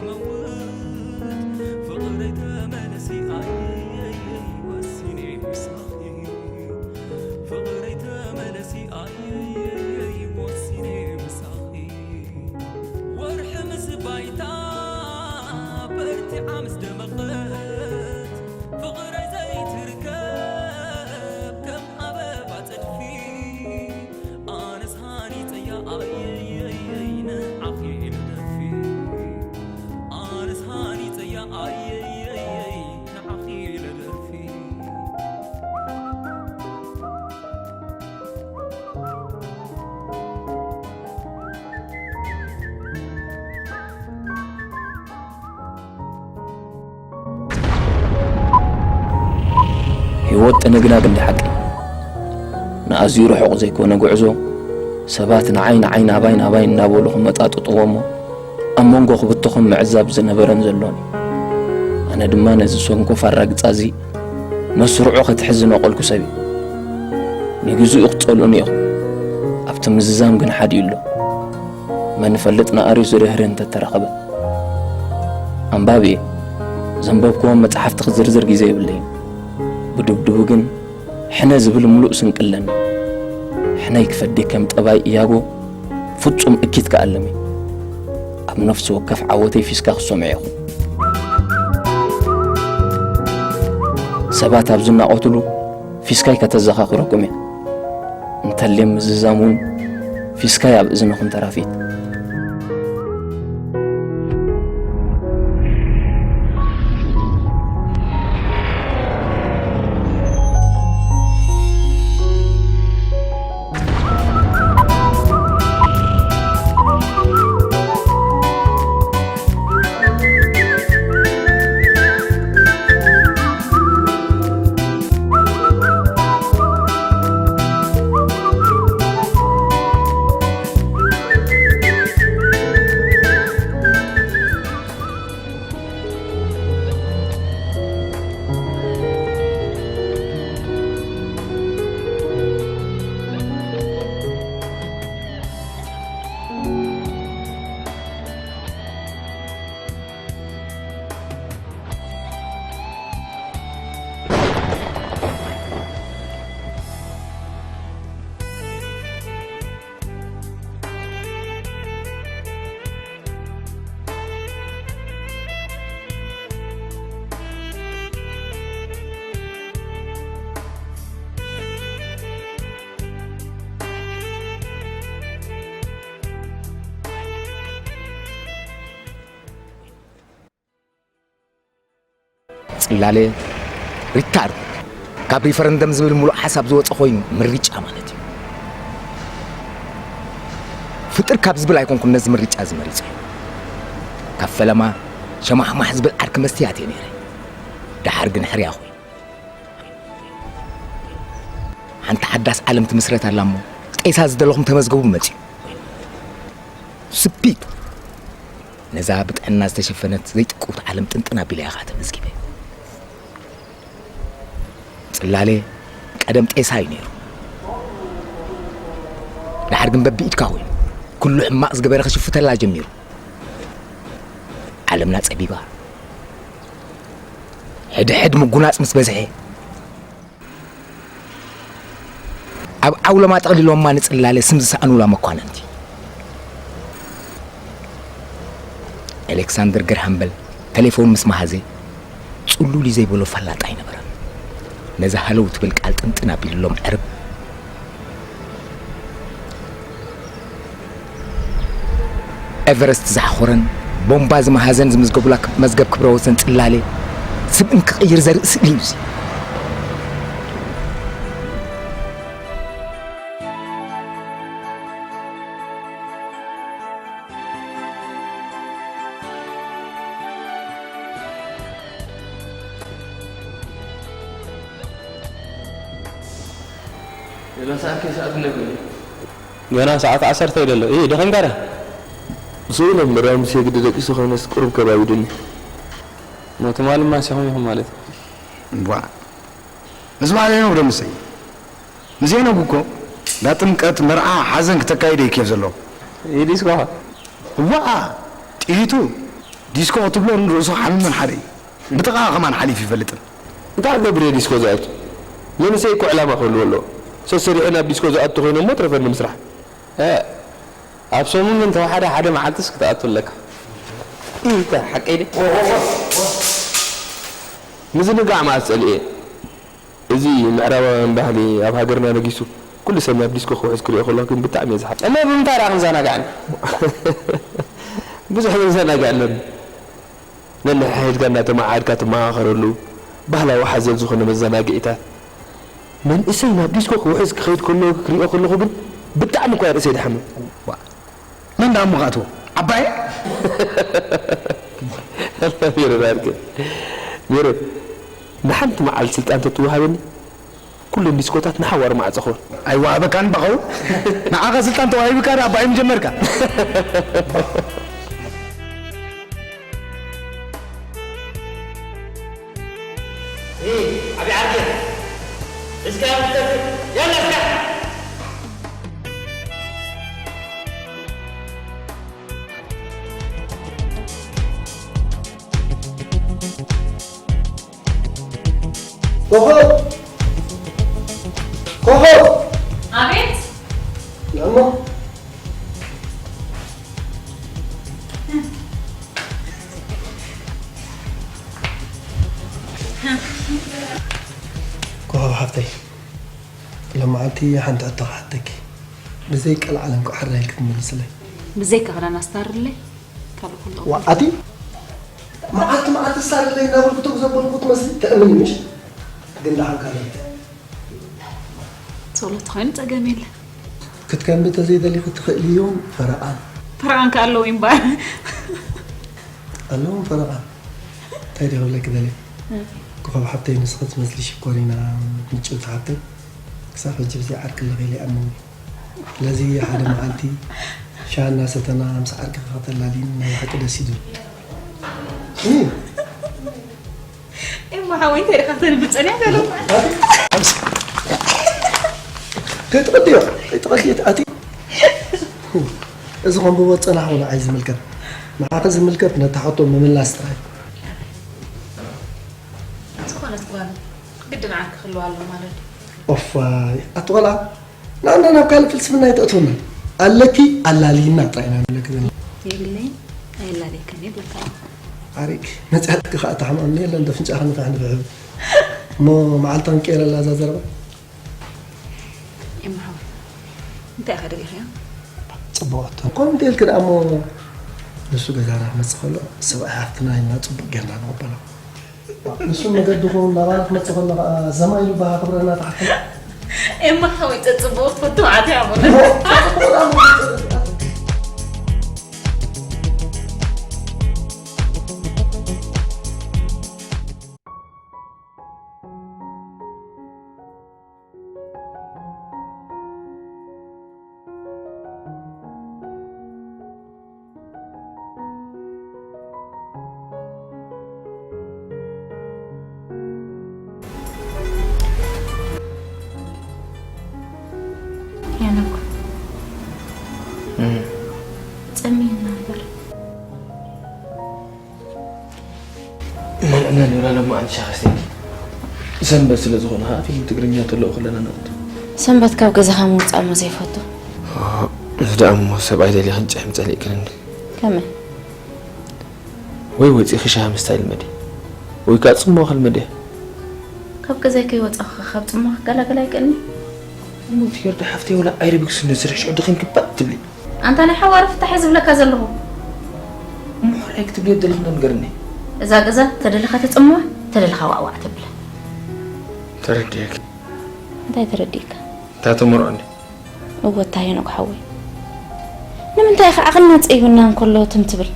መውት ፍቕረይ ተመለሲ ኣየየየይ ወሲነ ምሳኺ ፍቕረይ ተመለሲ ኣየየየይ ወሲነ ምሳኺ ወርሒ ምስ ባይታ በርቲዓ ምስ ደመቐት ፍቕረይ ዘይትርከብ ከም ኣበባ ጸድፊ ኣነስ ሃኒጸያ ኣየየየይ ንዓኺ ኢለ ደርፊ ኣነስ ሃኒጸያ ኣየየየይ ንዓኺ ኢለ ደርፊ ህይወት ጥንግናግ እንዲ ሓቂ ንኣዝዩ ርሑቕ ዘይኮነ ጉዕዞ ሰባት ንዓይ ንዓይ ናባይ ናባይ እንዳበሉ ክመጣጥጥዎ እሞ ኣብ መንጎ ክብትኹም ምዕዛብ ዝነበረን ዘሎን እዩ። ኣነ ድማ ነዚ ሰንኮፍ ኣራግጻ እዚ መስርዑ ከትሕዝ ዝነቐልኩ ሰብ እየ። ንግዜኡ ክትጸልኡኒ ኢኹም። ኣብቲ ምዝዛም ግን ሓዲኡ ኣሎ። መን ይፈልጥ ንኣርዩ ዝርህርህ እንተተረኸበ። ኣንባቢ እየ። ዘንበብክዎም መጻሕፍቲ ክዝርዝር ግዜ የብለይን። ብድብድቡ ግን ሕነ ዝብል ምሉእ ስንቂ ኣለኒ። ሕነይ ክፈዲ ከም ጠባይ እያጎ ፍጹም እኪት ክኣልም እየ። ኣብ ነፍሲ ወከፍ ዓወተይ ፊስካ ክሰምዖ ኢኹም። ሰባት ኣብ ዝናቖትሉ ፊስካይ ከተዘኻኽረኩም እየ። እንተልዮም ምዝዛም እውን ፊስካይ ኣብ እዝንኹም ተራፊት። ጽላለ ሪታር ካብ ሪፈረንደም ዝብል ምሉእ ሓሳብ ዝወጸ ኮይኑ ምርጫ ማለት እዩ። ፍጥር ካብ ዝብል ኣይኮንኩን ነዚ ምርጫ እዚ መሪጸ። ካብ ፈለማ ሸማሕማሕ ዝብል ዓርኪ መስትያት እየ ነይረ። ደሓር ግን ሕርያ ኮይኑ ሓንቲ ሓዳስ ዓለም ትምስረት ኣላ እሞ ጤሳ ዝደለኹም ተመዝገቡ መጺኡ። ስፒድ ነዛ ብጥዕና ዝተሸፈነት ዘይጥቅውቲ ዓለም ጥንጥን ኣቢለ እያ ከዓ ተመዝጊበ። ጽላለ ቀደም ጤሳ እዩ ነይሩ። ድሓር ግን በብኢድካ ኮይኑ ኩሉ ሕማቕ ዝገበረ ክሽፍተላ ጀሚሩ። ዓለምና ጸቢባ። ሕድሕድ ምጉናጽ ምስ በዝሐ ኣብ ዓውሎማ ጠቕሊሎማ ንጽላለ ስም ዝሰኣኑላ መኳንንቲ። ኤሌክሳንደር ግርሃምበል ተሌፎን ምስ መሃዘ ጽሉል እዩ ዘይበሎ ፈላጥ ኣይነበረን። ነዛ ሃለው ትብል ቃል ጥንጥን ኣቢሉሎም ዕርብ። ኤቨረስት ዝሓኾረን ቦምባ ዝመሃዘን ዝምዝገቡላ መዝገብ ክብረ ወሰን ጽላለ ስብእን ክቕይር ዘርኢ ስእሊ እዩ እዚ። ገና ሰዓት ከይሰዓት እነግርህ። ገና ሰዓት ዓሰርተ ኣይደሎ። እይ ደኸምካ ዳ? ብስኡ ነበር፣ ምስ የግዲ ደቂሱ ኮይነስ ቁሩብ ከባቢዱኒ። ሞ ትማሊ ማሲኹም ኢኹም ማለት እዩ። እምቧእ። ምስ በዓል ሄኖክ ዶ ምስይ? ምስ ሄኖክ እኮ እንዳ ጥምቀት፣ መርዓ፣ ሓዘን ክተካይደ እዩ ኬፍ ዘለዎ። ኢሊስኳ። እዋኣ! ጥይቱ! ዲስኮ ክትብሎ ንርእሱ ሓሚመን ሓደ እዩ። ብጥቓ ከማን ሓሊፉ ይፈልጥን። እንታይ ክገብር እየ ዲስኮ ዝኣቱ? መንእሰይ እኮ ዕላማ ክህልዎ ኣለዎ። ሰሰሪሑ ናብ ዲስኮ ዝኣቱ ኮይነ እሞ ትረፈኒ ምስራሕ። እ፣ ኣብ ሰሙን ግን ተወሓደ ሓደ መዓልትስ ክትኣቱ ኣለካ። እንታይ ሓቀይ ድዩ? ምዝንጋዕ መዓስ ጸሊኤ? እዚ ምዕራባውያን ባህሊ ኣብ ሃገርና ነጊሱ፣ ኩሉ ሰብ ናብ ዲስኮ ክውሕዝ ክሪኦ ከለኹ ግን ብጣዕሚ እየ ዝሓ-። እሞ ብምንታይ ደኣ ክንዘናጋዕ? ብዙሕ ክንዘናጋዕ ኣለና። ነንሕድሕድካ እናተመዓዓድካ ትመኻኸረሉ፣ ባህላዊ ሓዘል ዝኾነ መዘናግዒታት። መንእሰይ ናብ ዲስኮ ክውሕዝ ክኸይድ ከሎ ክሪኦ ከለኹ ግን ብጣዕሚ እኳ ርእሰይ ድሓምም። ዋ፣ መን ደኣ እሞ ክኣትዎ? ዓባየ? ሜሮን ዓርከይ፣ ሜሮን፣ ንሓንቲ መዓልቲ ስልጣን ተትወሃበኒ፣ ኩለን ዲስኮታት ንሓዋሩ መዓጸኽወን። ኣይወሃበካን ባኸው? ንዓኻ ስልጣን ተዋሂብካ ደኣ ባይ ምጀመርካ። ዓቢ ዓርከይ፣ እስከ ያላ እስከ። ኮኾብ! ኮኾብ! ኣቤት! እሞ ኮኾብ ሓፍተይ፣ ሎማዓንቲ ሓንቲ ሕቶ ክሓተኪ፣ ብዘይ ቀልዓለም ክሕራይ ክትመልስለይ። ብዘይ ክኽዳን ኣስታርለይ፣ ካልእ ኩሉ ዋዓቲ መዓልቲ መዓልቲ ኣስታርለይ እናበልኩ ተጉ ዘበልኩ ትመስሊ፣ ተእምኒ ምሽ? ግን ደሓን ካልእ ጸሎት ኮይኑ ጸገም የለ። ክትከንቢ ተዘይደሊኹ ትኽእሊ እዮም ፈረቓን። ፈረቓን ከ ኣለዉ እምበኣር። ኣለዎም ፈረቓን። እንታይ ድየ ክብለኪ ደልየ? እ። ኮኾብ ሓብተይ ንስኺ ትመስሊ ሽኮሪና ምጭውቲ ሓብተይ። ክሳብ ሕጂ ብዘይ ዓርኪ ኣለኺ ኢለ ይኣምን። ስለዚ ሓደ መዓልቲ ሻሂ እናሰተና ምስ ዓርኪ ከተላልይኒ ናይ ብሓቂ ደስ እዩ ዝብል። እ። ኤማ ሓወይ እንታይ ኢኻ ተንብጸን እያ ገለ። ከይትቐድዮ፣ ከይትቐድዮ ኣቲ። እዚ ከንብቦ ዝጸናሕኩ ንዓይ ዝምልከት። ንዓኺ ዝምልከት ነታ ሕቶ ምምላስ ጥራይ። ዝኾነት ጓል ግድን ዓርኪ ክህልዋ ኣለዎ ማለት ድዩ? ኦፋይ፣ ኣቲ ቆልዓ፣ ንኣና ናብ ካልእ ፍልስፍና ኣይተእትወና። ኣለኪ ኣላልይና ጥራይ ኢና ንብለኪ ዘለና። የብለይን፣ ኣየላልየካን እየ ብለካ ኣለኹ። ዓሪክ፣ መጺኣትኪ ከኣ ተሓማምኒ የለን፣ ዶ ፍንጫኻ ንፋሕ ንፍሕ። እሞ መዓልቲ ክንቀይረላ እዛ ዘረባ? ኤማ ሓወይ፣ እንታይ ኢኻ ደሊኻዮ? ጽቡቕ ሕቶ። ከምኡ እንተ ኢልኪ ደኣ እሞ፣ ንሱ ገዛና ክመጽእ ከሎ፣ ሰብኣይ ሓፍትና ኢልና ጽቡቕ ጌርና ንቕበሎ። ንሱ መገዲ ኾን ናባና ክመጽእ ከሎ ኸኣ ዘማይ ኢሉ ባህ ክብረና ተሓተና። ኤማ ሓወይ፣ ጸጽቡቕ ክትፈቱ መዓት እያ እሞ። ያነኩ እም። ጸሚእና እምበር። መንዕና ንብላ ሎሚ ኣንሻ ከስተይኪ። ሰንበት ስለ ዝኾነ ኸዓ ፊልም ትግርኛ ተለኡ ከለና ንቕድም። ሰንበት ካብ ገዛኻ ምውጻእ እሞ ዘይፈቱ። ኦ፣ እዚ ደኣ እሞ ሰብኣይ ደሊኽን ጭሕሚ ጸሊእክን እንዲ። ከመይ? ወይ ወጺእኺ ሻሂ ምስታይ ልመዲ። ወይ ከኣ ጽምዋ ክልመድ እየ። ካብ ገዛይ ከይወጻኹ ካብ ጽምዋ ክገላገል ኣይክእልኒ። እሞ እቲ ዮርዳ ሓፍተይ ወላ ኣይረብክስን ዶ ስርሕ ሽዑ ድኺን ክባእ ትብሊ። ኣንታ ናይ ሓዋሩ ፍታሕ እየ ዝብለካ ዘለኹ። እሞ ሕራይ ክትብልዮ ደለኺ ዶ ንገርኒ? እዛ ገዛ ተደለኻ ትጽምዋ፣ ተደለኻ ዋዕዋዕ ተብላ። ተረዲኤኪ። እንታይ ተረዲእካ? እታ ተመርዖኒ። እወ፣ እታ ሄኖክ ሓወይ። ንምንታይ ኢኻ ዓቕልና ጸይቡና እንከሎ ትም ትብል?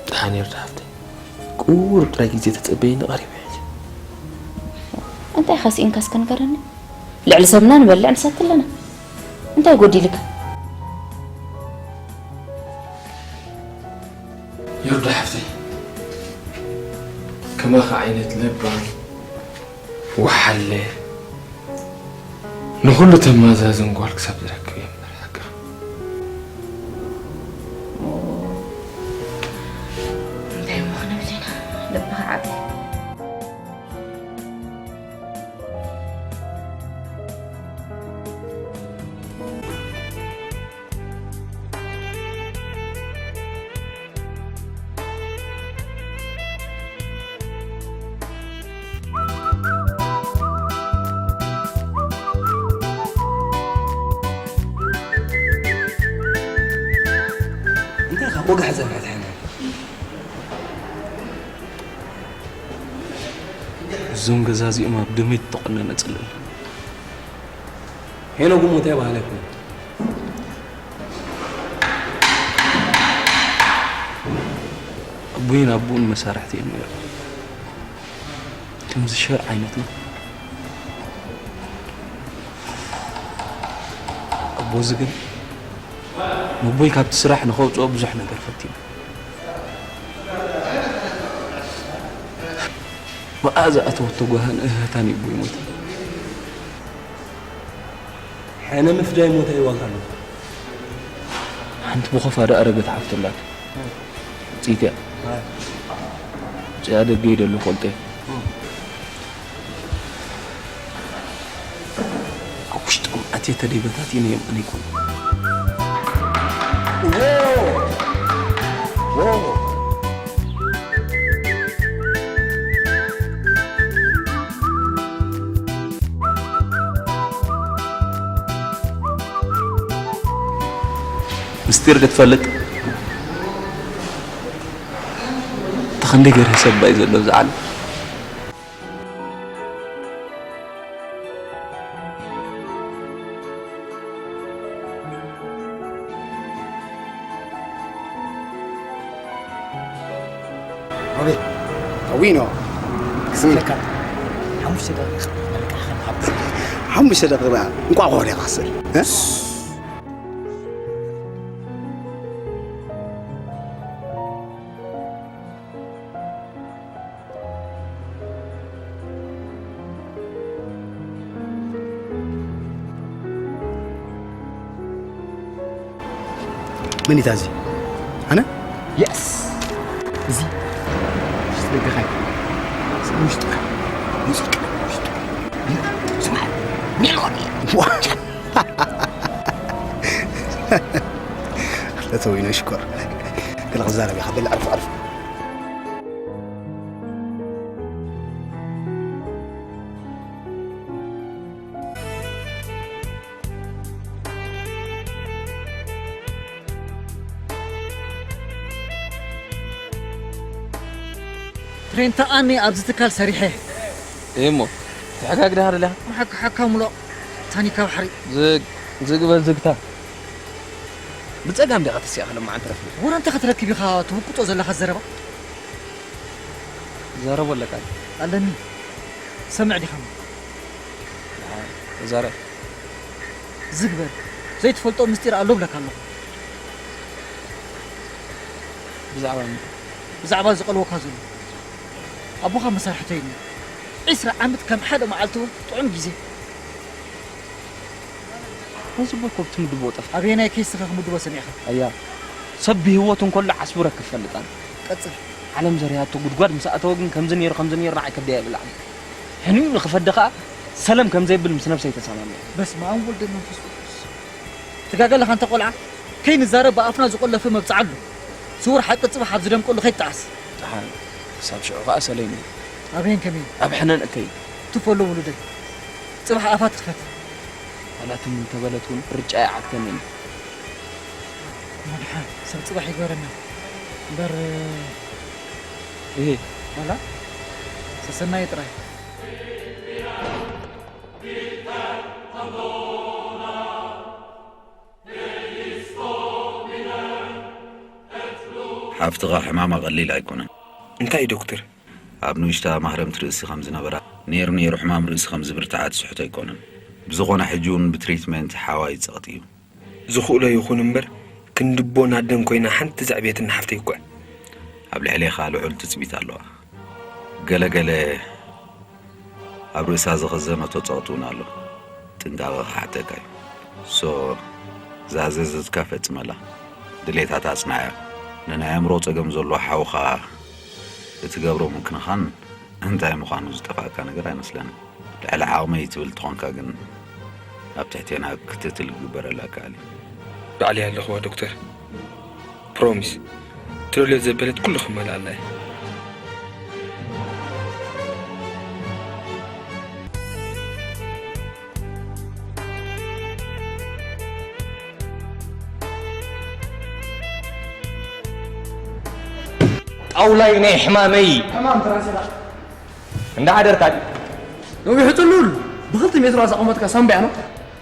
ደሓን ዮርዳ ሓፍተይ። ቁሩብ ጥራይ ግዜ ተጸበይኒ ቀሪበ ሕጂ። እንታይ ኢኻ ስኢንካ እስከ ንገረኒ? ልዕሊ ሰብና ንበልዕ ንሰቲ ኣለና። እንታይ ጎዲልካ? ዮርዳ ሓፍተይ፣ ከማኻ ዓይነት ለባም፣ ወሓለ፣ ንኹሉ ተማዛዝን ጓል ክሳብ ዝረክብ እየ እምበር ሓቅኻ። እንታይ ልብኻ ዓቢ። እንታይ ካብ ወግሐ ዘርጋሕታ ሓና? እዞም ገዛ እዚኦም ኣብ ደመይ ተቖነነ ጽልል። ሄኖግ እሞ እንታይ በሃለ ይኾን? ኣቦይን ኣቦኡን መሳርሕቲ እዮም ነይሮም። ከምዚ ሸር ዓይነት ነው። ኣቦዚ ግን ንቦይ ካብቲ ስራሕ ንኸውፅኦ ብዙሕ ነገር ፈቲኑ። ብኣ ዝኣተወቶ ጓህን እህህታን እዩ ኣቦይ ሞተ። ሕነ ምፍዳይ ሞተ ይዋልካ ኣለኹ። ሓንቲ ብኾፋ ደኣ ረገት ሓፍቲ ኣላት። ውፅኢት እያ። ውፅኣ ደገ ይደሊ ቆልጤ። ኣብ ውሽጦም ኣትየ ተደይበታቲነዮም ኣነ ይኮን። ምስጢር ክትፈልጥ ተኸንደይ ገርህ ሰባይ ዘሎ ኣብዚ ዓለም። ኣቤት። ኣዊኖ። ክስለካ። ሓሙሽተ ደቂቕ መልክዕኻ ንሃብ። ሓሙሽተ ደቂቕ ደኣ እንቋቑሖ ዲኻ ክስእል? እ? መን እዩ እታ እዚ? ኣነ? የስ። እዚ ውሽጢ ደገኻ እዩ። ውሽጢ ውሽጢ ውሽጢ ስማዕ፣ ሜሎን እዩ። ዋ! ለተዊኖ ሽኮር። ገለ ክዛረብ ኢኻ፣ በል ዕርፍ፣ ዕርፍ። ትሬንታ ኣነ ኣብዚ ትካል ሰሪሐ። እሞ ትሕጋግ ዳህር ለኻ? ሓካ ሓካ ሙሉቕ ታኒካ ባሕሪ። ዝግ ዝግበል ዝግታ። ብጸጋም ዲኻ ተሲእኻ ሎማዓንቲ ረኺበ? ወረ እንታይ ክትረክብ ኢኻ ትውቅጦ ዘለኻ ዘረባ? ዘረቦ ኣለካ። ኣለኒ። ሰምዕ ዲኻ? ደሓን፣ ተዛረብ። ዝግበር ዘይትፈልጦ ምስጢር ኣሎ ብለካ ኣለኹ። ብዛዕባ መን? ብዛዕባ ዝቐልወካ ዘሎ። ኣቦኻ መሳርሕተይ እዩ። ዒስራ ዓመት ከም ሓደ መዓልቲ እውን ጥዑም ግዜ። ነዚ እኮ ትምድቦ ጠፍኣ። ኣበየናይ ኬስኻ ክምድቦ ሰሚዕኻ? ኣያ፣ ሰብ ብህይወቱ እንከሎ ዓስቡ ረክብ ፈልጣን። ቀጽል። ዓለም ዘርያቶ ጉድጓድ ምስ ኣተወ ግን ከምዚ ነይሩ፣ ከምዚ ነይሩ ንዓይ ከብደይ ኣይብላዕን። ሕንዩ ንኽፈዲ ኸኣ ሰለም ከም ዘይብል ምስ ነብሰይ ተሰማሚዐ። በስመ ኣብ ወልድ መንፈስ ቅዱስ። ትጋገ ኣለኻ እንተ ቆልዓ፣ ከይንዛረብ ብኣፍና ዝቆለፈ መብጽዓ ኣሎ። ስዉር ሓቂ ጽባሕ ኣብ ዝደምቀሉ ከይትጠዓስ። ደሓን፣ ክሳብ ሽዑ ኸኣ ሰለይኒ። ኣበየን ከመይን? ኣብ ሕነን እከይ። ትፈሎ ውሉደይ። ጽባሕ ኣፋ ትኽፈት። ዋላ ትም እንተበለት እውን ርጫ ይዓግተኒ። መድሓን ሰብ ጽባሕ ይግበረና እምበር። እሄ። ዋላ ሰሰናየ ጥራይ። ሓፍትኻ ሕማማ ቀሊል ኣይኮነን። እንታይ ዶክተር? ኣብ ንእሽታ ማህረምቲ ርእሲ ከም ዝነበራ፣ ነይሩ ነይሩ ሕማም ርእሲ ከም ዝብርትዓ ትስሕቶ ኣይኮነን። ብዝኾነ ሕጂ እውን ብትሪትመንት ሓዋይ ጸቕጢ እዩ። ዝኽእሎ ይኹን እምበር፣ ክንድቦ ናደን ኮይና ሓንቲ ዘዕብየትኒ ሓፍተይ እኮ እያ። ኣብ ልዕሌኻ ልዑል ትጽቢት ኣለዋ። ገለ ገለ ኣብ ርእሳ ዝኸዘነቶ ጸቕጢ እውን ኣሎ። ጥንቃቐ ክሓተካ እዩ። ሶ፣ ዝኣዘዘትካ ፈጽመላ። ድሌታታ ኣጽንዓያ። ንናይ ኣእምሮ ጸገም ዘለዎ ሓውኻ እትገብሮ ምክንኻን እንታይ ምዃኑ ዝጠፍኣካ ነገር ኣይመስለንን። ልዕሊ ዓቕመይ ትብል ተኾንካ ግን ኣብ ትሕቴና ክትትል ክግበረላ ይከኣል እዩ። ባዕለይ ኣለኹዋ ዶክተር። ፕሮሚስ፣ ትደልዮ ዘበለት ኩሉ ክመልኣላ እየ። ጣውላይ ናይ ሕማመይ። ሕማም ትራንስዳ። እንዳ ሓደርካ ድዩ? ነዊሑ ጽሉል፣ ብኽልተ ሜትሮ ኣዛቑመትካ ሳምቢያ ነው።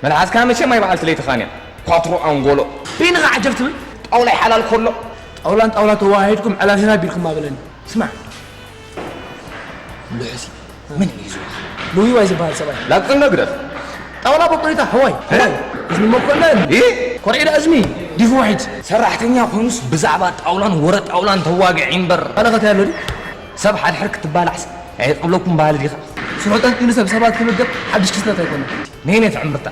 መልሓስካ መቸም ኣይበዓልቲ ለይትኻን እያ። ኳትሮ ኣንጎሎ። በይንኻ ዓጀብ ትብል? ጣውላይ ሓላል ኮሎ። ጣውላን ጣውላ ተዋሃሂድኩም ዕላል ሂና ቢልኩም ኣበለኒ። ስማዕ። ልሑሲ፣ መን እዩ ዝዋ? ልውይዋይ ዝበሃል ሰብኣይ። ላቅንዶ ግደፍ። ጣውላ በቆሊታ፣ ሕዋይ፣ ሕዋይ። እዝኒ መኮነን። ኢ? ኮርዒዳ እዝኒ፣ ዲፉ ዋሒድ። ሰራሕተኛ ኮይኑስ ብዛዕባ ጣውላን ወረ ጣውላን ተዋግዕ እምበር። ኣለ ከታይ ኣሎ ድዩ? ሰብ ሓድሕድ ክትባላዕስ ኣይቕብለኩም ባህሊ ዲኻ? ስርሑ ጠንጢኑ ሰብ ሰባት ክምገብ ሓድሽ ክስተት ኣይኮነን። ነይነት ዕምርታ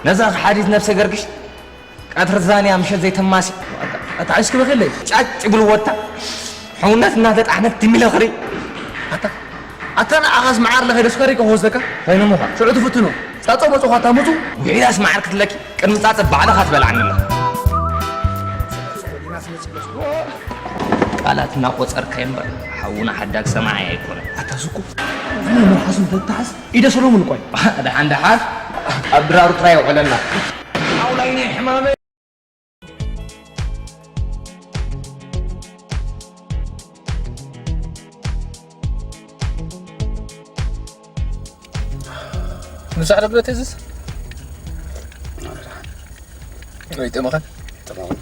ነዛ ሓዲት ነብሰ ገርግሽ ቀትሪ ዛንያ ምሸት ዘይተማሲ ኣታ ኣታ እስኪ በኺለይ። ጫጭ ብልወታ ሕውነት እናተጣሕነት ትሚለ ኽሪ ኣታ ኣታ ንዓኻስ መዓር ለኸይ ደስካሪ ከወስደካ ኮይኑ ምዃ ሽዑ ትፍትኖ ጻጸ በጾኻ ታምጹ ውሒዳስ መዓር ክትለኪ ቅድሚ ጻጸ ባዕልኻ ትበልዓኒ ኣለኻ። ቃላት እናቆጸርካ እምበር ሓውና ሓዳግ ሰማዓይ ኣይኮነን። ኣታ ዝኩ ዝነ መልሓሱ እንተትሓዝ ኢደ ሰሎሙን እኳ እዩ። ደሓን ደሓን ኣብ ድራሩ ጥራይ የውዕለና። ሓውላይ ናይ ሕማመይ። ንጻዕዳ ብረት እዝስ ወይ ጠመኸን ጠማውን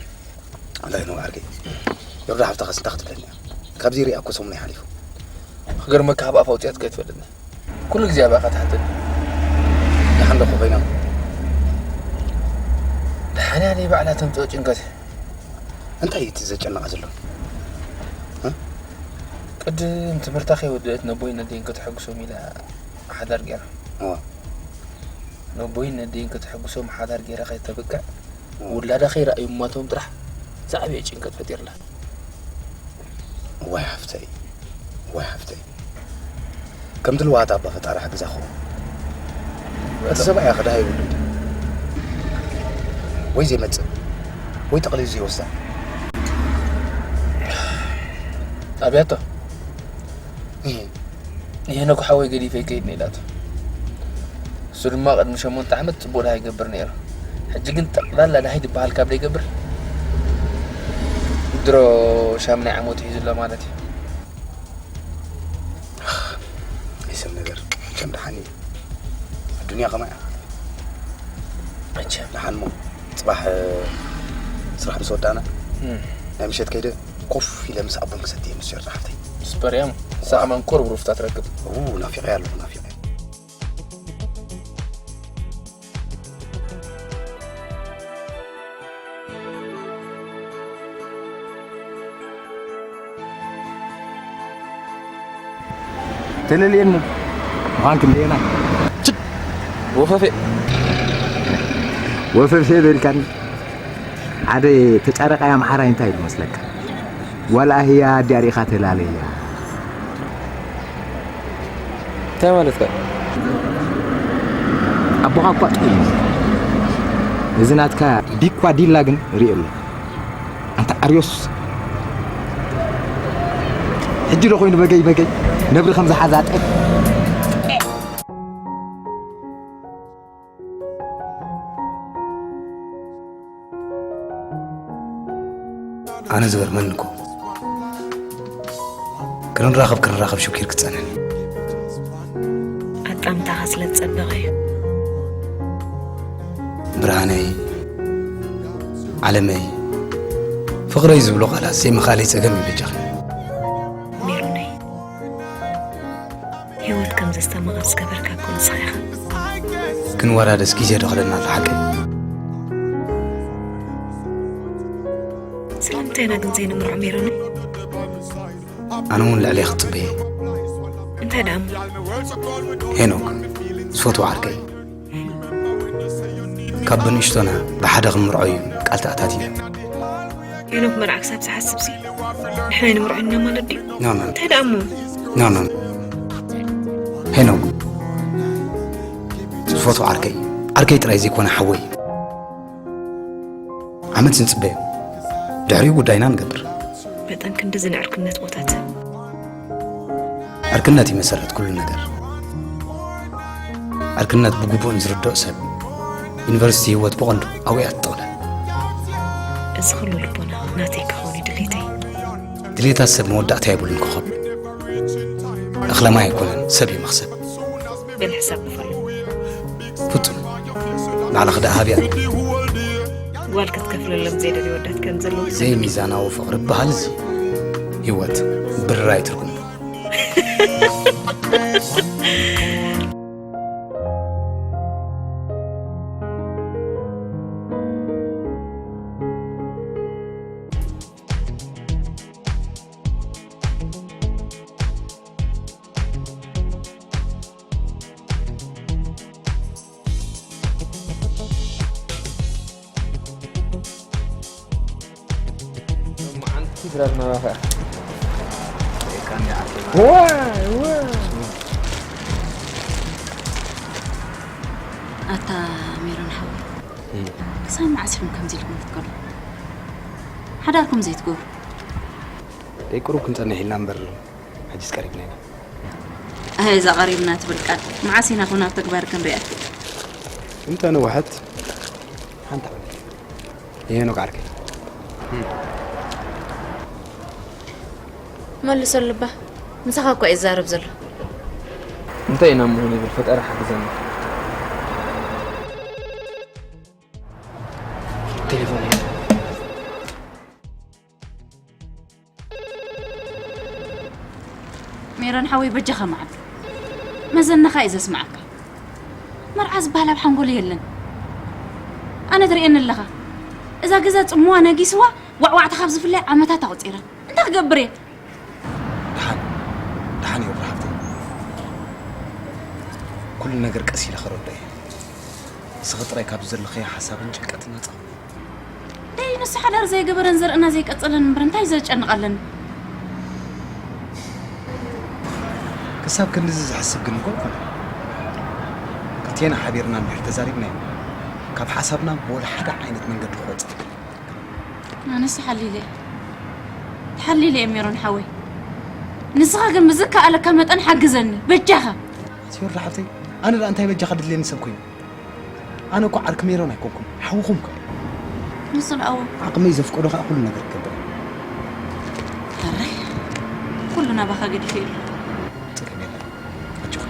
እንታይ ነው ዓርከይ? የብዳ ሓፍታ ኸስ እንታይ ክትብለኒ እያ? ካብዚ ሪኣ እኮ ሰሙን ይሓሊፉ። ክገርመካ ካብ ኣፋ ውፅያት ከይትፈልጥኒ ኩሉ ግዜ ኣብኣ ትሓተኒ። ደሓን ዶ ኮይና? ደሓን እያ ደይ ባዕላ ተምፅኦ ጭንቀት። እንታይ እዩ እቲ ዘጨንቓ ዘሎ? ቅድም ትምህርታ ከይወደአት ነቦይን ነደይን ከተሐጉሶም ኢላ ሓዳር ገይራ። እዋ ነቦይን ነደይን ከተሐጉሶም ሓዳር ገይራ ከይተብቅዕ ውላዳ ከይረኣዩ እማቶም ጥራሕ ዝዓበየ ጭንቀት ፈጢርላ። ዋይ ሓፍተይ ዋይ ሓፍተይ ከምቲ ልዋሃት ኣባ ፈጣሪ ሓግዛ ኸውን እቲ ሰብኣያ ክድሃ ይብሉ ወይ ዘይመፅእ ወይ ጠቕሊሉ ዘይወስዳ ኣብያቶ ይሄ ነጉ ሓወይ ገዲፈ ይከይድ ነይላቱ እሱ ድማ ቅድሚ ሸሞንተ ዓመት ፅቡቕ ድሃ ይገብር ነይሩ ሕጂ ግን ጠቕላላ ድሃይ ዝበሃል ካብ ዘይገብር ድሮ ሻምናይ ዓመቱ ሒዙ ኣሎ ማለት እዩ ናይ ሰብ ነገር ከም ደሓን እዩ ኣዱንያ ከማይ እያ መቸም ደሓን ሞ ፅባሕ ስራሕ ምስ ወዳእና ናይ ምሸት ከይደ ኮፍ ኢለ ምስ ኣቦን ክሰቲ ምስ ሸርዳ ሓፍተይ ስፐርያም ሳዕማን ኮር ብሩፍታ ትረክብ ናፊቐ ኣለኹ ናፊቐ ተለልየኒ ምዃን ክንደየና ወፈፌ ወፈፌ በልካኒ ሓደ ተጫረቃይ ኣምሓራይ እንታይ ኢሉ መስለካ ዋላ ኣህያ ኣዲኣ ሪኢኻ ተላለያ እንታይ ማለትካ ኣቦኻ እኳ ጥዑይ እዩ እዚ ናትካ ዲኳ ዲላ ግን ርእየሉ ኣንታ ኣርዮስ ሕጂ ዶ ኮይኑ በገይ በገይ ነብሪ ከም ዝሓዛ ጤፍ ኣነ ዝገርመኒ እኮ ክንራኸብ ክንራኸብ ሽኪር ክፀነኒ ኣጣምታኻ ስለ ዝጸበቐ እዩ ብርሃነይ ዓለመይ ፍቕረይ ዝብሎ ቃላት ዘይምኻለይ ጸገም እዩ በጃኺ ሜሮነይ ህይወት ከም ዘስተማቕር ዝገበርካ እኮ ንስኻ ኢኻ ክንወራደስ ግዜ ዶ ክለና ኣሎ ሓቀይ ስለምንታይ ኢና ግን ዘይንምርዖ ሜሮነይ ኣነ እውን ልዕለይ ክጽበየ እንታይ ደኣ እሞ ሄኖክ ዝፈትዎ ዓርከይ ካብ ብንእሽቶና ብሓደ ክንምርዖ እዩ ቃል ተኣታቲና ሄኖክ መርዓ ክሳብ ዝሓስብ ሲ ንሕና ንምርዖ ኢና ማለት ድዩ? ኖ ኖ እንታይ ደኣ እሞ? ኖ ኖ ሄኖክ ዝፈቱ ዓርከይ ዓርከይ ጥራይ ዘይኮነ ሓወይ ዓመት ንጽበዮ ድሕሪኡ ጉዳይና ንገብር። መጠን ክንድዚ ንዕርክነት ቦታ ትህብ። ዕርክነት እዩ መሰረት ኩሉ ነገር። ዕርክነት ብግቡእ ንዝርድኦ ሰብ ዩኒቨርሲቲ ህይወት ብቐንዱ ኣብኡ እያ ትጥቕለል። እዚ ኩሉ ልቦና ናተይ ክኸውን እዩ ድሌተይ። ድሌታት ሰብ መወዳእታ የብሉን ኮኾብ። እኽለ ማይ ኣይኮነን ሰብ እዩ መኽሰብ። በል ሕሳብ ክፈል። ፍጹም ባዕልኺ ደኣ ሃብያ። ጓል ክትከፍለሎም ዘይደልዩ ወዳት ከም ዘለዉ ዘይሚዛናዊ ፍቕሪ በሃል እዚ ህይወት ብርር ኣይትርጉም። ኣታ ሜሮን ሓወይ፣ ክሳብ መዓስ ኢኹም ከምዚ ኢልኩም ክትከዱ? ሓዳርኩም ዘይትገብሩ? ደይ ቁሩብ ክንጸንሕ ኢልና እምበር ሕጅስ ቀሪብና ኢና። ኣይ፣ እዛ ቀሪብና ትብል ቃል መዓስ ኢና ኹን ኣብ ተግባር ክንሪኣ? እንተ ንውሐት ሓንቲ ዓመት። ይሄ ነው ቃርከይ። መልሰሉ እባ፣ ምሳኻ እኮ እዩ ዝዛረብ ዘሎ። እንታይ ኢና ምሆን ይብል ፈጣሪ ሓግዘና። ቴሌፎን ሜሮን ሓወይ በጃኻ መዓዱ መዘናኻ እዩ ዘስምዓካ። መርዓ ዝበሃል ኣብ ሓንጎሉ የለን። ኣነ ትርእየኒ ኣለኻ። እዛ ገዛ ጽምዋ ነጊስዋ ዋዕዋዕታ ካብ ዝፍለይ ዓመታት ኣቑጺረ። እንታይ ክገብር እየ? ደሓን ደሓን እዩ ብርሃብተይ። ኩሉ ነገር ቀስ ኢለ ክረዶ እየ። ንስኺ ጥራይ ካብ ዘለኽዮ ሓሳብን ጭንቀትን ነጻ። ደይ ንሱ ሓዳር ዘይገበረን ዘርእና ዘይቀጸለን እምበር እንታይ ዘጨንቕ ኣለኒ? ክሳብ ክንድዚ ዝሕስብ ግን እኮ ኣይኮነን። ክልቴና ሓቢርና እንድሕር ተዛሪብናዮ ካብ ሓሳብና ብወላ ሓደ ዓይነት መንገዲ ክወጽእ ኣይክእልን። ኣነስ ሓሊለ እየ። ተሓሊለ እየ ሜሮን ሓወይ። ንስኻ ግን ብዝከኣለካ መጠን ሓግዘኒ በጃኻ። ኣቲ ወርዳ ሓብተይ ኣነ ደኣ እንታይ በጃኻ ድድልየኒ ሰብ ኮይኑ? ኣነ እኮ ዓርኪ ሜሮን ኣይኮንኩን ሓውኹም እኮ እየ። ንሱ ደኣ እዎ ዓቕመይ ዘፍቀዶ ከዓ ኩሉ ነገር ክገብር እየ። ሕራይ ኩሉ ናባኻ ገዲፈ እዩ። ጸገም የለን ኣጆኻ።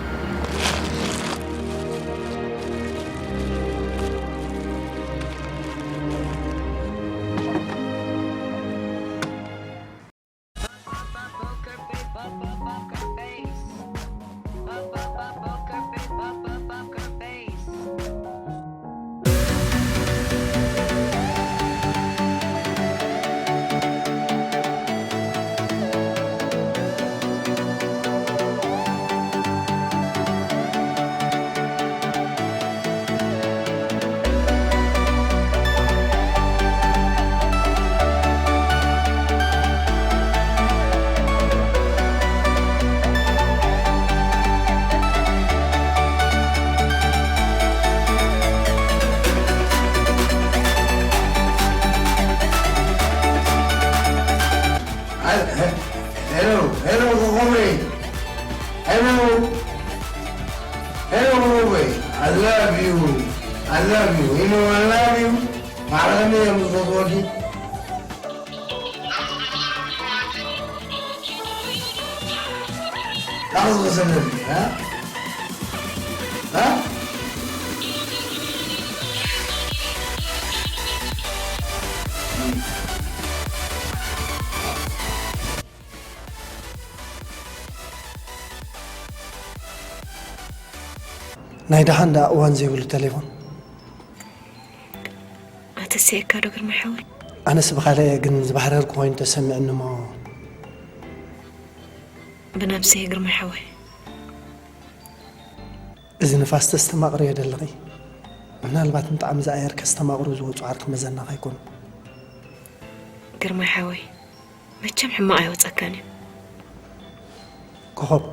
Hello, hello, Kokobe. Hello. Hello, Kokobe. I love you. I love you. You know I love you. Para mí, I'm Kokobe. Vamos a hacer, ¿ah? ናይ ደሓን ደኣ እዋን ዘይብሉ ቴሌፎን። ኣተስየካ ዶ ግርማይ ሓወይ? ኣነስ ብኻልእ ግን ዝባሕረርኩ ኮይኑ ተሰሚዕኒ እሞ ብነብሰይ ግርማይ ሓወይ። እዚ ንፋስ ተስተማቕርዮ ደለኺ። ምናልባት ንጣዕሚ ዝኣየር ከስተማቕሩ ዝወፁ ዓርኪ መዘናኻ ይኮኑ። ግርማይ ሓወይ መቸም ሕማቕ ኣይወጸካን እዩ። ኮኾብ፣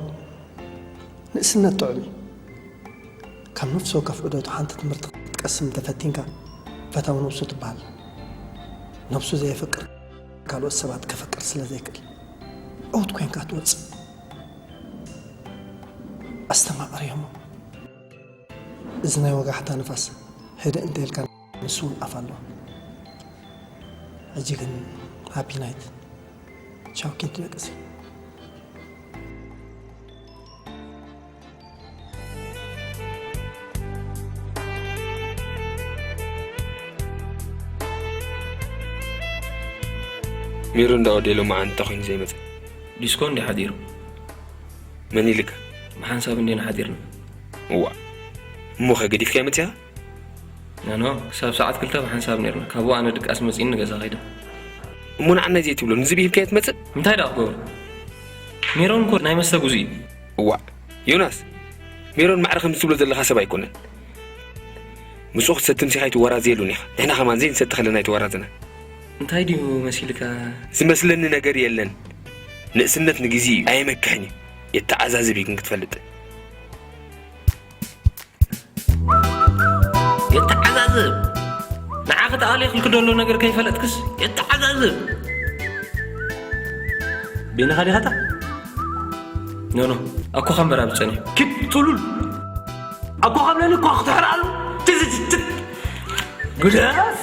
ንእስነት ጥዑም እዩ። ካብ ነፍሲ ወከፍ ዑደቱ ሓንቲ ትምህርቲ ክትቀስም እንተፈቲንካ፣ ፈታዊ ነብሱ ትበሃል። ነብሱ ዘየፍቅር ካልኦት ሰባት ከፍቅር ስለ ዘይክእል፣ ዕዉት ኮይንካ ትወጽእ። ኣስተማቕር እዮሞ። እዚ ናይ ወጋሕታ ንፋስ ህድእ እንተ ኢልካ ንሱ እውን ኣፍ ኣለዎ። ሕጂ ግን ሃፒ ናይት። ቻው ኪድ ደቅሲ። ሜሮን እንዳ ወደ ሎማዓንቲ እንተ ኮይኑ ዘይመጸ? ዲስኮ እንዲ ሓዲሩ። መን ኢልካ? ብሓንሳብ እንዲና ሓዲርና። እዋ። እሞ ከ ገዲፍካዮ መጺኻ? ናኖ፣ ክሳብ ሰዓት ክልተ ብሓንሳብ ኔርና። ካብኡ ኣነ ድቃስ መጺእኒ ንገዛ ከይደ። እሞ ንዓናይ ዘይትብሎ፣ ንዝብ ሂብካዮ ትመጽእ? እንታይ ደኣ ክገብሮ? ሜሮን እኮ ናይ መስተ ጉዙ እዩ። እዋ፣ ዮናስ፣ ሜሮን ማዕረ ከምዚ ትብሎ ዘለኻ ሰብ ኣይኮነን። ምስኡ ክትሰቲ ምሲኻ ኣይትወራዘየሉን ኢኻ። ንሕና ከማን ዘይንሰቲ ከለና ኣይተወራዘናን። እንታይ ድዩ መሲልካ? ዝመስለኒ ነገር የለን። ንእስነት ንግዜ እዩ፣ ኣየመክሕን እዩ። የተዓዛዝብ እዩ ግን ክትፈልጥ። የተዓዛዝብ ንዓኺ ተኣልየኽልኪ ዘሎ ነገር ከይፈለጥክስ የተዓዛዝብ ቤንኻ ዲኻታ ኖኖ ኣኮኻ እምበር ኣብ ዝጸንሕ ኪድ ጡሉል ኣኮኻ ብለኒ እኳ ክትሕርኣሉ ትዝትት ግደፍ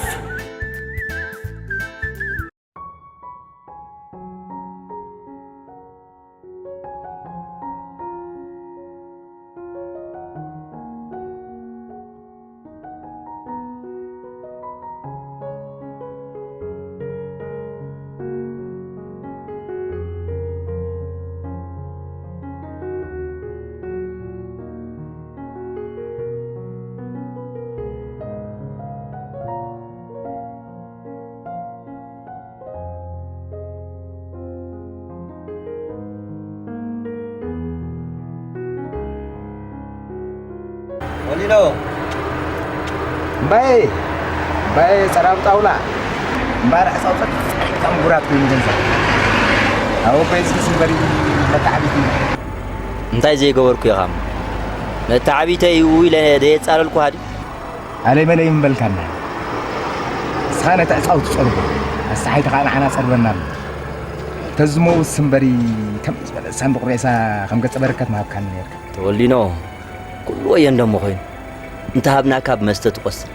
ወሊዶ እምባየ እምባየ ጸራብ ጣውላ እምባር ኣጻውጸት ጸሪቃ ምጉራት ኮይኑ ገንዘ ኣወ ኮይዝክስ እምበሪ መተዓቢት እንታይ ዘይገበርኩ ኢኻ መተዓቢተይ እው ኢለ ደየጻለልኩ ሃዲ ኣለይ መለይ ምበልካና እስኻ ነቲ ዕጻው ትጸርቦ ኣስሓይቲ ከዓ ንዓና ጸርበና ኣሎ ተዝመውስ እምበሪ ከም ዝበለ ሳንዱቕ ሬሳ ከም ገጸ በረከት ምሃብካኒ ነርካ ተወልዲኖ ኩሉ ወየን ደሞ ኮይኑ እንተሃብናካ ብመስተ ትቆስል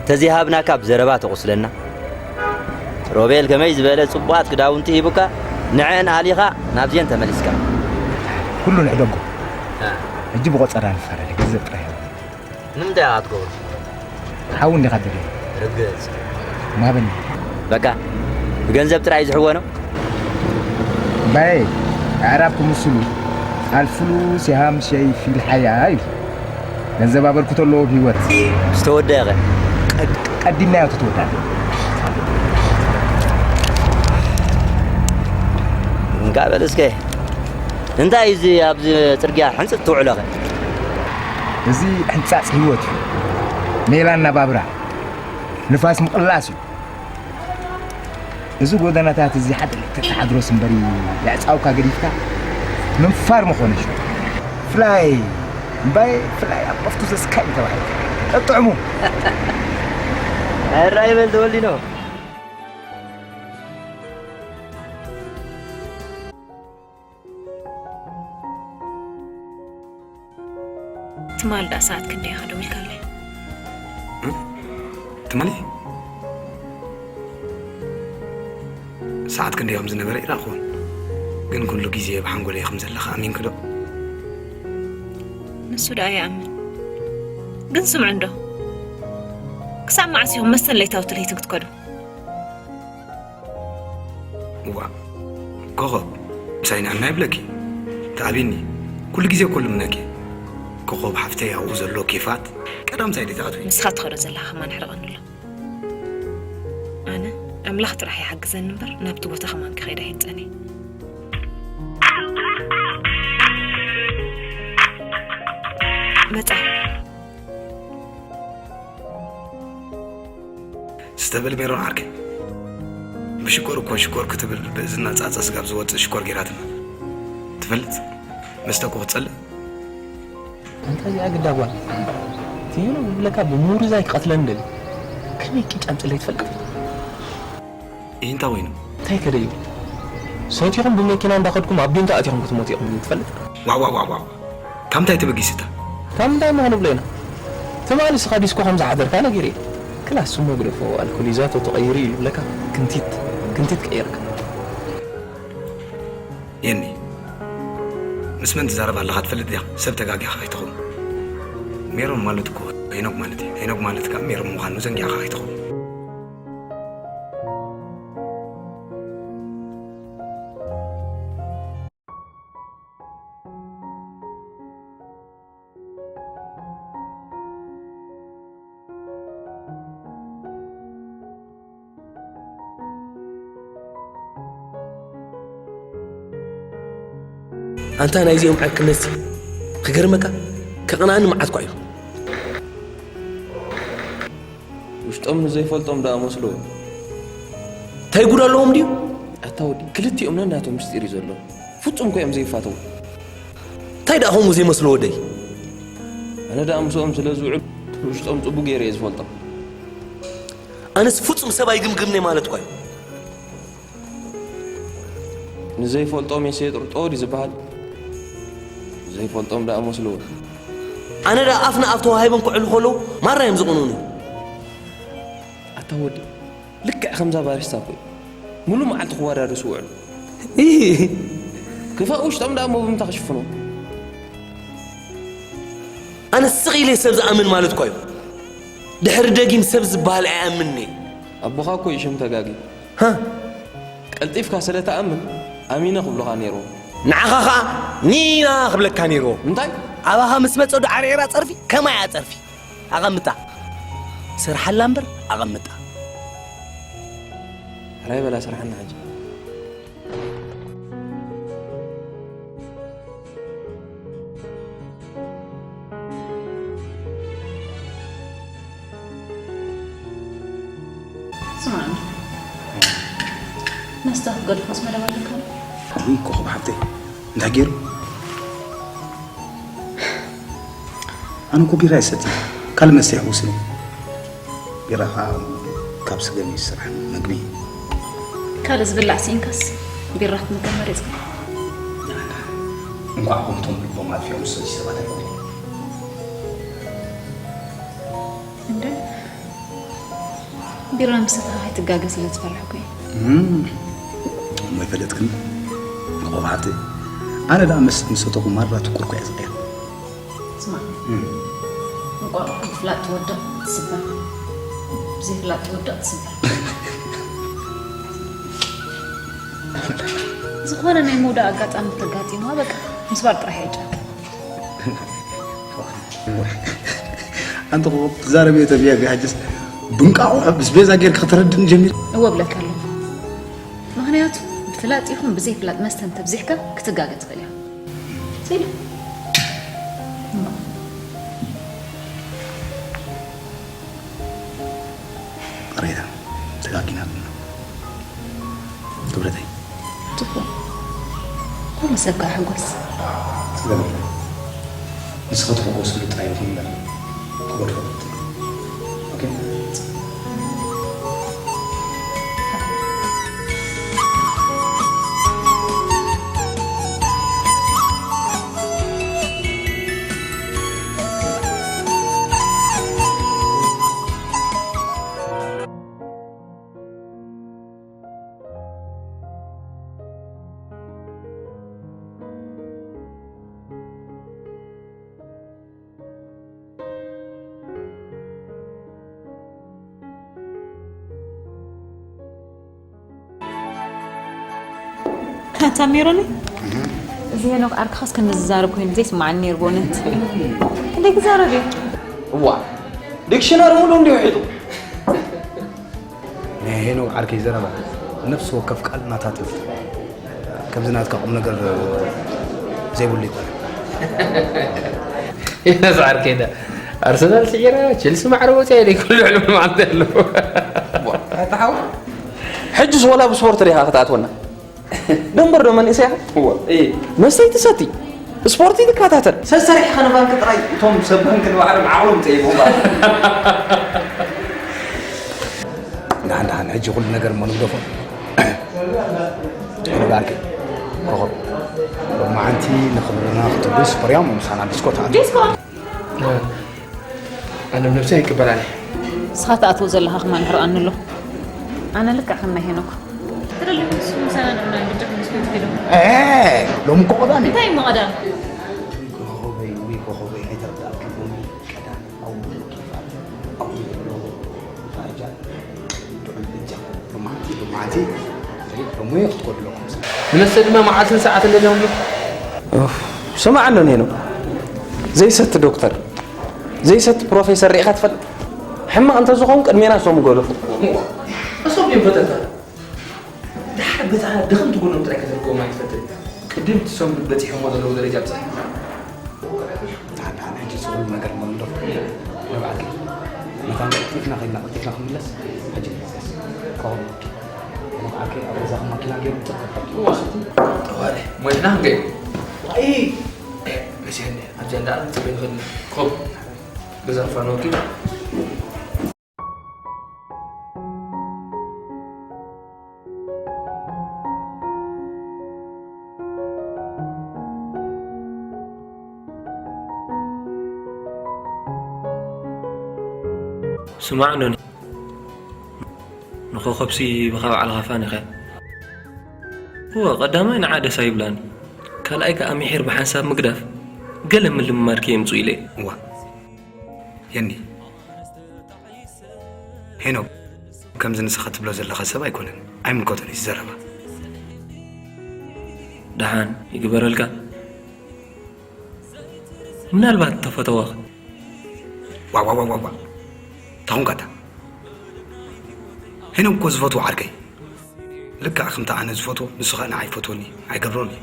ተዘይሃብናካ ብዘረባ ተቑስለና ሮቤል ከመይ ዝበለ ጽቡቓት ክዳውንቲ ሂቡካ ንዐን ኣሊኻ ናብዝየን ተመሊስካ ኩሉ ንሕደጎ ሕጂ ብቆጸራ ንፈላለ ግዘብ ጥራይ ንምንታይ ኣትገብሩ ሓው እንዲኻ ትደልዮ ርግጽ ማበኒ በቃ ብገንዘብ ጥራይ ዝሕወኖ ባየ ኣዕራብ ክምስሉ ኣልፍሉስ የሃም ሸይ ፊል ሓያ እዩ ገንዘብ ኣበርክቶ ኣለዎ ብህይወት ዝተወደኸ ቀዲምናዮ ተተወዳለ እንካ በል እስከ እንታይ እዚ ኣብዚ ጽርግያ ሕንጽት ትውዕሎ ኸ እዚ ሕንጻጽ ህይወት እዩ ሜላ እናባብራ ንፋስ ምቕላስ እዩ እዚ ጎደናታት እዚ ሓደ ተተሓድሮስ እምበሪ የዕፃውካ ገዲፍካ ምንፋር ምኾነ ሽዑ ፍላይ እምባይ ፍላይ ኣቦፍቱ ዘስካይ ተባሂሉ ጠጥዕሙ ራይ በል ተወሊኖ ትማል ደኣ ሰዓት ክንደይ ኢኻ ደዊልካለይ? ትማሊ ሰዓት ክንደይ ከም ዝነበረ ይረኣኹን ግን ኩሉ ግዜ ኣብ ሓንጎለይ ከም ዘለኻ ኣሚንክ ዶ? ንሱ ደኣ ይኣምን ግን ስምዑ እንዶ ክሳብ መዓስ ኢኹም መስተን ለይታውቲ ለይትን ክትከዱ? እዋ ኮኾብ ምሳይ ንዕና ይብለኪ ተኣቢኒ ኩሉ ግዜ እኮ ልምነኪ ኮኾብ ሓፍተይ ኣብኡ ዘሎ ኬፋት ቀዳምሳይ ድዩ ትኣትዊ ንስኻ ትኸዶ ዘለኻ ከማን ሕርቐኒ ኣሎ ኣነ ኣምላኽ ጥራሕ ይሓግዘኒ እምበር ናብቲ ቦታ ከማን ክኸይድ ኣይህጸኒ መጻ ስተበል ሜሮን ዓርከይ ሽኮር እኮ ሽኮር ክትብል ብእዝና ጻጸ ስጋብ ዝወጽእ ሽኮር ጌራትና። ትፈልጥ? መስተ እኮ ክትጸልእ። ኣንታ እዚኣ ግዳ ጓል ትይኑ ብብለካ ብምውርዛይ ክቐትለኒ ደሊ። ከመይ ቂጫ ኣምጽለይ ትፈልጥ? ይህንታ ወይኑ። እንታይ ከደዩ? ሰቲኹም ብመኪና እንዳኸድኩም ኣብ ቢንቶ ኣቲኹም ክትሞቱ ኢኹም ትፈልጥ? ዋው ዋው ዋው ዋው። ካብ ምንታይ ተበጊስታ? ካብ ምንታይ ምኾኑ ብለና። ትማሊ ስኻ ዲስኮ ከም ዝሓደርካ ነጊረ። ክላስ ስሞ ግደፎ ኣልኮሊዛቶ ተቐይሩ እዩ ይብለካ። ክንቲት ክንቲት ቀይርካ። የኒ ምስ መን ትዛረብ ኣለኻ ትፈልጥ ዲኻ? ሰብ ተጋጊኻ ኣይትኸውን። ሜሮን ማለት እኮ ሄኖክ ማለት እዩ። ሄኖክ ማለት ከዓ ሜሮን ምዃኑ ዘንጊዕኻ ኣይትኸውን። ኣንታ ናይዚኦም ዓርክነትሲ ክገርመካ ከቕንኣኒ መዓት ኳ እዩ። ውሽጦም ንዘይፈልጦም ደኣ መስልዎ። እንታይ ጉድ ኣለዎም ድዩ? ኣታ ወዲ ክልቲኦም ነናቶም ምስጢር እዩ ዘሎ። ፍጹም እኮ እዮም ዘይፋተዉ። እንታይ ደኣ ከምኡ ዘይመስሎ ወደይ? ኣነ ደኣ ምስኦም ስለ ዝውዕል ውሽጦም ጽቡቕ ገይረ እየ ዝፈልጦም። ኣነስ ፍጹም ሰብ ኣይግምግምነ ማለት ኳ እዩ። ንዘይፈልጦም የሴጥርጦ ድዩ ዝበሃል? ዘይፈልጦም ደኣ መስልዎ። ኣነ ደኣ ኣፍ ንኣፍ ተዋሂቦም ክዕሉ ከለዉ ማራ እዮም ዝቕንኡኒ። ኣታ ወዲ ልክዕ ከምዛ ባሪስታ እኮ እዩ። ሙሉ መዓልቲ ክወዳደሱ ውዕሉ። ክፋእ ውሽጦም ደኣ እሞ ብምንታ ክሽፍኖ? ኣነ ስቕ ኢለ ሰብ ዝኣምን ማለት እኳ እዩ። ድሕሪ ደጊም ሰብ ዝበሃል ኣይኣምንን እየ። ኣቦኻ እኮ እዩ ሽም ተጋጊ። ሃ ቀልጢፍካ ስለ ትኣምን ኣሚነ ክብሉኻ ነይርዎም። ንዓኻ ኸኣ ኒና ክብለካ ነይርዎ። እንታይ? ኣባኻ ምስ መጸ ዶ ዓርዒራ ጸርፊ ከማይ እያ ጸርፊ። ኣቐምጣ። ስርሓላ እምበር ኣቐምጣ። ሕራይ በላ ስርሓና ሕጂ። ስማዕኒ፣ መስተ ክትገድፎስ መደብ ኣለካ ዶ? ውይ ኮኾብ ሓብተይ፣ እንታይ ገይሩ? ኣነ እኮ ቢራ ይሰቲ ካልእ መስተ የሕውስኒ። ቢራ ከዓ ካብ ስገም ይስራሕ መግቢ። ካልእ ዝብላዕ ስኢንካስ ቢራ ክትምገብ መሪፅካ? እንኳዕ ከምቶም ልቦም ኣልፊኦም ዝሰቲ ሰባት ኣይኮኑ። እንደ ቢራ ምሰተኻ ከይትጋገ ስለ ዝፈራሕኩ እየ። እሞ ኣይፈለጥክን። ቆባዕቲ ኣነ ደኣ መስተ ምሰተኹ ማራ ትኩርኩ እየ ዝቕየር። ስማዕ፣ እንቋቑሖ ብፍላጥ ትወድቕ ትስበር፣ ብዘይፍላጥ ትወድቕ ትስበር። ዝኾነ ናይ ምውዳቕ ኣጋጣሚ እንተጋጢምዋ በቃ ምስባር ጥራሕ እያ ዕጫካ። ኣንቲ ኮኾብ ትዛረብ እየ ተብያ ቢያጅስ ብንቃቑሖ ምስ ቤዛ ጌርካ ከተረድእኒ ጀሚር። እወ ብለካ ኣለኹ። ምኽንያቱ ብፍላጥ ይኹን ብዘይፍላጥ መስተ እንተብዚሕካ ክትጋገ ትኽእል ኢኻ። ሲላ ሬታ ተጋጊና ክብረተይ ጽቡቕ ኩሉ ሰብ ከኣ ሕጎስ ጽገበለ ንስኻ ትሕጎስሉ ጥራይ ኢኹም እምበር ክጎድፈኩም ኦኬ ኣታ ሜሮን፣ እዚ ሄኖክ ዓርክኻስ ከምዚ ዝዛረብ ኮይኑ ዘይስምዓኒ ነይሩ ብእውነት። ክንደይ ክዛረብ እዩ? እዋ ዲክሽነሪ ሙሉ እንዲሁ ሒጡ። ናይ ሄኖክ ዓርከይ ዘረባ ነፍሲ ወከፍ ቃል ናታ ትምህርቲ ከምዚ ናትካ ቁም ነገር ዘይብሉ ይኮነ። ኢነስ ዓርከይ ዳ ኣርሰናል ስዒራ ቸልሲ ማዕረ ወፅያ ኢለ ኩሉ ልዕሊ መዓልቲ ኣለዎ። ኣታሓው ሕጅስ ወላ ብስፖርት ዲኻ ክትኣትወና? ደንበር ዶ መንእሰይ ኢኻ? እወ። እይ። መስተይ ትሰቲ፣ ስፖርቲ ትከታተል። ሰሰሪሕኻ ንባንክ ጥራይ፣ እቶም ሰብ ባንክ ንባዕሎም ዓቕሎም ጸይቦም። ደሓን ደሓን፣ ሕጂ ኩሉ ነገር እሞ ንግደፎ። ንባርኪ ኮኸብ፣ ሎማዓንቲ ንኽብርና ክትብሉስ ፍርያም ምሳና ዲስኮ ተኣትዩ። ዲስኮ! ኣነ ብነብሰይ ኣይቅበላን እየ። ንስኻ ትኣትዎ ዘለኻ ከማን ይሕርቐኒ ኣሎ። ኣነ ልክዕ ከም ናይ ሄኖክ። ትደሊ ንሱ ምሳና ንዑና ንብድዕ ምስ ቤት ሄዶ። ኤ፣ ሎሚ እኮ ቀዳም እዩ። እንታይ እሞ ቀዳም? ኮኸበይ፣ ውይ ኮኸበይ፣ ኣይተረዳእክን። ሎሚ ቀዳም፣ ኣው፣ ኪፋት፣ ኣው፣ ፋጃ፣ ጥዑም ብጃ፣ ሎማዓንቲ፣ ሎማዓንቲ፣ ሎሚ ክትጎድለኩም። ንመስተ ድማ መዓልትን ሰዓትን ደልዮም። ኡፍ፣ ስማዕ ኣሎ ኔኖ። ዘይሰቲ ዶክተር፣ ዘይሰቲ ፕሮፌሰር ርኢኻ ትፈልጥ? ሕማቕ እንተዝኸውን ቅድሜና እሶም ምገደፉ። እሶም ድዮም ፈተንታ? ድሓር በታ ድኽምቲ ጎኖም ጥራይ ከተርከቦም ኣይትፈትን። ቅድም እሶም በጺሖሞ ዘለዉ ደረጃ ብጽሕ። ኣታ፣ ኣታ፣ ሕጂ ዝኹሉ ነገር መምለኹ ንብዓልኪ። መታን ቀልጢፍና ከይድና ቀልጢፍና ክንምለስ፣ ሕጂ ንመለስ። ከኸም ንብዓልኪ ኣብ ገዛኹም ማኪና ገይሩ ጥርቅርቅርቂ። እዋ፣ ጠዋሪ፣ ሞይትና ክንገይ። ኣይ፣ መሲሐኒ፣ ኣብዚኣ እንዳኣለ ንጽበይ ንኽእል ኢና። ኮም፣ ገዛ ክፋን ወኪል። ስማዕ ዶኒ፣ ንኾኾብሲ ብኻ ባዕልኻ ፋን ኢኻ። እወ፣ ቀዳማይ ንዓ ደስ ኣይብላን፣ ካልኣይ ከኣ ምሒር ብሓንሳብ ምግዳፍ ገለ ምልምማድ ከየምጽኡ ኢለ እየ። እዋ፣ የኒ፣ ሄኖክ ከምዚ ንስኻ ትብሎ ዘለኻ ሰብ ኣይኮነን። ኣይምልከቶን እዩ ዘረባ። ደሓን ይግበረልካ። ምናልባት ተፈተወኽ። ዋ፣ ዋ፣ ዋ፣ ዋ፣ ዋ። ታኹንካታ። ሄኖክ እኮ ዝፈትዎ ዓርከይ። ልክዕ ከምታ ኣነ ዝፈትዎ፣ ንሱ ኸኣ ንዓይ ይፈትወኒ፣ ኣይገብሮን እዩ።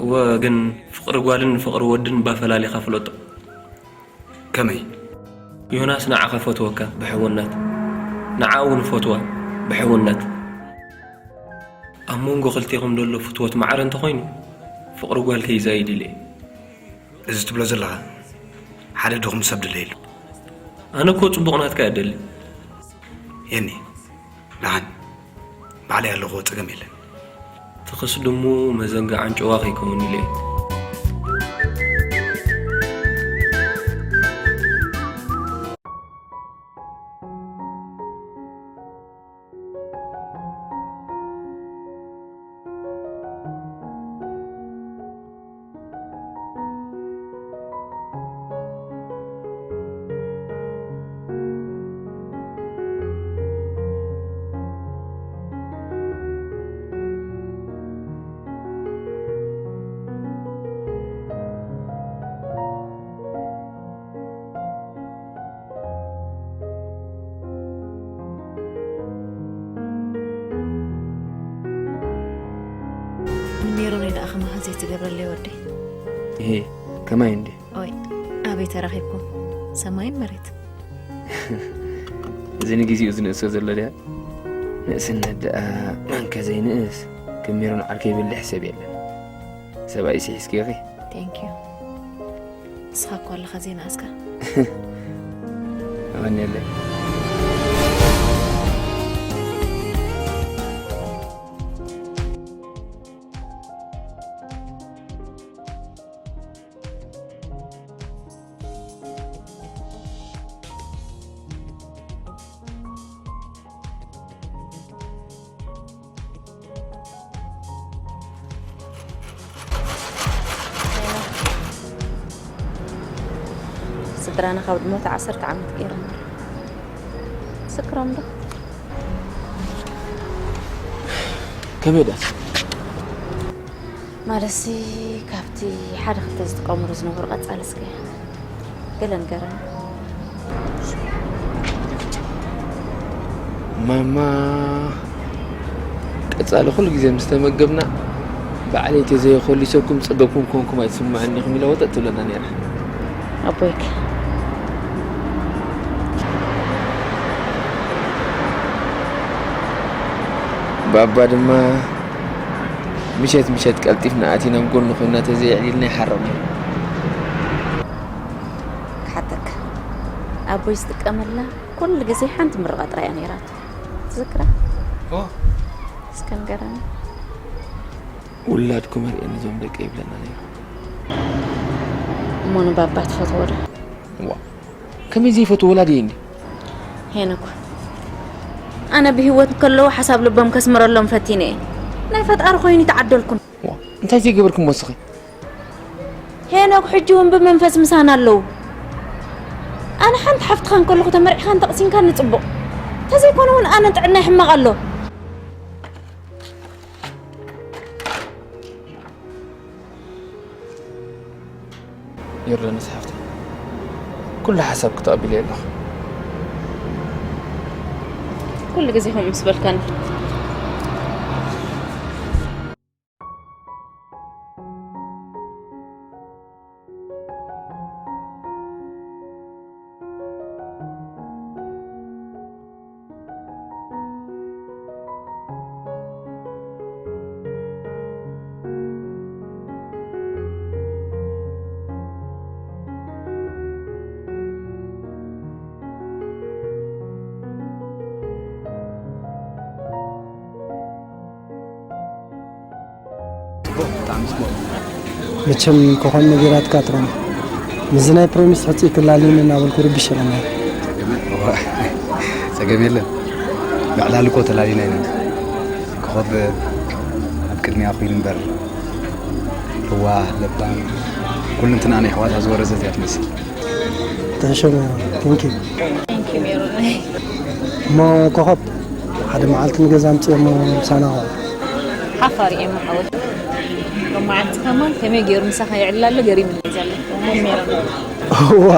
እወ፣ ግን ፍቕሪ ጓልን ፍቕሪ ወድን እባ ፈላሊኻ ፍለጦ። ከመይ? ዮናስ ንዓኻ ፈትወካ ብሕውነት፣ ንዓ እውን ፈትዋ ብሕውነት። ኣብ መንጎ ክልቴኹም ዘሎ ፍትወት ማዕረ እንተኾይኑ፣ ፍቕሪ ጓል ከይዛይድ ኢለ እየ። እዚ ትብሎ ዘለኻ ሓደ ድኹም ሰብ ድለየሉ። ኣነ እኮ ጽቡቕ ናትካ እየ ደሊ። የኒ፣ ደሓን፣ ባዕለይ ኣለኹዎ፣ ጸገም የለን። ትኽስ ድሙ መዘንግዕ ኣንጭዋ ከይከውን ኢለ እየ። ንሜሮነይ ደኣ ከማኻ ዘይትገብረለይ ወደይ። እሄ፣ ከማይ እንዴ? ኦይ፣ ኣበይ ተራኺብኩም? ሰማይን መሬት። እዚ ንግዜኡ ዝንእሶ ዘሎ ድያ? ንእስነት ደኣ መን ከ ዘይንእስ? ከም ሜሮን ዓርከይ ይበልሕ ሰብ የለን። ሰብኣይሲ ሒዝኪ ኢኺ? Thank you። ንስኻ እኮ ኣለኻ ዘይነኣስካ። የቐንየለይ። ስድራና ካብ ድሞት ዓሰርተ ዓመት ገይሮም። ስክሮም ዶ? ከመይ ደኣ? ማለትሲ፣ ካብቲ ሓደ ክልተ ዝጥቀሙሉ ዝነበሩ ቀጻሊ እስከ ገለ ንገረኒ። ማማ፣ ቀጻሊ ኩሉ ግዜ ምስ ተመገብና፣ ባዕለይ ተዘይኮሊሰኩም ጸገብኩም ኮንኩም ኣይትስምዓኒ ኢኹም ኢላ ወጠጥ ትብለና ነይራ። ኣቦይክ። ባባ ድማ ምሸት ምሸት ቀልጢፍና ኣቲና ኣብ ጎኑ ኮይና ተዘይዕሊልና ይሓርቕ ነይሩ። ክሓተካ፣ ኣቦይ ዝጥቀመላ ኩሉ ግዜ ሓንቲ ምርቓ ጥራይ እያ ነይራቶ። ትዝክራ? ኦ። እስከ ንገረኒ። ውላድኩም ኣርእየኒ እዞም ደቂ ይብለና ነይሩ። እሞ ንባባ ትፈትዎ ዶ? ዋ፣ ከመይ ዘይፈትዎ ወላዲ እንዲ? ሄኖክ፣ ኣነ ብህይወት ከለዉ ሓሳብ ልቦም ከስምረሎም ፈቲነ እየ። ናይ ፈጣሪ ኮይኑ ይተዓደልኩም። ዋ፣ እንታይ ዘይገበርኩም ወስኺ? ሄኖክ፣ ሕጂ እውን ብመንፈስ ምሳና ኣለዉ። ኣነ ሓንቲ ሓፍትኻ እንከለኹ ተመርዒኻን ተቕሲንካን ንጽቡቕ። ተዘይኮነ እውን ኣነ ጥዕናይ ሕማቕ ኣሎ። ዮርዳኖስ ሓፍተይ፣ ኩሉ ሓሳብ ክተቐቢለ ኣለኹ። ኩሉ ግዜ ከምኡ ምስ በልካኒ። ጽቡቕ፣ ብጣዕሚ ጽቡቕ። መቸም ኮኾብ ነጊራትካ ትሮም። ምስዚ ናይ ፕሮሚስ ሕጽይ ክላልዩኒ እናበልኩ ርብሽ ኢለና። ጸገም የለን። ጸገም የለን። ምዕላል እኮ ተላሊና ኢና። ኮኾብ ኣብ ቅድሚያ ኮይኑ እምበር። ለዋህ፣ ለባም፣ ኩልንትና ናይ ኣሕዋታ ዝወረሰት እያ ትመስል። ተሸመ፣ ቴንኪ። ቴንኪ ሜሮን። እሞ ኮኾብ፣ ሓደ መዓልቲ ንገዛ ኣምጽኦሞ ምሳና ኸዓ። ሓፋር እየ እሞ ሓወይ። ሎም መዓልቲ ከማን ከመይ ገይሩ ምሳኻ ይዕልል ኣሎ ገሪሙኒ እዩ ዘሎ። እሞ ሜሮን። እዋ፣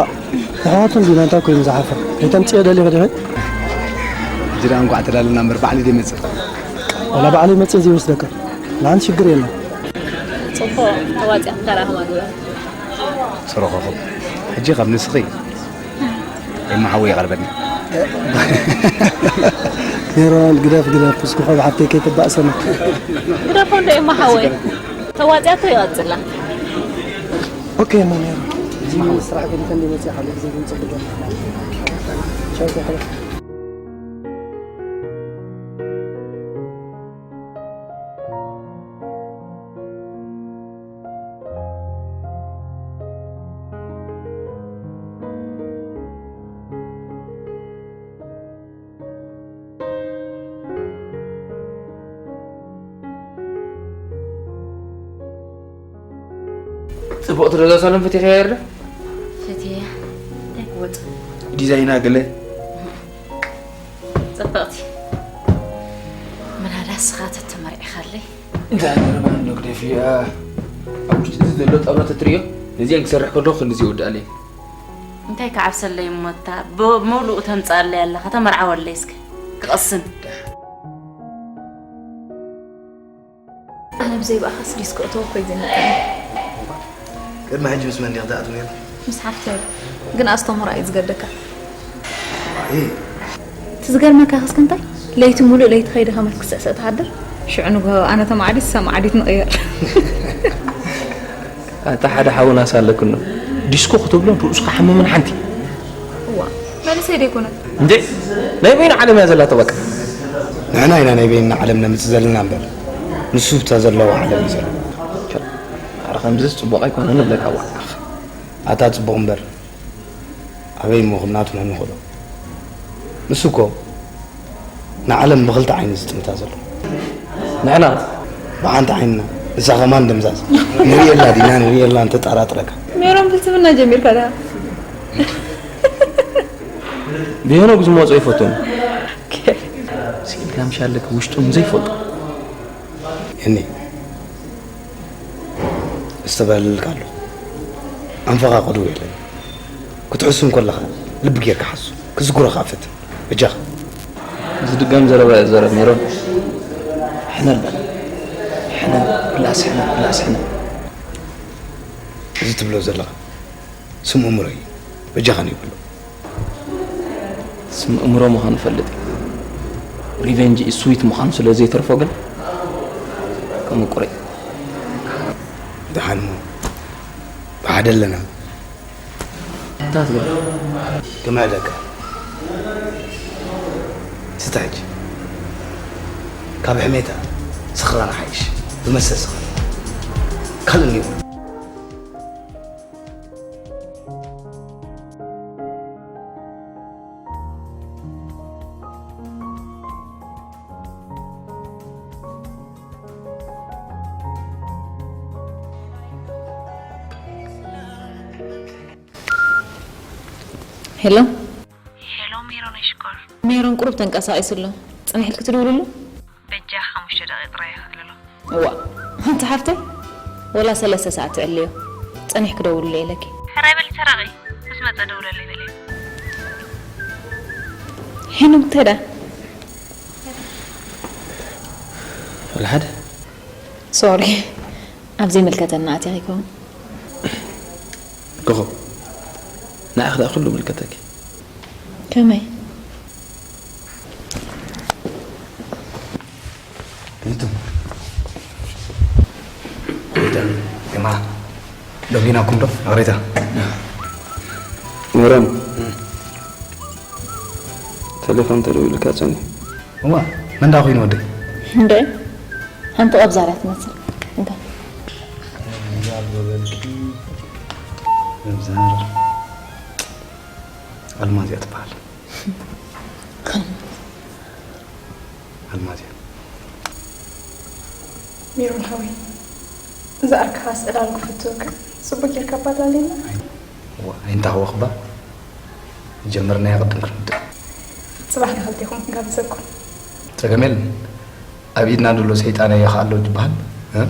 ኣሕዋቱ እንዲና እንታይ ኮይኑ ዝሓፍር? ከይተምጽኦ ደሊኺ ዲኺ? ሕጂ ደኣ እንኳዕ ተዳለና እምበር ባዕሉ ድየ መጽእ? ዋላ ባዕሉ ይመጽእ ዘይወስደካ። ንኣንቲ ሽግር የለን። ጽቡቕ ተዋጺኣ ተራኽባ ግበር። ስረኸኹም። ሕጂ ካብ ንስኺ ኤማ ሓወይ ይቐርበኒ። ሜሮን፣ ግደፍ፣ ግደፍ። እስኪ ኮብ ሓፍተይ ከይትባእሰኒ። ግደፎ እንዶ ኤማ ሓወይ። ተዋጺኣቶ ይቐጽላ። ኦኬ፣ እሞ ሜሮን። እዚ ስራሕ ገዲፈ እንደ መጽእ ሓለ ግዜ ግን ጽቡቕ። ቻው፣ ቻው። ጽቡቕቲ ሮዛ ሳሎን ፈቲኽያ ዶ? ፈትየያ። እንታይ ክወጽእ? ዲዛይና ገለ? ጽብቕቲ። ምናዳ ስኻ ተተመርዒኻለይ? እንታይ ገረማ እንዶ ግደፍያ። ኣብ ውሽጢ እዚ ዘሎ ጣውላ ተትርእዮ፣ ነዚአን ክሰርሕ ከለኹ ክንድዚ ይወድኣለይ። እንታይ ክዓብሰለይ እሞ እታ ብመሉኡ ተምጽኣለይ ኣለኻ፣ ተመርዓወለይ እስከ። ክቐስን። ኣነ ብዘይ ብኣኻስ ዲስኮ እተወ እኮ እዩ ዘንቀኒ። ቅድሚ ሕጂ ምስ መን ዲኺ ትኣትዊ ነይርኪ? ምስ ሓፍተይ። ግን ኣስተምህሮ እዩ ዝገደካ። እይ። እቲ ዝገርመካ ከስከ እንታይ? ለይቲ ሙሉእ ለይቲ ከይደ ከመት ክስዕስዕ ትሓድር? ሽዑ ንግሆ ኣነ ተማዕዲት፣ እሳ ማዕዲት ንቕየር። ኣታ ሓደ ሓውናስ ኣለክኖ። ዲስኮ ክትብሎ ርእሱ ክሓምምን ሓንቲ። እዋ፣ መንእሰይ ዶ ኣይኮነን? እንዴ? ናይ በይኑ ዓለም እያ ዘላቶ በቃ። ንሕና ኢና ናይ በይንና ዓለም ነምጽእ ዘለና እምበር፣ ንሱ ብታ ዘለዎ ዓለም እዩ ዘሎ። ኣረ ከምዚስ ጽቡቕ ኣይኮነን እብለካ እዋ። ኣታ ጽቡቕ እምበር፣ ኣበይ እሞ ከም ናቱ ነንኽእሎ? ንሱ እኮ ንዓለም ብኽልተ ዓይኒ ዝጥምታ ዘሎ። ንሕና ብሓንቲ ዓይንና፣ ንሳ ኸማን ደምዛዝ። ንርእየላ ዲና ንርእየላ እንተጠራጥረካ። ሜሮን ፍልስፍና ጀሚርካ ደኣ። ብሄኖግ ዝመጾ ይፈቱን። ስኢልካ ምሻለክ ውሽጡን ዘይፈልጦ። እኒ እስተባልልካ ኣሎ። ኣንፈኻ ቅድው የለን። ክትሕሱ እንከለኻ ልቢ ጌርካ ሓሱ። ክዝጉረኻ ፈትን። በጃኻ። ዝድገም ዘረባ እዩ ዘረብ ሜሮን። ሕነን በል። ሕነን፣ ፕላስ ሕነን፣ ፕላስ ሕነን። እዚ ትብሎ ዘለኻ ስም እምሮ እዩ። በጃኻ ንይብሎ። ስም እምሮ ምዃኑ እፈልጥ እየ። ሪቨንጅ ስዊት ምዃኑ ስለ ዘይተርፎ ግን ከምቁረ። ደሓን እሞ ብሓደ ኣለና። እንታይ ትብል? ክምዕደካ ስተ ሕጂ ካብ ሕሜታ ስኽራን ሓይሽ ብመሰ ስኽር ካልእ እኒኦ። ሄሎ። ሄሎ ሜሮን ሽኮር። ሜሮን ቁሩብ ተንቀሳቒሱ ኣሎ። ጽኒሕልኪ ትድውልሉ? በጃ ሓሙሽተ ደቂቕ ጥራይ ይኸፍልሎ። እዋ፣ ኣንቲ ሓፍተይ፣ ወላ ሰለስተ ሰዓት ትዕልዮ። ጸኒሕኪ ደውልለይ ኢለኪ። ሕራይ በሊ ሰራቒ፣ ምስ መጸ ደውለለይ በሊ። ሄኖክ እንታይ ደኣ? ወላ ሓደ። ሶሪ፣ ኣብ ዘይምልከተና ኣትያ ይኸውን። ኮኾብ፣ ንዓኺ ደኣ ኩሉ ምልከተኪ። ከመይ? ይቱ ጀማ ሎጊናኩም ዶ ኣቕሬታ ሜሮን፣ ቴሌፎን ተደዊሉካ ጸኒሑ። እዋ መን ዳ ኮይኑ ወደይ? እንደ ሓንቲ ቀብዛርያ ትመስል። እንታይ? ኣልማዝ እያ ትበሃል። ኣልማዝ እያ። ሜሮን ሓወይ፣ እዛ ኣርካኻ ስእላሉ ክፍትወካ ጽቡቅ ጌርካ ኣባላልየና። ዋ፣ ኣይንታህወኽባ። ጀመርናዮ ቅድም ክንውድእ። ጽባሕ ንኽልቴኹም ክንጋብዘኩም። ጸገም የለን። ኣብ ኢድና ዘሎ ሰይጣን ኣየኸ ኣሎ ዝበሃል? እ?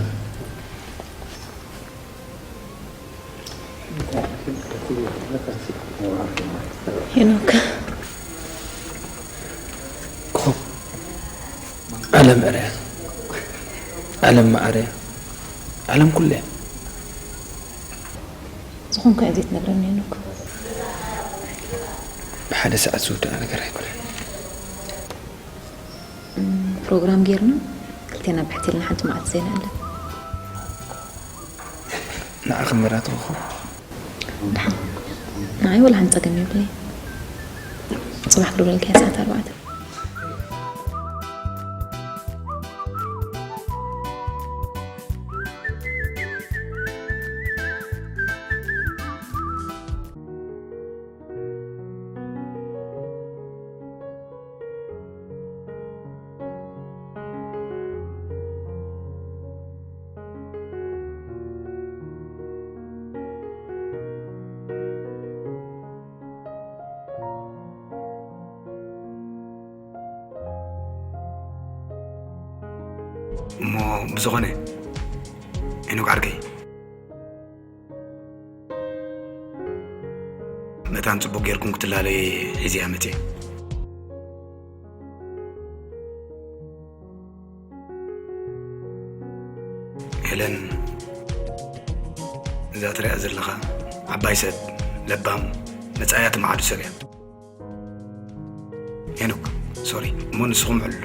ሄኖክ። ኮኾብ፣ ዓለም ዕረ እያ። ዓለም መዓረ እያ። ዓለም ኩሉ እያ። ዝኾንካ እየ ዘይትነግረኒ ሄኖክ። ብሓደ ሰዓት ዝውዳእ ነገር ኣይኮነን። ፕሮግራም ጌርና ክልቴና ብሕቲ ኢልና ሓንቲ መዓልቲ ዜና ኣለን። ንዓኺ ምራት ኮኾብ። ደሓን። ንዓይ ወላ ሓንቲ ጸገም የብለይ። ጽባሕ ክድውለልካ እየ ሰዓት ኣርባዕተ። እሞ ብዝኾነ ሄኖክ ዓርከይ፣ መታን ጽቡቕ ጌርኩም ክትላለዩ ሒዘያ መጽየ። ሄለን፣ እዛ ትሪኣ ዘለኻ ዓባይ ሰብ፣ ለባም፣ መጻኢያ ትመዓዱ ሰብ እያ። ሄኖክ፣ ሶሪ እሞ ንስኹም ዕልሉ።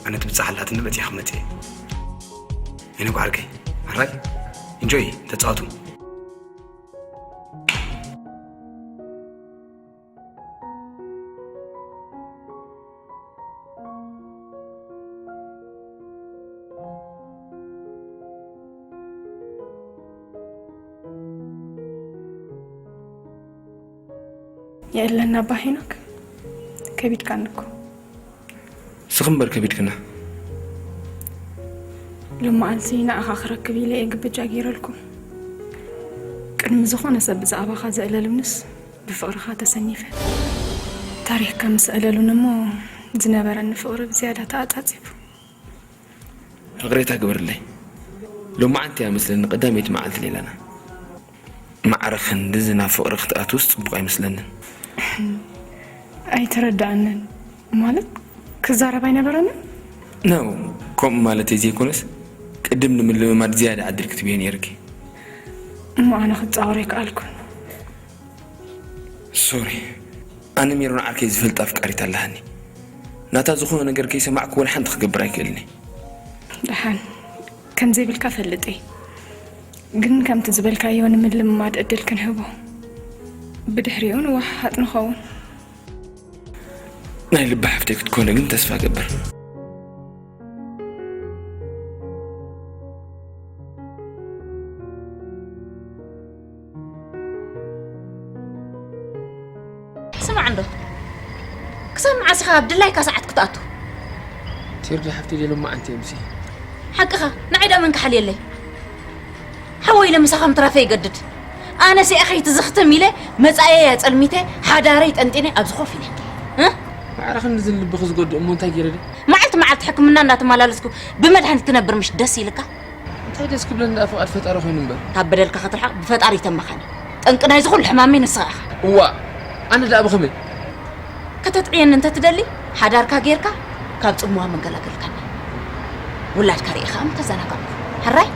ኣነ ትብጻሕ ኣላትኒ በጺሐ ክመጽእ እየ። ሄኖክ ዓርከይ፣ ሕራይ፣ ኢንጆይ፣ ተጻወቱ። የእለና ኣባ ሄኖክ፣ ከቢድካኒ እኮ። ስኺ እምበር ከቢድክና። ሎመዓልቲ ንዓኻ ክረክብ ኢለ እየ ግብጃ ገይረልኩም። ቅድሚ ዝኾነ ሰብ ብዛዕባኻ ዘእለሉንስ ብፍቕርኻ ተሰኒፈ። ታሪኽካ ምስ ኣእለሉኒ እሞ ዝነበረኒ ፍቕሪ ብዝያዳ ተዓጻጺፉ። ይቕሬታ ግበርለይ። ሎመዓንቲ እያ መስለኒ ቀዳመይቲ መዓልቲ ሌላና። ማዕረ ክንድዚ ናብ ፍቕሪ ክትኣትውስ ጽቡቕ ኣይመስለንን። ኣይተረድኣንን። ማለት ክዛረብ ኣይነበረንን? ነው፣ ከምኡ ማለተይ ዘይኮነስ ቅድም ንምልምማድ ዝያዳ ዕድል ክትብዮ ነይርኪ። እሞ ኣነ ክጻወር ኣይከኣልኩን። ሶሪ። ኣነ ሜሮን ዓርከይ ዝፈልጥ ኣፍቃሪት ኣለሃኒ። ናታ ዝኾነ ነገር ከይሰማዕኩ ወላ ሓንቲ ክገብር ኣይክእልኒ። ደሓን ከም ዘይብልካ ፈልጥ እየ። ግን ከምቲ ዝበልካዮ ንምልምማድ ዕድል ክንህቦ፣ ብድሕሪኡ ንወሓጥ ንኸውን። ናይ ልቢ ሓፍተይ ክትኮነ ግን ተስፋ ገብር። ስማዕ እንዶ፣ ክሳብ መዓስ ኢኻ ኣብ ድላይካ ሰዓት ክትኣቱ? ቴርዲ ሓፍቲ ሌሎ መዓንቲ እምሲ ሓቅኻ፣ ንዓይ ዳ መን ክሓልየለይ? ሓወይ ኢለ ምሳኻ ምትራፈ ይገድድ። ኣነ ሲኣ ከይትዝኽትም ኢለ መጻኤ ኣጸልሚተ ሓዳረይ ጠንጢነ ኣብዚ ኮፍ ኢለ። እ? ማዕረ ክንድዝን ልብኺ ዝጎድእ እሞ እንታይ ገይረ ደ መዓልቲ መዓልቲ ሕክምና እናተመላለስኩ ብመድሃኒት ክነብር ምሽ ደስ ኢልካ? እንታይ ደስ ክብለኒ ደኣ ፍቓድ ፈጣሪ ኮይኑ እምበር ካብ በደልካ ክትርሓቕ ብፈጣሪ ይተመኻኒ። ጠንቂ ናይዚ ኩሉ ሕማመይ ንስኻ ኢኻ። እዋ ኣነ ደኣ ብኸመይ ከተጥዕየኒ እንተትደሊ ሓዳርካ ጌርካ ካብ ጽምዋ ምገላገልካኒ። ውላድካ ርኢኻ ምተዘናጋዕኩ። ሕራይ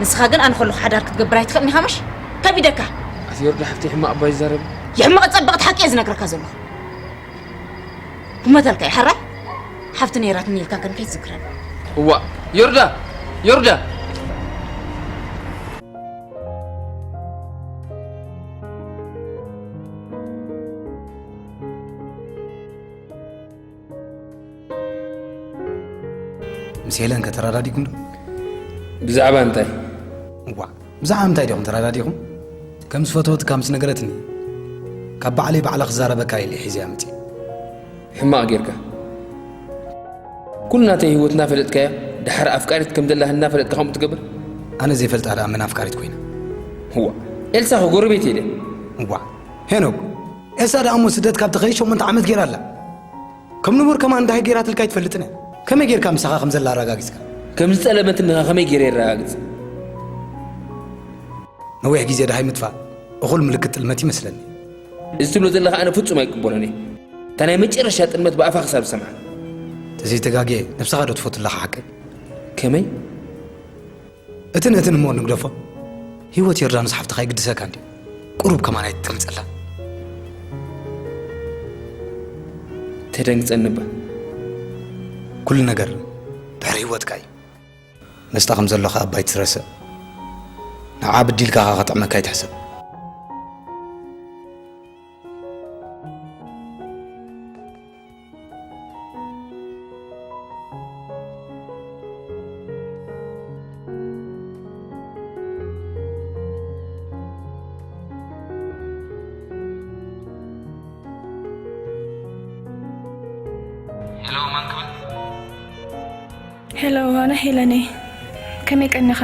ንስኻ ግን ኣነ ከለኹ ሓዳር ክትገብር ኣይትኽእልን ኢኻ ምሽ? ከቢደካ። ኣቲ ዮርዳ ሓፍተይ ሕማቕ እባ ይዛረብ። ይሕመቕ ጸብቕቲ ሓቂ እየ ዝነግረካ ዘለኹ። ክመተልካ እየ ሕራይ ሓፍቲ ነይራትኒ ኢልካ ግን ከይትዝክረኒ። እዋ ዮርዳ ዮርዳ ምስ ሄለን ከተረዳዲኩም ዶ? ብዛዕባ እንታይ? እዋ ብዛዕባ እንታይ ዲኹም ተረዳዲኹም? ከም ዝፈተወትካ ምስ ነገረትኒ ካብ ባዕለይ ባዕላ ክዛረበካ ኢለ ሒዘያ መፅእ። ሕማቕ ጌርካ። ኩሉ ናተይ ህይወት እናፈለጥካያ ድሓር ኣፍቃሪት ከም ዘላህ እናፈለጥካ ከምኡ ትገብር? ኣነ ዘይፈልጣ ደኣ መን ኣፍቃሪት ኮይና? እዋ ኤልሳ ኸ ጎረቤት እየ ድያ? እዋ ሄኖክ፣ ኤልሳ ደኣ እሞ ስደት ካብ ተኸይድ ሸሞንተ ዓመት ጌራ ኣላ። ከም ንቡር ከማን ደሃይ ጌራትልካ ኣይትፈልጥን እያ። ከመይ ጌርካ ምሳኻ ከም ዘላ ኣረጋጊጽካ? ከም ዝጠለመትኒ ከ ከመይ ጌረ የረጋግጽ? ነዊሕ ግዜ ደሃይ ምጥፋእ እኹል ምልክት ጥልመት ይመስለኒ። እዚ ትብሎ ዘለኻ ኣነ ፍጹም ኣይቅበሎን እየ። እታ ናይ መጨረሻ ጥልመት ብኣፋ ክሳብ ዝሰምዓ። ተዘይተጋግየ ነብስኻ ዶ ትፈቱ ኣለኻ ሓቀይ? ከመይ? እትን እትን እሞ ንግደፎ። ህይወት ዮርዳኖስ ሓፍትኻ ይግድሰካ እንድዩ። ቁሩብ ከማን ኣይትድንግጸላ። ተደንግጸኒ እባ። ኩሉ ነገር ድሕሪ ህይወትካ እዩ። መስጣ ከም ዘሎኻ እባ ኣይትረስዕ። ንዓ ብዲልካ ከጥዕመካ ኣይትሕሰብ። ሄሎ መን ክብል? ሄሎ ኣነ ሄለኔ። ከመይ ቀኒኻ?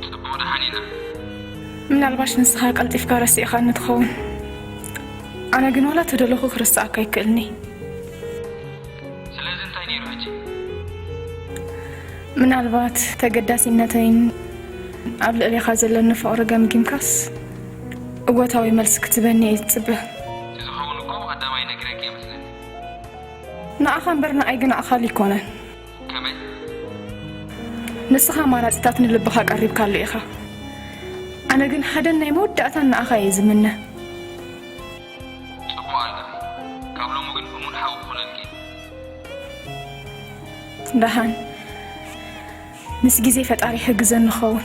ጽቡቕ ደሓን ኢና። ምናልባሽ ንስኻ ቀልጢፍካ ረሲእኻኒ ትኸውን። ኣነ ግን ዋላ ተደለኹ ክርስኣካ ኣይክእልኒ። ስለዚ እንታይ ነይሩ ሕጂ? ምናልባት ተገዳሲነተይን ኣብ ልዕሌኻ ዘለኒ ፍቕሪ ገምጊምካስ እወታዊ መልሲ ክትበኒ እየ ዝጽበ። ዝኸውን እኮ ብቐዳማይ ነጊረኪ እየ መስለኒ። ንኣኻ እምበር ንኣይ ግን ኣኻል ኣይኮነን። ከመይ? ንስኻ ኣማራጺታት ንልብኻ ቀሪብካሉ ኢኻ። ኣነ ግን ሓደን ናይ መወዳእታን ንኣኻ እየ ዝምነ። ጽቡቕ ኣለኺ። ካብ ሎሚ ግን እሙን ሓው ክኾነልኪ። ደሓን። ምስ ግዜ ፈጣሪ ይሕግዘኒ ክኸውን።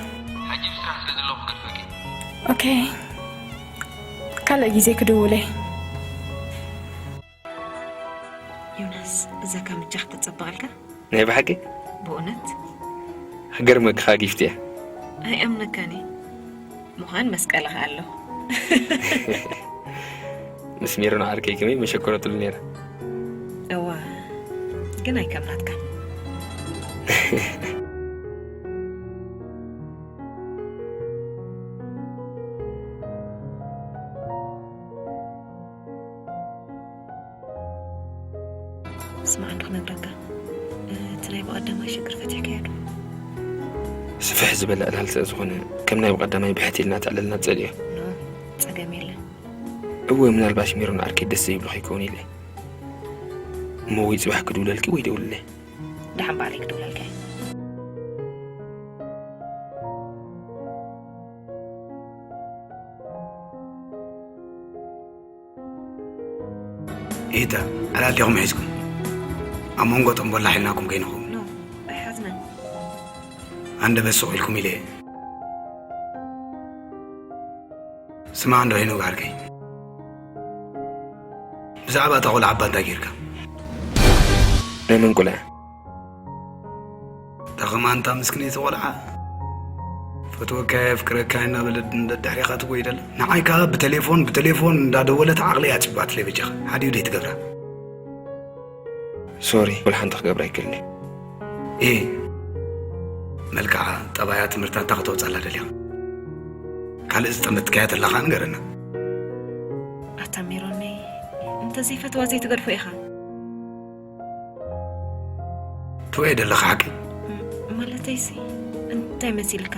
ሕጂ ብስራሕ ስለ ዘለኹ ክገድፈኪ። ኦኬ። ካልእ ግዜ ክድውል እየ። ዮናስ፣ እዛ ካምቻ ክተጸብቐልካ። ናይ ብሓቂ? ብእውነት? ክገርመክኻ ጊፍት እያ። ኣይኣምነካን እየ። ምዃን መስቀልኻ ኣሎ። ምስ ሜሮን ዓርከይ ከመይ መሸኮረትሉ ነይራ። እዋ፣ ግን ኣይከምናትካን። ስማዕ እንዶ ክነግረካ፣ እቲ ናይ ብቐዳማይ ሽግር ፈቲሕካዮ ዶ? ስፍሕ ዝበለ ዕላል ስለ ዝኾነ፣ ከም ናይ ብቐዳማይ ብሕት ኢልና ተዕለልና ትጸልዮ። ኖ፣ ጸገም የለን። እወ፣ ምናልባሽ ሜሮን ዓርከይ ደስ ዘይብሉ ከይከውን ኢለ። እሞ ወይ ጽባሕ ክድውለልኪ ወይ ደውልለይ። ደሓን ባዕለይ ክድውለልካ እየ። ኢታ ዕላል ዲኹም ሒዝኩም? ኣብ መንጎ ጠንቦላ ሒልናኩም ከይንኸውን። ኖ ኣይሓዝናን። ኣንደበት ሱቕ ኢልኩም ኢለ እየ። ስማ እንዶ ሄኖግ ዓርከይ፣ ብዛዕባ እታ ቆልዓ እባ እንታይ ጌርካ? ናይ መን ቆልዓ? እታ ኸማንታ ምስክነይቲ ቆልዓ ፈትወካየ ኣፍቅረካየ እናበለት ደድሕሪኻ ትጎይደላ። ንዓይ ከኣ ብቴሌፎን ብቴሌፎን እንዳደወለት ዓቕለይ ኣጽባትለይ በጃኻ። ሓዲኡ ደይ ትገብራ። ሶሪ፣ ወላ ሓንቲ ክገብር ኣይክእልን እየ። ኢ መልክዓ፣ ጠባያ፣ ትምህርታ እንታይ ከተውጻላ ደሊኻ? ካልእ ዝጠመትካያ ተላኻ ንገረና። ኣታ ሜሮነይ፣ እንተዘይፈትዋ ዘይትገድፎ ኢኻ። ትወየ ደለኻ ሓቂ? ማለተይሲ እንታይ መሲልካ?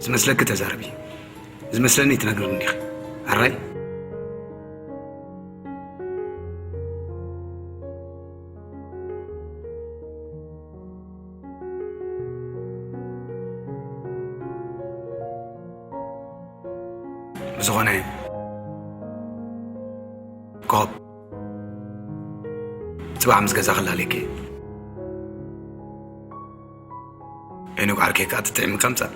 ዝመስለኪ ተዛረቢ። ዝመስለኒ ትነግርኒ ኢኺ። ኣራይ? ብዝኾነ ኮብ ጽባሕ ምስ ገዛ ክላለኪ። ሄኖግ ዓርከይ ከኣ ትጥዕምካ ምጻእ።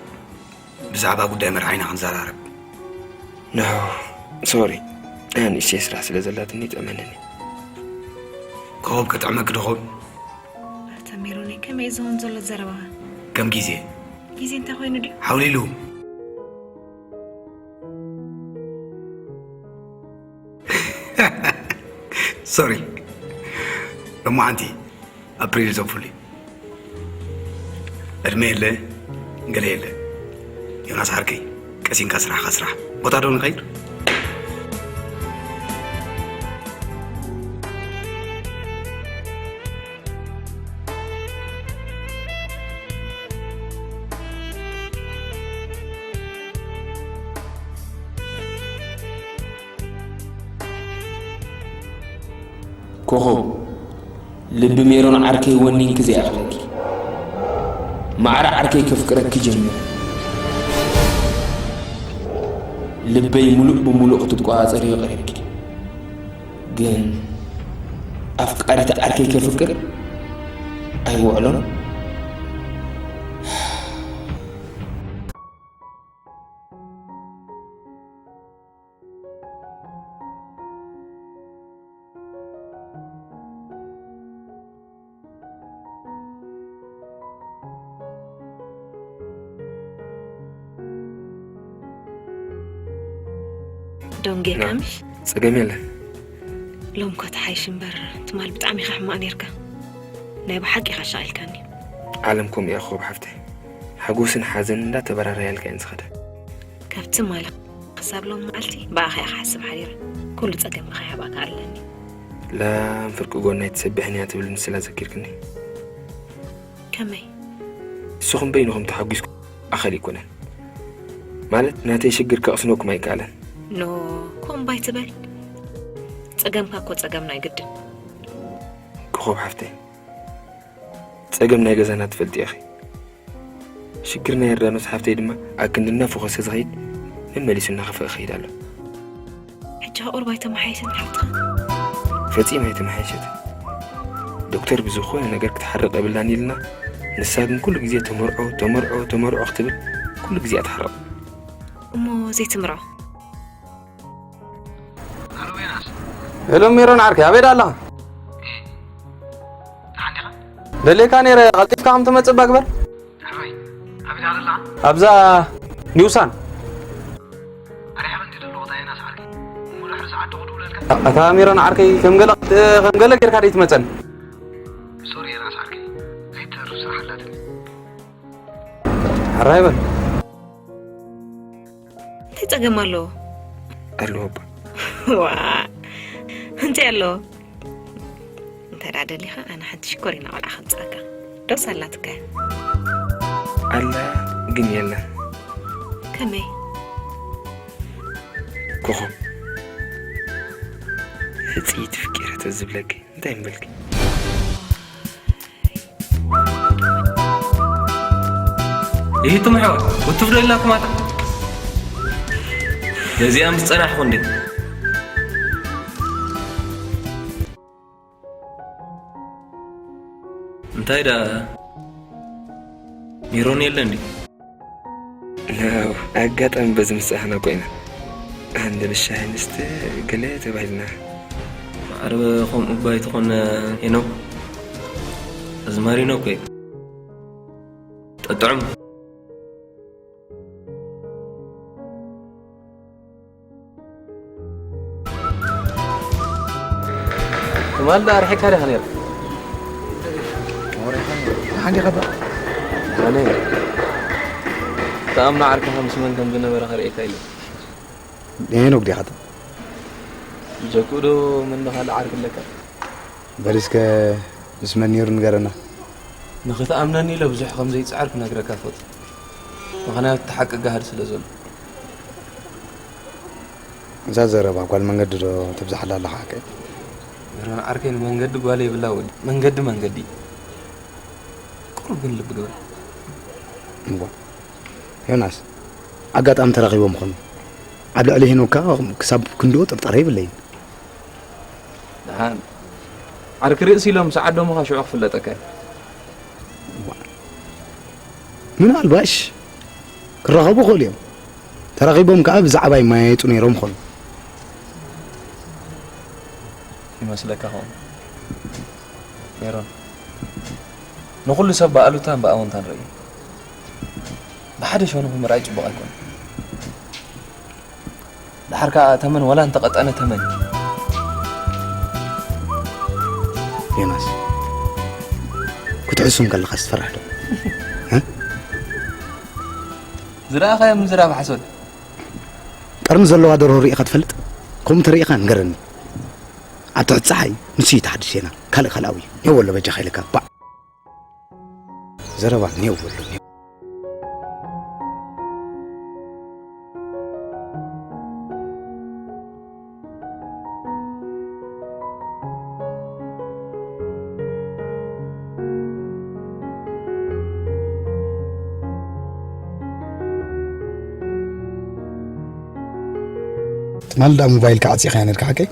ብዛዕባ ጉዳይ መርዓ ኢና ክንዘራረብ። ኖ፣ ሶሪ፣ ኣያ ንእሽተይ ስራሕ ስለ ዘላትኒ ጠመነኒ። ኮብ ክጥዕመኪ ድኸውን? ኣታ ሜሮነይ ከመይ ዝኸውን ዘሎ ዘረባኻ? ከም ግዜ ግዜ እንታይ ኮይኑ ድዩ? ሓውሊሉ። ሶሪ፣ ሎማዓንቲ ኣፕሪል ዘፍሉ። ዕድመ የለ ገለ የለ። ዮናስ ዓርከይ፣ ቀሲንካ ስራሕካ ስራሕ። ቦታ ዶ ንቐይር? ኮኾብ፣ ልቢ ሜሮን ዓርከይ ወኒንኪ ዘይኣኽለኪ። ማዕረ ዓርከይ ከፍቅረኪ ጀሚሩ። ልበይ ሙሉእ ብሙሉእ ክትቆጻጸርዮ ቀሪብኪ። ግን ኣፍቃሪት ዓርከይ ከፍቅር ኣይውዕሎን። ዶንጌ ና። ካምሽ ጸገም የለን። ሎም ኮ ተሓይሽ እምበር ትማል ብጣዕሚ ኢኻ ሕማቕ ኔርካ። ናይ ብሓቂ ኢኻ ኣሻቒልካኒ። ዓለም ከምኡ እያ ኮብ ሓፍተይ። ሓጎስን ሓዘን እንዳተበራረያልካ እየን ዝኸዳ። ካብ ትማሊ ክሳብ ሎም መዓልቲ ብኣኻ ኢኻ ክሓስብ ሓዲረ። ኩሉ ጸገም ብኻ ይሃባካ ኣለኒ። ላም ፍርቂ ጎና ኣይትሰብሕን እያ ትብል ምስላ ዘኪርክኒ። ከመይ? ንስኹም በይንኹም ተሓጒስኩም ኣኸል ይኮነን። ማለት ናተይ ሽግር ከቕስነኩም ኣይከኣለን። ኖ፣ ኮምባይ ትበል። ጸገምካ እኮ ጸገም ናይ ግድን። ኮኾብ ሓፍተይ፣ ጸገም ናይ ገዛና ትፈልጢ ኢኺ። ሽግር ናይ ዮርዳኖስ ሓፍተይ ድማ ኣብ ክንዲ እናፈኾሰ ዝኸይድ መመሊሱ እናኸፍአ ይኸይድ ኣሎ። ሕጂ ቁርባይ ተመሓየሸት ሓፍትኻ? ፈጺማ ኣይተመሓየሸትን። ዶክተር ብዝኾነ ነገር ክትሓርቕ የብላን ኢልና፣ ንሳ ግን ኩሉ ግዜ ተመርዖ፣ ተመርዖ፣ ተመርዖ ክትብል ኩሉ ግዜ እያ ትሓርቕ። እሞ ዘይትምርዖ? ሄሎ ሜሮን ዓርከይ፣ ኣበይ ኣለኻ? ደሌካ ነይረ፣ ቀልጢፍካ ከም ትመጽእ እባ ግበር። ኣብዛ ኒውሳን። ኣታ ሜሮን ዓርከይ፣ ከም ገለ ከም ገለ ጌርካ ደይ ትመጸን። ሕራይ በል። እንታይ ጸገም ኣለዎ? ኣለዎ እባ። ዋ፣ እንታይ ኣለዎ? እንተ ደኣ ደሊኻ ኣነ ሓንቲ ሽኮሪና ቆልዓ ከምጽኣካ። ዶስ ኣላትካ? ኣላ ግን የለን። ከመይ? ኮኾብ፣ ሕጽይቲ ፍቂረ ተዝብለኪ እንታይ ምበልኪ? ይህትም ኣሕዋት፣ ውትፍ ዶ ኢልናኩም ኣታ? ነዚኣ ምስ ጸናሕኩ እንዴ? እንታይ ደኣ ሜሮን የለን ድዩ? ናው ኣጋጣሚ በዚ ምሳሕና ኮይና። ኣንድ ብሻይ ንስተ ገለ ተባሂልና። ማዕረ ከምኡ ባይ ትኾን ሄኖክ። ኣዝማሪኖ እኮ እዩ። ጠጥዑም። ትማል ደኣ ኣርሒካ ዲኻ ነይርካ? ኣነ ተኣምኖ ዓርክኻ ምስ መን ከም ዝነበረ ከርእየካ ኢለ። ንሄኖክ ዲኻ? ጀኩ ዶ መን ዶ ካልእ ዓርኪ ኣለካ? በል እስከ ምስ መን ነይሩ ንገረና። ንኽትኣምነኒ ኢለ ብዙሕ ከም ዘይጽዕር ክነግረካ እፈቱ። ምኽንያቱ እቲ ሓቂ ጋህድ ስለ ዘሎ። እዛ ዘረባ ጓል መንገዲ ዶ ትብዛሓላ ኣለኻ ሓቀይ? ሜሮን ዓርከይ ንመንገዲ ጓል የብላ ወዲ። መንገዲ መንገዲ እዩ። ቁሩብ ግን ልቢ ግበር። እዋ። ዮናስ፣ ኣጋጣሚ ተራኺቦም ኾኑ። ኣብ ልዕሊ ሄኖካ ክሳብ ክንድኡ ጥርጣረ የብለይን። ደሓን። ዓርኪ ርእሲ ኢሎም ምስ ዓደሙኻ ሽዑ ክፍለጠካ እዩ። እዋ። ምናልባሽ ክራኸቡ ይኽእሉ እዮም። ተራኺቦም ከኣ ብዛዕባ ይመያየጡ ነይሮም ኾኑ። ይመስለካ ኾኑ። ሜሮን፣ ንኹሉ ሰብ ብኣሉታን ብኣወንታን ርእዩ። ብሓደ ሸነኹ ምርኣይ ጽቡቕ ኣይኮነን። ደሓር ከኣ ተመን ዋላ እንተቐጠነ ተመን። ዮናስ፣ ክትሕሱ እንከለኻስ ትፈርሕ ዶ? እ? ዝረኣኻዮ ምዝራብ ሓሶት። ቀርኒ ዘለዋ ደርሆ ርኢኻ ትፈልጥ? ከምኡ እንተርኢኻ ንገረኒ። ኣብ ትሕቲ ጸሓይ ንሱ እዩ ተሓድሽ ዜና። ካልእ ካልኣዊ እዩ። ኔው በሎ በጃኻ ኢለካ። ባዕ። ዘረባ ኔው በሎ፣ ኔው። ትማሊ ደኣ ሞባይልካ ዓጺኻ ነርካ ሓቀይ?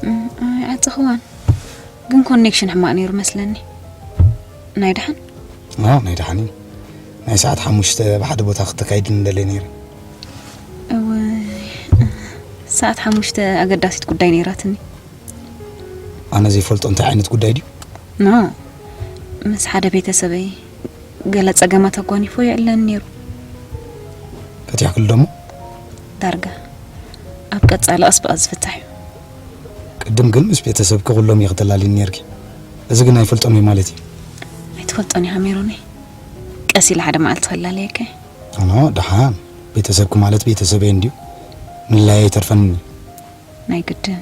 እም፣ ኣይዓጸኽዋን። ግን ኮኔክሽን ሕማቕ ነይሩ መስለኒ። ናይ ደሓን? ኣዎ፣ ናይ ደሓን እዩ። ናይ ሰዓት ሓሙሽተ ብሓደ ቦታ ክተካይድኒ ደልየ ነይረ። እወ፣ ሰዓት ሓሙሽተ ኣገዳሲት ጉዳይ ነይራትኒ። ኣነ ዘይፈልጦ እንታይ ዓይነት ጉዳይ ድዩ? ኖ፣ ምስ ሓደ ቤተሰበይ ገለ ጸገማት ኣጓኒፎ የዕለኒ ነይሩ። ከትያክል ደሞ? ዳርጋ። ኣብ ቀጻሊ ቀስ ብቐስ ዝፍታሕ እዩ። ቅድም ግን ምስ ቤተሰብኪ ኩሎም ኢኺ ተላልይኒ ነይርኪ። እዚ ግን ኣይፈልጦም እየ ማለት እዩ። ኣይትፈልጦን ኢኻ ሜሮነይ። ቀስ ኢለ ሓደ መዓልቲ ከላልየካ እየ። ኖ፣ ደሓን። ቤተሰብኪ ማለት ቤተሰበይ እንድዩ። ምልላይ ኣይተርፈንን እዩ። ናይ ግድን።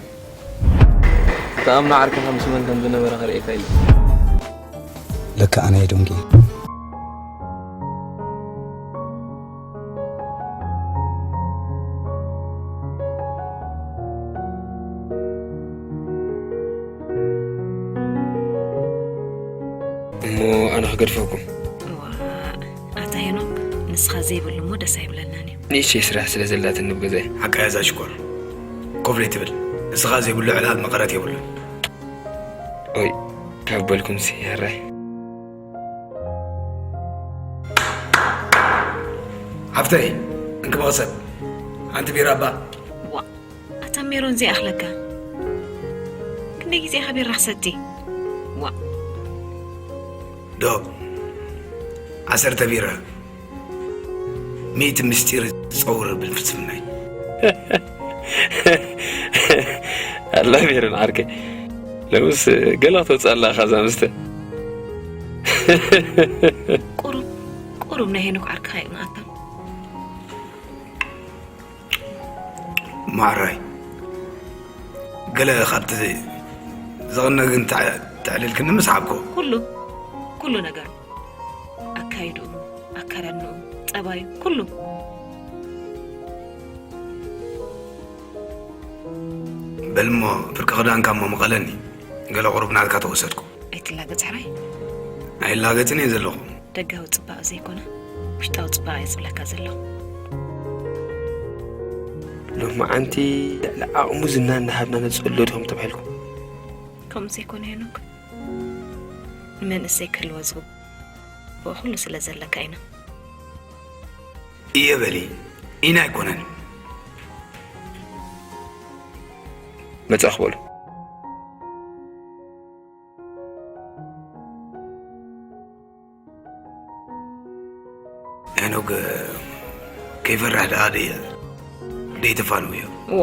ተኣምኖ ዓርክኻ ምስ መን ከም ዝነበረ ከርእየካ ኢለ። ለካ ኣነ እየ ደንጉየ። እሞ ኣነ ክገድፈኩም። እዋ፣ ኣታ ሄኖክ፣ ንስኻ ዘይብሉ እሞ ደስ ኣይብለናን እዩ። ንእሽተይ ስራሕ ስለ ዘላትኒ ኣብ ገዛይ። ሓቃ እያ እዛ ሽኮር። ኮፍ ለይትብል። ንስኻ ዘይብሉ ዕላል መቐረት የብሉን። ኦይ፣ ካብ በልኩምሲ፣ ሕራይ። ሓፍተይ፣ እንክብኸ ሰብ፣ ሓንቲ ቢራ እባ። ዋእ፣ ኣታ ሜሮን ዘይኣኽለካ። ክንደይ ግዜ ኢኻ ቢራ ክሰቲ? ዋእ። ዶ፣ ዓሰርተ ቢራ። ሚእቲ ምስጢር ጸውር ብል ፍልስፍናይ። ኣላ ሜሮን ዓርከይ። ሎምስ ገላ ተውጽእ ኣላ እኻ እዛ መስተ። ቁሩብ፣ ቁሩብ ናይ ሄኖክ ዓርክኻ ይቕንኣካ። ማዕራይ፣ ገለ ካብቲ ዘቕንእ ግን ተዕ-፣ ተዕሊልክኒ ምስ ሓብኮ። ኩሉ፣ ኩሉ ነገሩ፣ ኣካይድኡ፣ ኣከዳድንኡ፣ ጸባዩ፣ ኩሉ። በልሞ ፍርቂ ክዳንካ እሞ ምቐለኒ፣ ገለ ቁሩብ ናትካ ተወሰድኩ። ኣይትላገጽ ሕራይ። ኣይላገጽን እየ ዘለኹ። ደጋዊ ጽባቐ ዘይኮነ፣ ውሽጣዊ ጽባቐ እየ ዝብለካ ዘለኹ። ሎማዓንቲ ልዕሊ ዓቕሙ ዝና እናሃብና ነጽሎ ዲኹም ተባሂልኩም? ከምኡ ዘይኮነ ሄኖክ፣ መንእሰይ ክህልዎ ዝግብኦ ኩሉ ስለ ዘለካ ኢና። እየ በሊ፣ ኢና ኣይኮነን። መጻ ክበሉ። ሄኖግ ከይፈርሕ ደኣ ደይ-፣ ደይተፋንውዮ። እዋ፣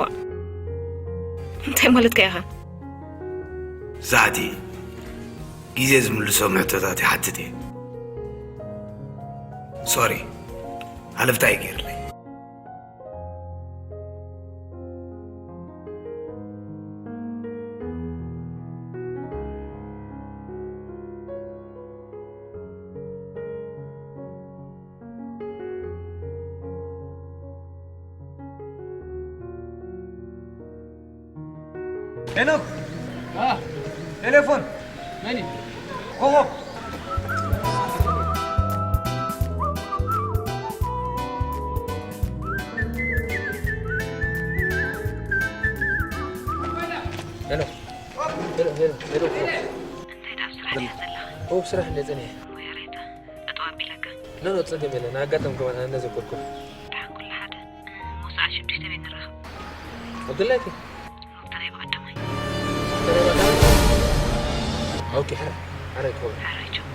እንታይ ማለትካ ኢኻ? ዛዕቲ ግዜ ዝምልሶም ሕቶታት ይሓትት እየ። ሶሪ፣ ሃለፍታ እዩ ገይርለይ። ሄኖክ! አ! ቴሌፎን! መን እዩ? ኮኾብ! ሄሎ። ሄሎ፣ ሄሎ፣ ሄሎ፣ ኮኾብ። እንታይ ደኣ ኣብ ስራሕ ዲኻ ዘለኻ? ኦ፣ ኣብ ስራሕ እንደ ጸኒሐ። እሞ ያሬድ፣ ጠጠው ኣቢለካ። ኖ፣ ኖ፣ ጸገም የለን። ኣጋጣሚ ከማን ኣነ ዘኮርኩ። ደሓን ኩሉ ሓደ። እሞ ሰዓት ሽዱሽተ ቤት ንራኸብ። ኣብ ገላይኪ? ኣብታ ናይ ብቐዳማይ። ኦኬ፣ ሕራይ፣ ሕራይ፣ ኮ። ሕራይ፣ ቻው።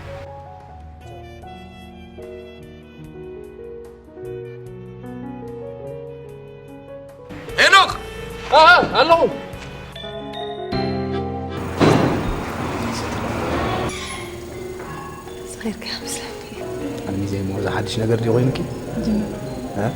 ሄኖክ! ኣኣ፣ ኣለኹ። ሰኺርካ መስለኒ። ኣነ ሚዜ እሞ፣ እዚ ሓድሽ ነገር ድዩ ኮይኑኪ? ጅምር። እ?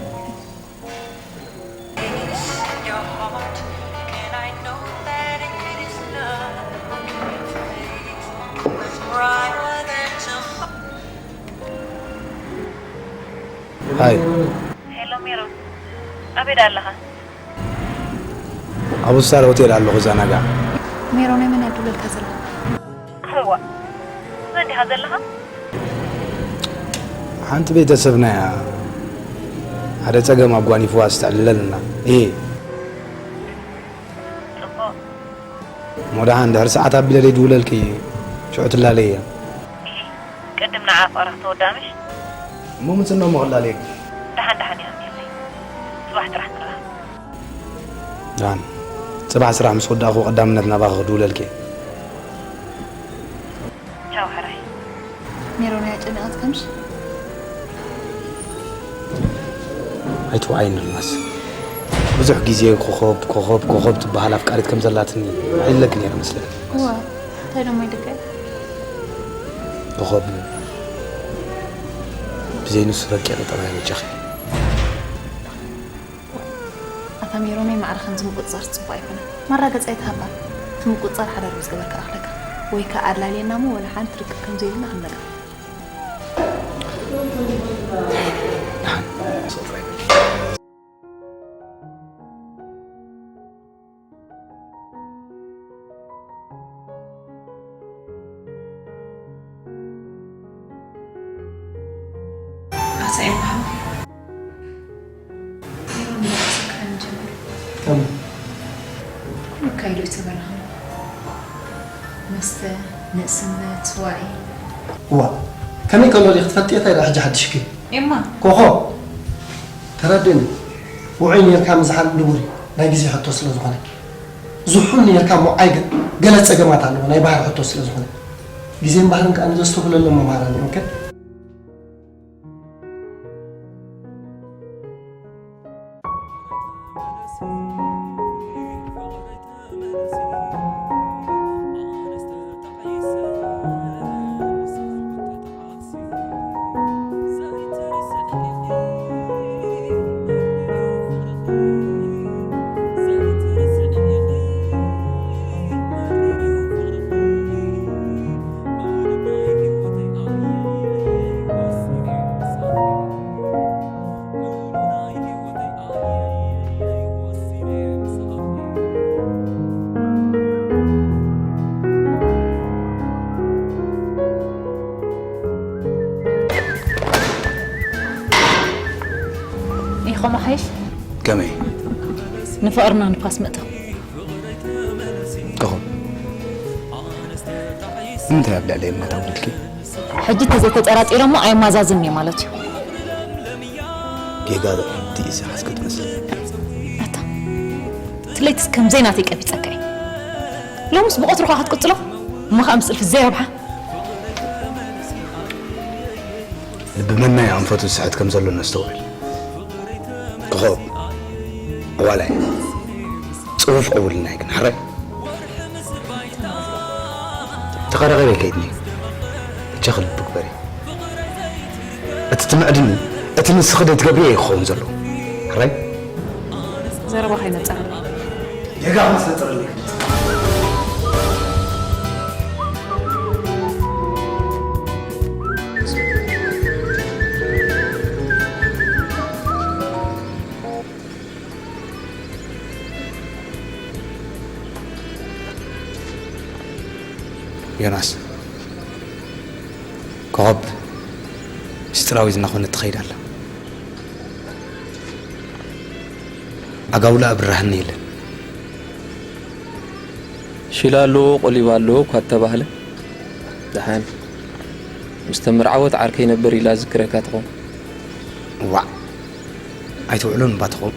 ሃይ። ሄሎ ሜሮን፣ ኣበይ ደኣ ኣለኻ? ኣብ ስታር ሆቴል ኣለኹ፣ ዛናጋ። ሜሮን፣ መን እያ ትብለልካ ዘላ? እዋ፣ መን ዲኻ ዘለኻ? ሓንቲ ቤተሰብና እያ። ሓደ ጸገም ኣጓኒፍዋ፣ ኣስተዕልለልና። እየ። ጽቡቕ። እሞ ደሓን፣ ድሕሪ ሰዓት ኣቢለ ደይድውለልኪ፣ ሽዑ ትላለይ እየ። እሂ፣ ቅድም ንዓ ፍቕራ ክትወድኣ ምሽ? እሞ ምጽኖ እሞ ክላለየኪ። ደሓን ደሓን እየ ኣምኔለይ። ጽባሕ ጥራሕ ንራኸብ። ደሓን፣ ጽባሕ ስራሕ ምስ ወዳእኹ ቀዳምነት ናባኺ ክድውለልኪ እየ። ቻው ሕራይ። ሜሮን ኣየጨነቐትካ ምሽ? ኣይትውዓይኒ ኣልማዝ። ብዙሕ ግዜ ኮኾብ፣ ኮኾብ፣ ኮኾብ ትበሃል ኣፍቃሪት ከም ዘላትኒ ኢለኪ ነይረ መስለኒ። እዋ፣ እንታይ ደሞ ኢለካ? ኮኾብ፣ ብዘይ ንሱ ረቂቕ ጠባይ በጃኺ። ኣታ ሜሮነይ፣ ማዕረ ከምዚ ምቁጽጻር ጽቡቕ ኣይኮነን። ማራገጺ ኣይትሃባ። እቲ ምቁጽጻር ሓዳር ምስ ገበርካ ኣኽለካ። ወይ ከኣ ኣላልየና እሞ ወላ ሓንቲ ርክብ ከም ዘይብልና ክንነግራ። ደሓን፣ ስቕ ጥራይ በሊ። ኣታ ኤማ ሓወይ፣ ሜሮን እንዳተሰከረ ንጀምር። ከመይ? ኩሉ ኣካይድኡ ኣይተበላኸን። መስተ፣ ንእስነት፣ ዋዒ። እዋ፣ ከመይ ከሎ ዲኺ ትፈልጥዮ? እንታይ ደኣ ሕጂ ሓድሽኪ? ኤማ። ኮኾ፣ ተረድእኒ። ውዑይ ኔርካ ምዝሓል ንቡር እዩ፣ ናይ ግዜ ሕቶ ስለ ዝኾነ። ዝሑል ኔርካ እሞ ኣይገ-፣ ገለ ጸገማት ኣለዎ፣ ናይ ባህሪ ሕቶ ስለ ዝኾነ። ግዜን ባህርን ከኣ ንዘስተብህለሎም መምሃራን እዮም። ኦኬ? ኢኹም ኣሓይሽ? ከመይ? ንፍቕርና ንፋስ ምእታው። እኹም። ንምንታይ ኣብ ልዕለይ እምነት ኣጉዲልኪ? ሕጂ ተዘይተጠራጢረ እሞ ኣይማዛዝን እየ ማለት እዩ። ጌጋ ድዩ ዝሓዝኪ ትመስሊ? ኣታ፣ ትለይትስ ከምዘይ ናተይ ቀቢጸካ እየ። ሎምስ ብቐትሩ ኸኣ ክትቅጽሎ? እሞ ኸኣ ምስ ጽልፊ ዘይረብሓ? ልቢ መናይ ኣንፈቱ ዝስሕት ከም ዘሎ ነስተውዕል። ኮኾብ፣ ኣዋላይ፣ ጽፉፍ ቅቡልናይ ግን፣ ሕራይ? ተቐራቒበ ከይድኒ። እጃኺ ልቢ ግበሪ። እቲ ትምዕድኒ፣ እቲ ንስኺ ዘይትገብርዮ እዩ ክኸውን ዘለዎ። ሕራይ? ዘረባ ከይነጻርኒ። ጌጋ ምስ ነጸረኒ። ዮናስ፣ ኮኾብ ምስጢራዊት እናኾነት ትኸይድ ኣላ። ኣጋውላ ብራህኒ የለን። ሽላ ኣለዎ፣ ቆሊባ ኣለዎ እኳ እተባህለ፣ ደሓን ምስ ተመርዓወት ዓርከይ ነበር ኢላ ዝክረካ ትኾን። ዋዕ! ኣይትውዕሎን እባ ትኾን።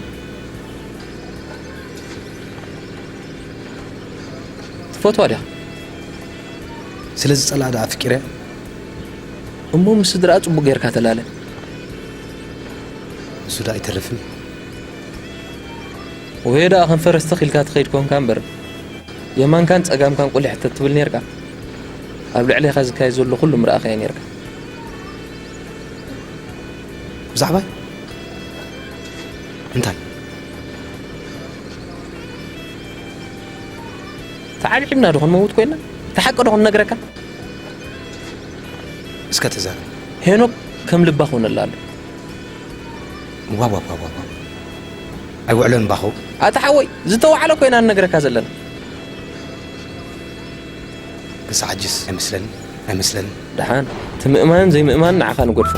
ትፈትዋ ዲኻ? ስለ ዝጸልኣ ደኣ ኣፍቂረ። እሞ ምስ ስድራኣ ጽቡቕ ጌርካ ተላለ። ንሱ ደኣ ኣይተርፍን እዩ። ወይ ደኣ ከም ፈረስ ተኺልካ ትኸይድ ኮንካ እምበር፣ የማንካን ጸጋምካን ቁሊሕ ተትብል ኔርካ፣ ኣብ ልዕሌኻ ዝካየድ ዘሎ ኩሉ ምረኣኻዮ ኔርካ። ብዛዕባይ? እንታይ? ተዓብዒብና ዶ ክንመውት ኮይና? እቲ ሓቂ ዶ ክንነግረካ? እስከ ተዛረብ። ሄኖክ ከም ልባ ኮነላ ኣሎ። ዋው፣ ዋው፣ ዋው፣ ዋው። ኣይውዕሎን እምባኹ። ኣታ ሓወይ፣ ዝተዋዕለ ኮይና ንነግረካ ዘለና። ክሳዕ ሕጅስ ኣይመስለንን፣ ኣይመስለንን። ደሓን፣ እቲ ምእማንን ዘይምእማንን ንዓኻ ንገድፎ።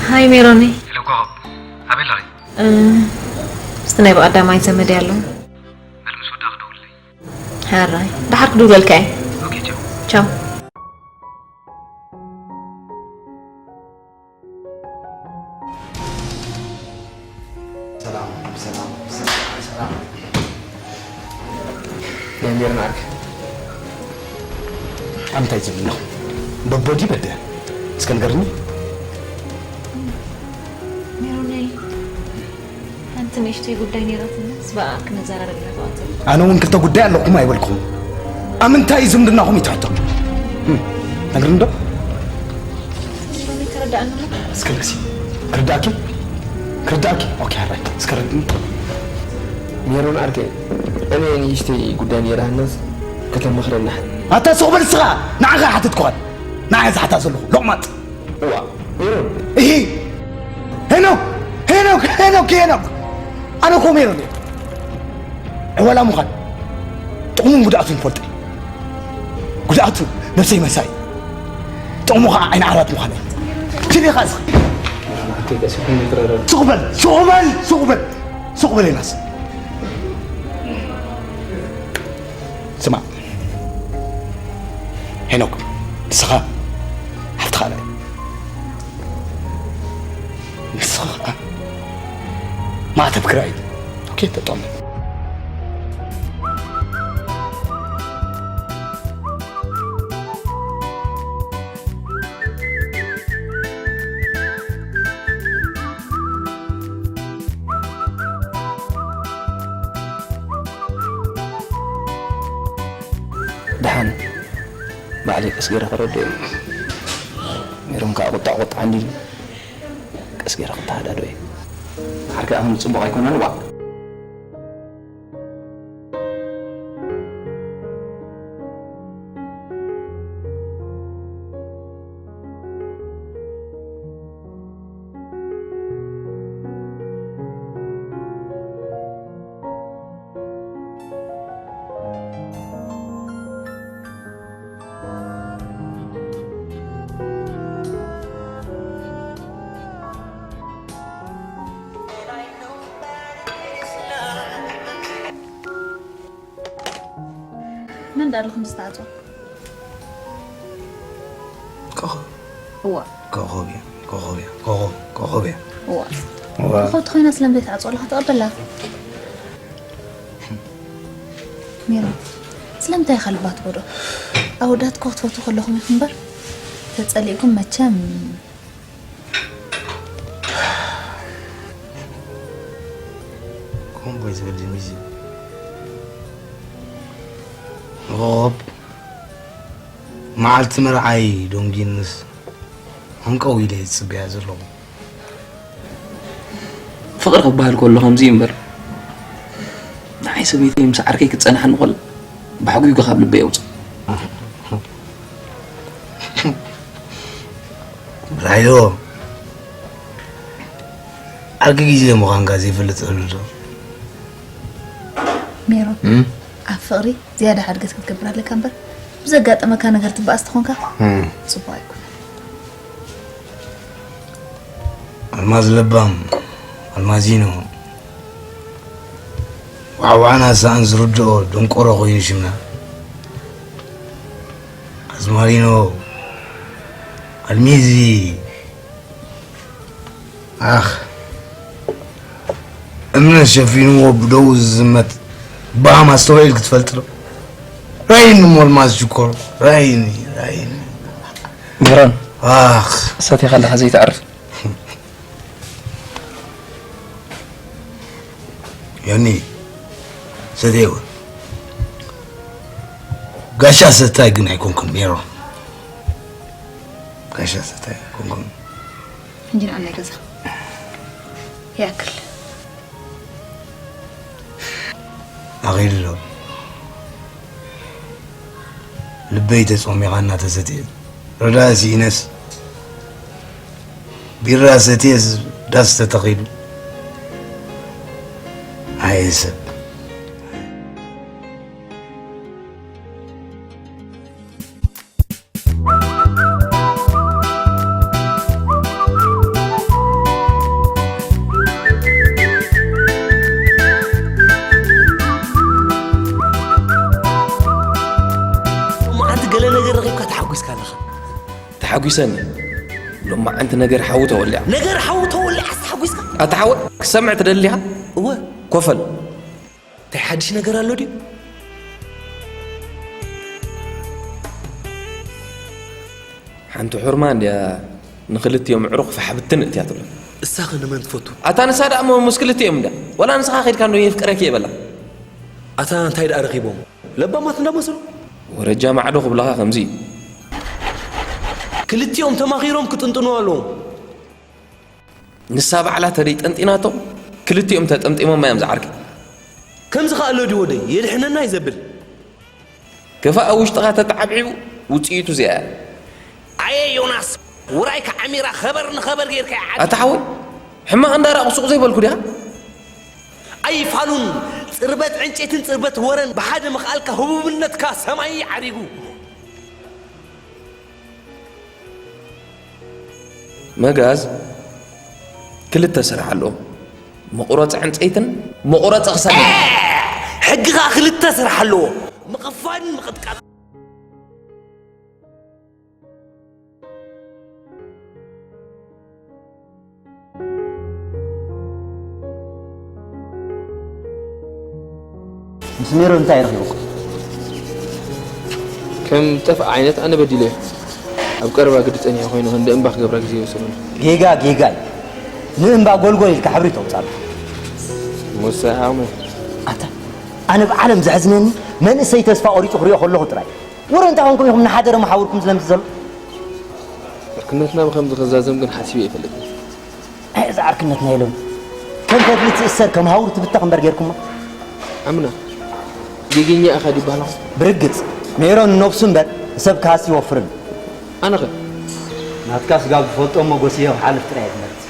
ሃይ ሜሮኒ። ሄሎ ኮኾብ፣ ኣበይ ኣለኺ? እ፣ ምስቲ ናይ ብቐዳማይ ዘመድ ኣሎ። በል ምስ ወዳ ክደውልለይ። ሕራይ፣ ደሓር ክድውለልካ እየ። ኦኬ፣ ቻው። ቻው። ሰላም፣ ሰላም፣ ሰላም፣ ሰላም። ናይ ሜሮን ዓርኪ። ኣንታይ ዝብል ኣለኹ? በቦዲ በደ። እስከ ንገርኒ። ሜሮነይ፣ ሓንቲ ንእሽተይ ጉዳይ ነይራትና፣ ምስ ብኣ ክነዘራረብ ኢና ተዋተ። ኣነ እውን ክልተ ጉዳይ ኣለኩም ኣይበልኩም። ኣብ ምንታይ እዩ ዝምድናኹም ይትሕቶ? እም፣ ነግርኒ ዶ? ሜሮነይ፣ ተረዳእኒ ዶ? እስከ ንግሲ። ክርዳእኪ? ክርዳእኪ? ኦኬ፣ ሕራይ። እስከ ረድኒ። ሜሮን ዓርከይ፣ እኔ ንእሽተይ ጉዳይ ነይራናስ ከተመኽረና። ኣታ ስቕ በል እስኻ! ንዓኻ ይሓትትኩኻን። ንዓይ ዝሓታ ዘለኹ ሎቕማጽ። እዋ፣ ሜሮን። እሂ! ሄኖክ! ሄኖክ! ሄኖክ! ሄኖክ! ኣነ እኮ ሜሮን እየ። ዕዋላ ምዃን ጥቕሙን ጉድኣቱን ይፈልጦ እየ። ጉድኣቱ ነብሰይ መሳይ፣ ጥቕሙ ኸዓ ዓይኒ ዓራት ምዃን እዩ። ክዲ ኸዓ እስኺ። ስቕ በል! ስቕ በል! ስቕ በል! ስቕ በል ዮናስ። ስማዕ፣ ሄኖክ፣ ንስኻ ሓፍትኻ ርኣይ። ንስኻ ኸዓ ማዕተብ ክርኣይ። ከይተጠሙ። ደሓን ባዕለይ ቀስ ገይረ ከረድኦ እዩ። ሜሮን ከዓ ቁጣዕ ቁጣዕ እንዲሉ ቀስ ገይረ ክተሃዳዶ እዩ። ሓርከ ኣሁን ጽቡቕ ኣይኮነን ዋዕ። መን ዳርልኩም ዝተዓጽዋ? ኮኾብ። እዋ። ኮኾብ እያ። ኮኾብ እያ። ኮኾብ፣ ኮኾብ እያ። እዋ። እዋ። ኮኾብ ተኾይና ስለምንታይ ትዓጽዋ ኣለኻ? ተቐበላ። ሜሮን፣ ስለምንታይ ኢኻ ልባ ትጎድኦ? ኣወዳት እኮ ክትፈትዉ ከለኹም ኢኹም እምበር፣ ተጸሊእኩም መቸም። ኮምቦይ ዝብል ድዩ ሚዚ? ሮብ፣ መዓልቲ መርዓይ ዶንጊንስ፣ ሃንቀው ኢለ ይጽበያ ዘለኹ። ፍቕሪ ክበሃል ከሎ ከምዚ እዩ እምበር፣ ንዓይ ሰበይተይ ምስ ዓርከይ ክትጸንሓኒ ከላ፣ ብሓጉ ካብ ልበይ የውጽእ። ራዮ፣ ዓርኪ ግዜ ምዃንካ ዘይፈልጥ እህሉ ዶ? ሜሮን፣ እም? ኣብ ፍቕሪ ዝያዳ ሓድገት ክትገብር ኣለካ እምበር፣ ብዘጋጠመካ ነገር ትበኣስ ተኾንካ፣ እም። ጽቡቕ ኣይኮነን። ኣልማዝ ለባም፣ ኣልማዚኖ፣ ዋዕዋዕና ሰኣን ዝርድኦ ደንቆሮ ኮይኑ ሽምና። ኣዝማሪኖ፣ ኣልሚዚ፣ ኣኽ፣ እምነት ሸፊንዎ ብደው ዝዝመት ባም ኣስተውዒል ክትፈልጥ ዶ? ራይኒ ሞልማዝ ሽኮር፣ ራይኒ፣ ራይኒ። ሜሮን፣ ኣኽ። ሰቲኻ ኣለኻ ዘይተዕርፍ። ዮኒ፣ ሰተይወ። ጋሻ ሰታይ ግን ኣይኮንኩን ሜሮን። ጋሻ ሰታይ ኣይኮንኩን። ሕጂ ንዓ ናይ ገዛ። ይኣክል። ኣኺሉ ዶ? ልበይ ተጾሚቓ እናተሰትየ። ረዳእ ስኢነስ ቢራ ሰትየስ ዳስ ተተኺሉ። ኣየ ሰብ። ሎማዓንቲ ገለ ነገር ረኺብካ ተሓጒስካ ኣለኻ። ተሓጒሰኒ። ሎማዓንቲ ነገር ሓዊ ተወሊዓ። ነገር ሓዊ ተወሊዓስ ተሓጒስካ? ኣታ ሓወይ፣ ክሰምዕ ትደሊ ኢኻ? እወ። ኮፈል። እንታይ ሓድሽ ነገር ኣሎ ድዩ? ሓንቲ ሑርማ እንድያ ንኽልቲኦም ኣዕሩኽ ፋሕ ብትን እትያ ትብሎ። እሳኸ ንመን ትፈቱ? ኣታ ንሳ ደኣ እሞ ምስ ክልቲኦም እንድያ። ዋላ ንስኻ ኸይድካ እንዶ የፍቅረኪ እየ በላ። ኣታ እንታይ ደኣ ረኺቦም? ለባማት እንዳመሰሉ? ወረጃ ማዕዶ ክብለኻ ከምዚ እዩ። ክልቲኦም ተማኺሮም ክጥንጥኑ ኣለዎም። ንሳ ባዕላ ተደይ ጠንጢናቶ፣ ክልቲኦም ተጠምጢሞማ እዮም ዝዓርኪ። ከምዚ ከኣ ኣሎ ድዩ ወደይ? የድሕነና እዩ ዘብል። ክፋእ ኣብ ውሽጥኻ ተተዓብዒቡ፣ ውጽኢቱ እዚኣ እያ። ኣየ ዮናስ፣ ውራይካ ዓሚራ ኸበር ንኸበር ጌርካ እያ ዓዲ። ኣታ ሓወይ፣ ሕማቕ እንዳረኣኹ ሱቕ ዘይበልኩ ድያ? ኣይፋሉን፣ ጽርበት ዕንጨይትን ጽርበት ወረን ብሓደ ምኽኣልካ ህቡብነትካ ሰማይ ዓሪጉ። መጋዝ ክልተ ስራሕ ኣለዎ፣ መቑረፂ ዕንፀይትን መቑረፂ ክሰልን። ሕጊ ኸዓ ክልተ ስራሕ ኣለዎ፣ ምቕፋድን ምቕጥቃጥን። ሜሮን እንታይ ረኺቡኩም? ከም ጠፍኣ ዓይነት ኣነ በዲለዮ። ኣብ ቀረባ ግዲ ጸኒሐ ኮይኑ ክንዲ እምባ ክገብራ ግዜ ይወሰደሉ። ጌጋ ጌጋ እዩ። ንእምባ ጎልጎል ኢልካ ሕብሪ ተውጻሉ። ሙሳ ሃሙ ኣታ ኣነ ብዓለም ዘሕዝነኒ መንእሰይ ተስፋ ቆሪጹ ክሪኦ ከለኹ ጥራይ። ወረ እንታይ ኮንኩም ኢኹም ንሓደረ መሓውርኩም ዝለምስ ዘሎ? ዕርክነትና ብኸምዚ ክዛዘም ግን ሓሲበ ኣይፈልጥን። ኣይ፣ እዛ ዕርክነትና ኢሎም ከም ከድሊ ትእሰር ከም ሃውር ትብተኽ እምበር ጌርኩማ። ኣምና ጌገኛ ኢኻ ድበሃል። ብርግጽ ሜሮን ንነብሱ እምበር ንሰብ ክሃሲ ይወፍርን። ኣነኸ ናትካ ስጋ ዝፈልጦ እሞ ጎስዮ ክሓልፍ ጥራይ እየ ዝመርጽ።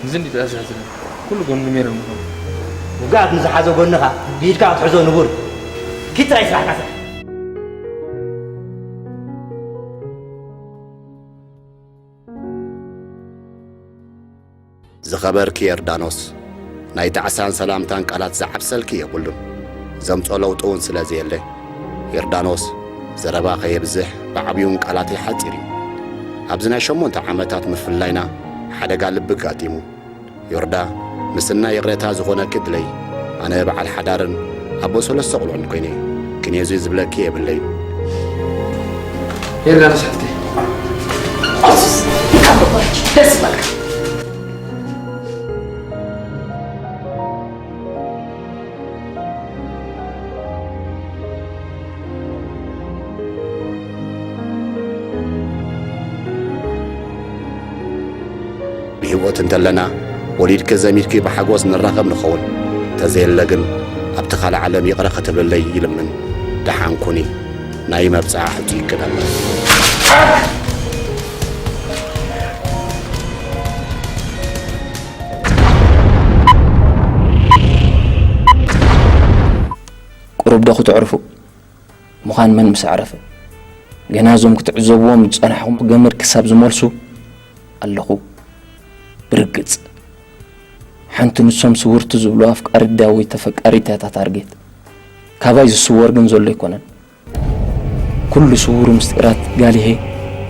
እዚ እንዲ ተኣዛዝነ ኩሉ ጎኑ ሜሮን ምዃኑ ውግኣት ንዝሓዞ ጎንኻ ብኢድካ ክትሕዞ ንቡር። ኪድ ጥራይ ስራሕካ ስራሕ። ዝኸበርኪ ዮርዳኖስ፣ ናይ ጣዕሳን ሰላምታን ቃላት ዝዓብሰልኪ የብሉን። ዘምጾ ለውጢ እውን ስለ ዘየለ፣ ዮርዳኖስ፣ ዘረባ ከየብዝሕ ብዓብዩን ቃላተይ ሓጺር እዩ። ኣብዚ ናይ ሸሞንተ ዓመታት ምፍልላይና ሓደጋ ልቢ ኣጋጢሙ። ዮርዳ፣ ምስናይ ይቕሬታ ዝኾነኪ ድለዪ። ኣነ በዓል ሓዳርን ኣቦ ሰለስተ ቁልዑን ኮይነ፣ ክንየዙ ዝብለኪ የብለይን። ዮርዳኖስ ሓፍተይ። ኦሱስ እንካ በኮች ደስ በልካ። ብህይወት እንተለና ወሊድኪ ዘሚድኪ ብሓጎስ ንራኸብ ንኸውን። ተዘየለ ግን ኣብቲ ካልእ ዓለም ይቕረ ክትብልለይ ይልምን። ደሓን ኩኒ። ናይ መብጽዓ ሕጹይ ክነብር። ቁሩብ ዶ ክትዕርፉ? ምዃን መን ምስ ኣዕረፈ? ገና እዞም ክትዕዘብዎም ዝጸናሕኹም ገመድ ክሳብ ዝመልሱ ኣለኹ። ብርግጽ ሓንቲ ንሶም ስውርቲ ዝብሉ ኣፍቃሪት ድያ ወይ ተፈቃሪት እያ እታ ታርጌት። ካባይ ዝስወር ግን ዘሎ ኣይኮነን። ኩሉ ስውሩ ምስጢራት ጋሊሄ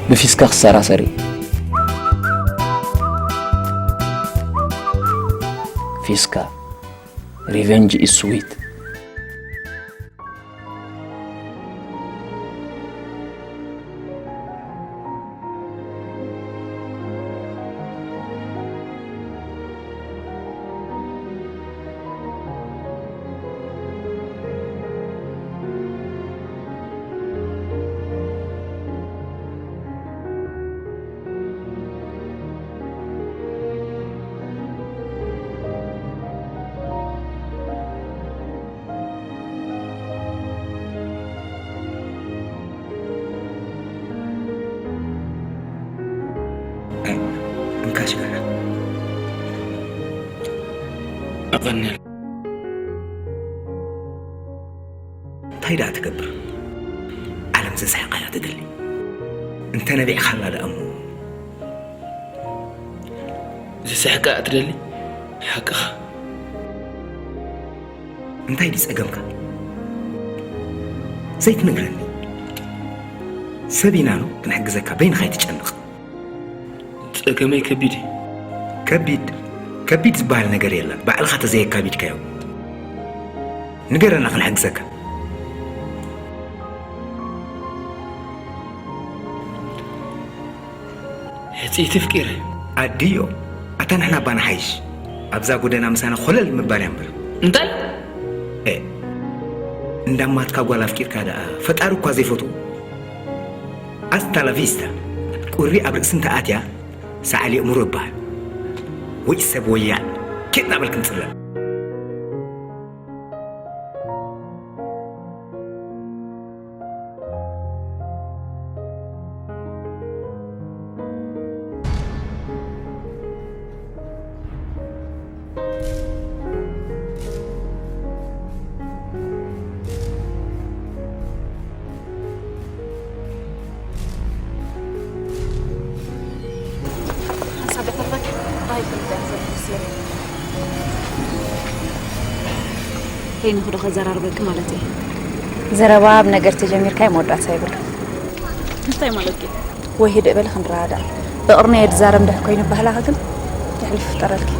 ብፊስካ ክሰራሰር እዩ። ፊስካ፣ revenge is sweet። እንካ ሽጋራ። ኣቐንል። እንታይ ደኣ ትገብር? ዓለም ዘስሕቓ እያ ትደሊ። እንተ ነቢዕኻላ ደኣ እሞ። ዝስሕቃ እትደሊ ሓቅኻ። እንታይ ድዩ ጸገምካ? ዘይትነግረኒ? ሰብ ኢና ዶ ክንሕግዘካ፣ በይንኻ ኣይትጨነቕ። ጸገመይ ከቢድ እዩ። ከቢድ? ከቢድ ዝበሃል ነገር የለን፣ ባዕልኻ ተዘየካቢድካዮ። ንገረና ክንሕግዘካ። ሕጽይቲ ኣፍቂረ። ኣድዮ፣ ኣታ ንሕና እባ ንሓይሽ። ኣብዛ ጎደና ምሳና ኮለል ምባል እያ እምበር። እንታይ? ኤ፣ እንዳማትካ ጓል ኣፍቂርካ ደኣ ፈጣሪ እኳ ዘይፈትዎ። ኣስታ ላ ቪስታ። ቁሪ ኣብ ርእሲ እንተኣትያ ሰዓል የእምሮ ይበሃል። ወይ ሰብ ወያል። ኬድ ናበልክ ንጽለል። ሄኖክ ዶ ከዘራርበኪ ማለት እየ። ዘረባ ኣብ ነገር ተጀሚርካይ መወዳእታ የብሉ። እንታይ ማለት እዩ? ወይ ህድእ በሊ ክንረዳዳእ። ብቕርኒ እየ ዝዛረብ እንድሕር ኮይኑ ባህላኺ ግን ድሕሪት ይፍጠረልኪ።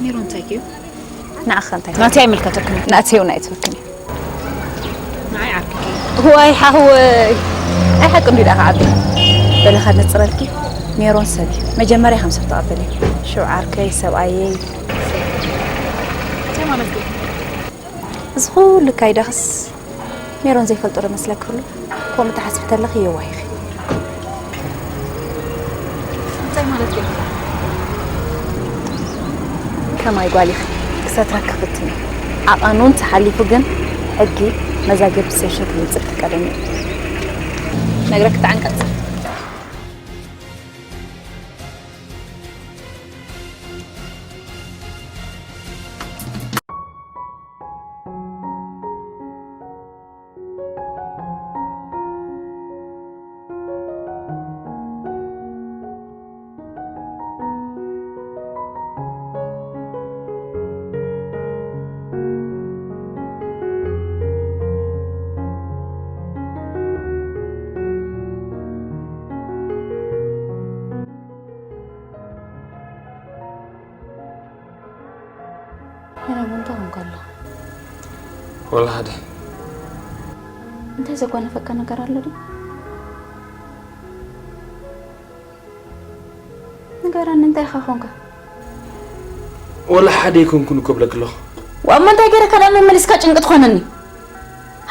ሜሮን እንታይ እዩ? ንዓኻ እንታይ? ናተይ ኣይምልከተክን እዩ። ናተይ እውን ኣይትብክን እዩ። ንዓይ ዓርክኪ። ዋይ ሓወይ። ኣይ ሓቂ እንዲ ደኣ ክዓቢ። በሊ ከነጽረልኪ። ሜሮን ሰብ እዩ። መጀመርያ ከም ሰብ ተቐበሊ። ሽዑ ዓርከይ፣ ሰብኣየይ። እንታይ ማለት እዩ? እዚ ኩሉ ካይዳኽስ ሜሮን ዘይፈልጦ ዶ መስለኪ ኣሎ? ከምኡ ትሓስቢ ተለኺ የዋህ ኢኺ። እንታይ ማለት እዩ? ከማይ ጓል ኢኺ ክሰትረኪ ክፍትን እዩ። ዓቐኑ እንተሓሊፉ ግን ሕጊ መዛግብቲ ሴሽን ክምንጽል ፍቀደኒ እዩ። ነግረኪ ተዓንቀጽ። ኣነ እውን እንታይ ኾንኩ ኣለኹ? ወላ ሓደ። እንታይ ዘጓነፈካ ነገር ኣሎ ድዩ? ንገረኒ፣ እንታይ ኢኻ ኾንካ? ወላ ሓደ ኣይኮንኩን እኮ እብለኪ ኣለኹ። ዋእ፣ እሞ እንታይ ገይረካ ደኣ መመሊስካ ጭንቂ ትኾነኒ?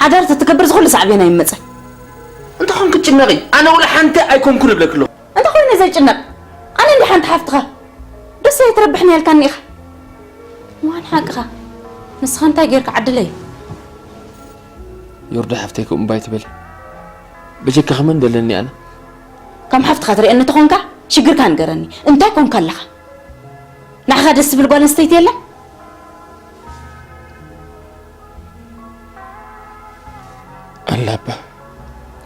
ሓዳር ተትገብር ዝኹሉ ሳዕቤን ኣይመጸን። እንታይ ኾንክ ትጭነቒ? ኣነ ወላ ሓንቲ ኣይኮንኩን እብለኪ ኣለኹ። እንታይ ኾይነ ዘይጭነቕ? ኣነ እንዲ ሓንቲ ሓፍትኻ። ደስ ኣይትረብሕኒ ያልካኒ ኢኻ። እዋን ሓቅኻ። ንስኻ እንታይ ጌርካ ዓድለይ? ዮርዳ ሓፍተይ ከምኡ እምባ ኣይትበሊ። ብጀካኺ መን ደለኒ ኣነ? ከም ሓፍትኻ ትርእየኒ ተኾንካ ሽግርካ ንገረኒ። እንታይ ኮንካ ኣለኻ? ንዓኻ ደስ ትብል ጓል ኣንስተይቲ የላ? ኣላ እባ።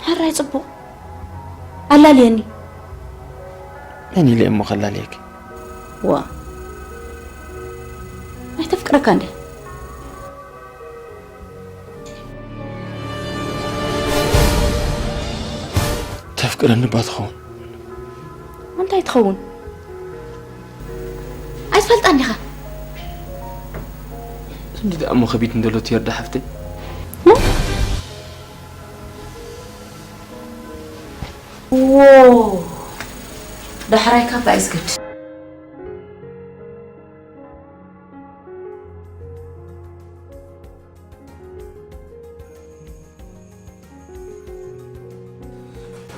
ሕራይ ጽቡቕ። ኣላልየኒ። መን ኢለ እሞ ከላልየኪ? ዋ። ኣይተፍቅረካ እንደ? ተፍቅረኒ እባ ትኸውን። እንታይ ትኸውን? ኣይትፈልጣን ዲኻ? ክንዲ ደኣ እሞ ከቢድ እንደሎ ትየርዳ ሓፍተይ። ዎ! ዳሕራይ ካብ ኣይስገድ።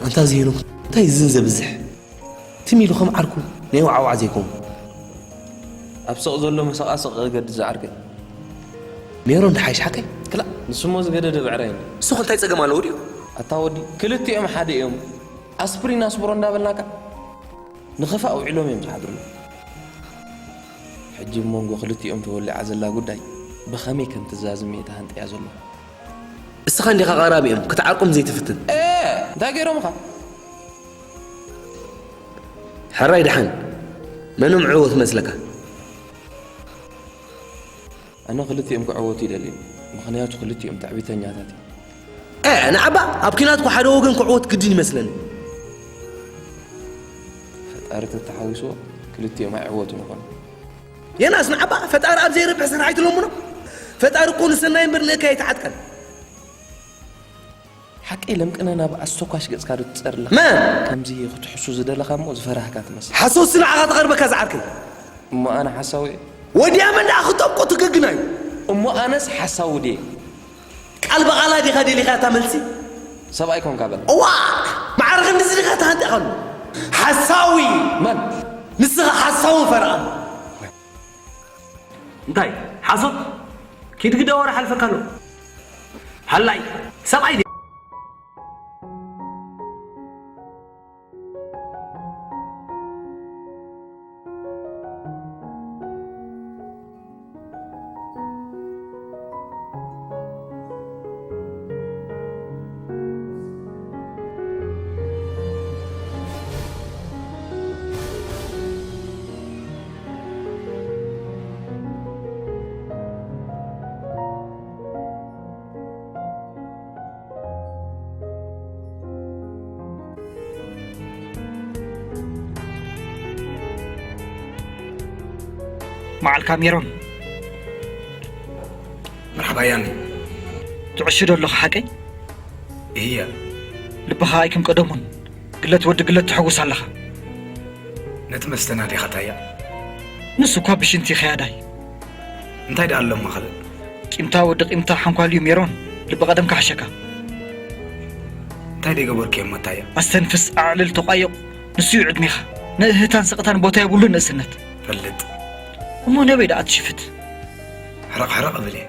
ኣንታ እዚ ሄኖክ እንታይ ዝን ዘብዝሕ? ትም ኢሉ ከም ዓርኩ ናይ ዋዕዋዕ ዘይኮኑ። ኣብ ስቕ ዘሎ መሰቓስቕ ገዲ ዝዓርከይ። ሜሮን ድሓይሽ ሓቀይ? ክላእ። ንስሞ ዝገደደ ብዕራይ እንዲ። እሱ እንታይ ጸገም ኣለዎ ድዩ? ኣታ ወዲ፣ ክልቲኦም ሓደ እዮም። ኣስፕሪን ኣስብሮ እንዳበልናካ ንኽፋእ ውዒሎም እዮም ዝሓድሩ። ሕጂ ኣብ መንጎ ክልቲኦም ተወሊዓ ዘላ ጉዳይ ብኸመይ ከም ትዛዝም እየ ተሃንጥያ ዘለኹ። እስኻ እንዲኻ ቀራቢኦም ክትዓርቆም ዘይትፍትን። እ፣ እንታይ ገይሮምኻ? ሕራይ ደሓን፣ መኖም ዕወት መስለካ? ኣነ ክልቲኦም ክዕወቱ ይደሊ፣ ምኽንያቱ ክልቲኦም ትዕቢተኛታት እዮም። እ፣ ንዓባ ኣብ ኲናት እኮ ሓደ ወገን ክዕወት ግድን ይመስለኒ። ፈጣሪ ተተሓዊስዎ ክልቲኦም ኣይዕወቱን ይኾኑ። የናስ ንዓባ ፈጣሪ ኣብ ዘይረብሕ ስራሕ ኣይትለምኖ። ፈጣሪ እኮ ንሰናይ እምበር ንእከይ ኣይተዓጥቀን። ሓቀይ ለምቅነ ናብ ኣስተኳሽ ገጽካ ዶ ትጸርላ? መን? ከምዚ ክትሕሱ ዝደለኻ እሞ ዝፈራህካ ትመስል። ሓሶት ንዓኻ ተቐርበካ ዝዓርከይ። እሞ ኣነ ሓሳዊ እየ። ወዲያ መን ደኣ ክጠብቆ ትግግናዩ? እሞ ኣነስ ሓሳዊ ድየ? ቃል ብቓላ ዲኻ ደሊኻ እታ መልሲ? ሰብኣይ ኮንካ በል። እዋ! ማዕረ ክንድዚ ዲኻ ተሃንጢኻሉ? ሓሳዊ! መን? ንስኻ ሓሳዊ ፈርኣም። እንታይ? ሓሶት? ኪድ ግደ ወረ ሓልፈካ ኣሎ። ሃላይ! ሰብኣይ ድየ? መዓልካ ሜሮን። መርሓባ ያኒ። ትዕሽዶ ኣለኻ ሓቀይ? እያ። ልብኻ ኣይክም ቀደሙን ግለት ወዲ ግለት ትሕውስ ኣለኻ። ነቲ መስተና ዲኻ ታያ? ንሱ እኳ ብሽንቲ ኸያዳይ። እንታይ ደኣ ኣለማ ካልእ? ቂምታ ወዲ ቂምታ ሓንኳል እዩ ሜሮን። ልቢ ቀደም ካሕሸካ። እንታይ ደይገበርኩ እየ እሞ ታያ? ኣስተንፍስ ኣዕልል ተቋየቑ። ንሱ እዩ ዕድሜኻ። ንእህታን ስቕታን ቦታ የብሉን ንእስነት። ፈልጥ። እሞ ነበይ ደኣ ትሽፍት? ሕረቕ ሕረቕ እብል እየ።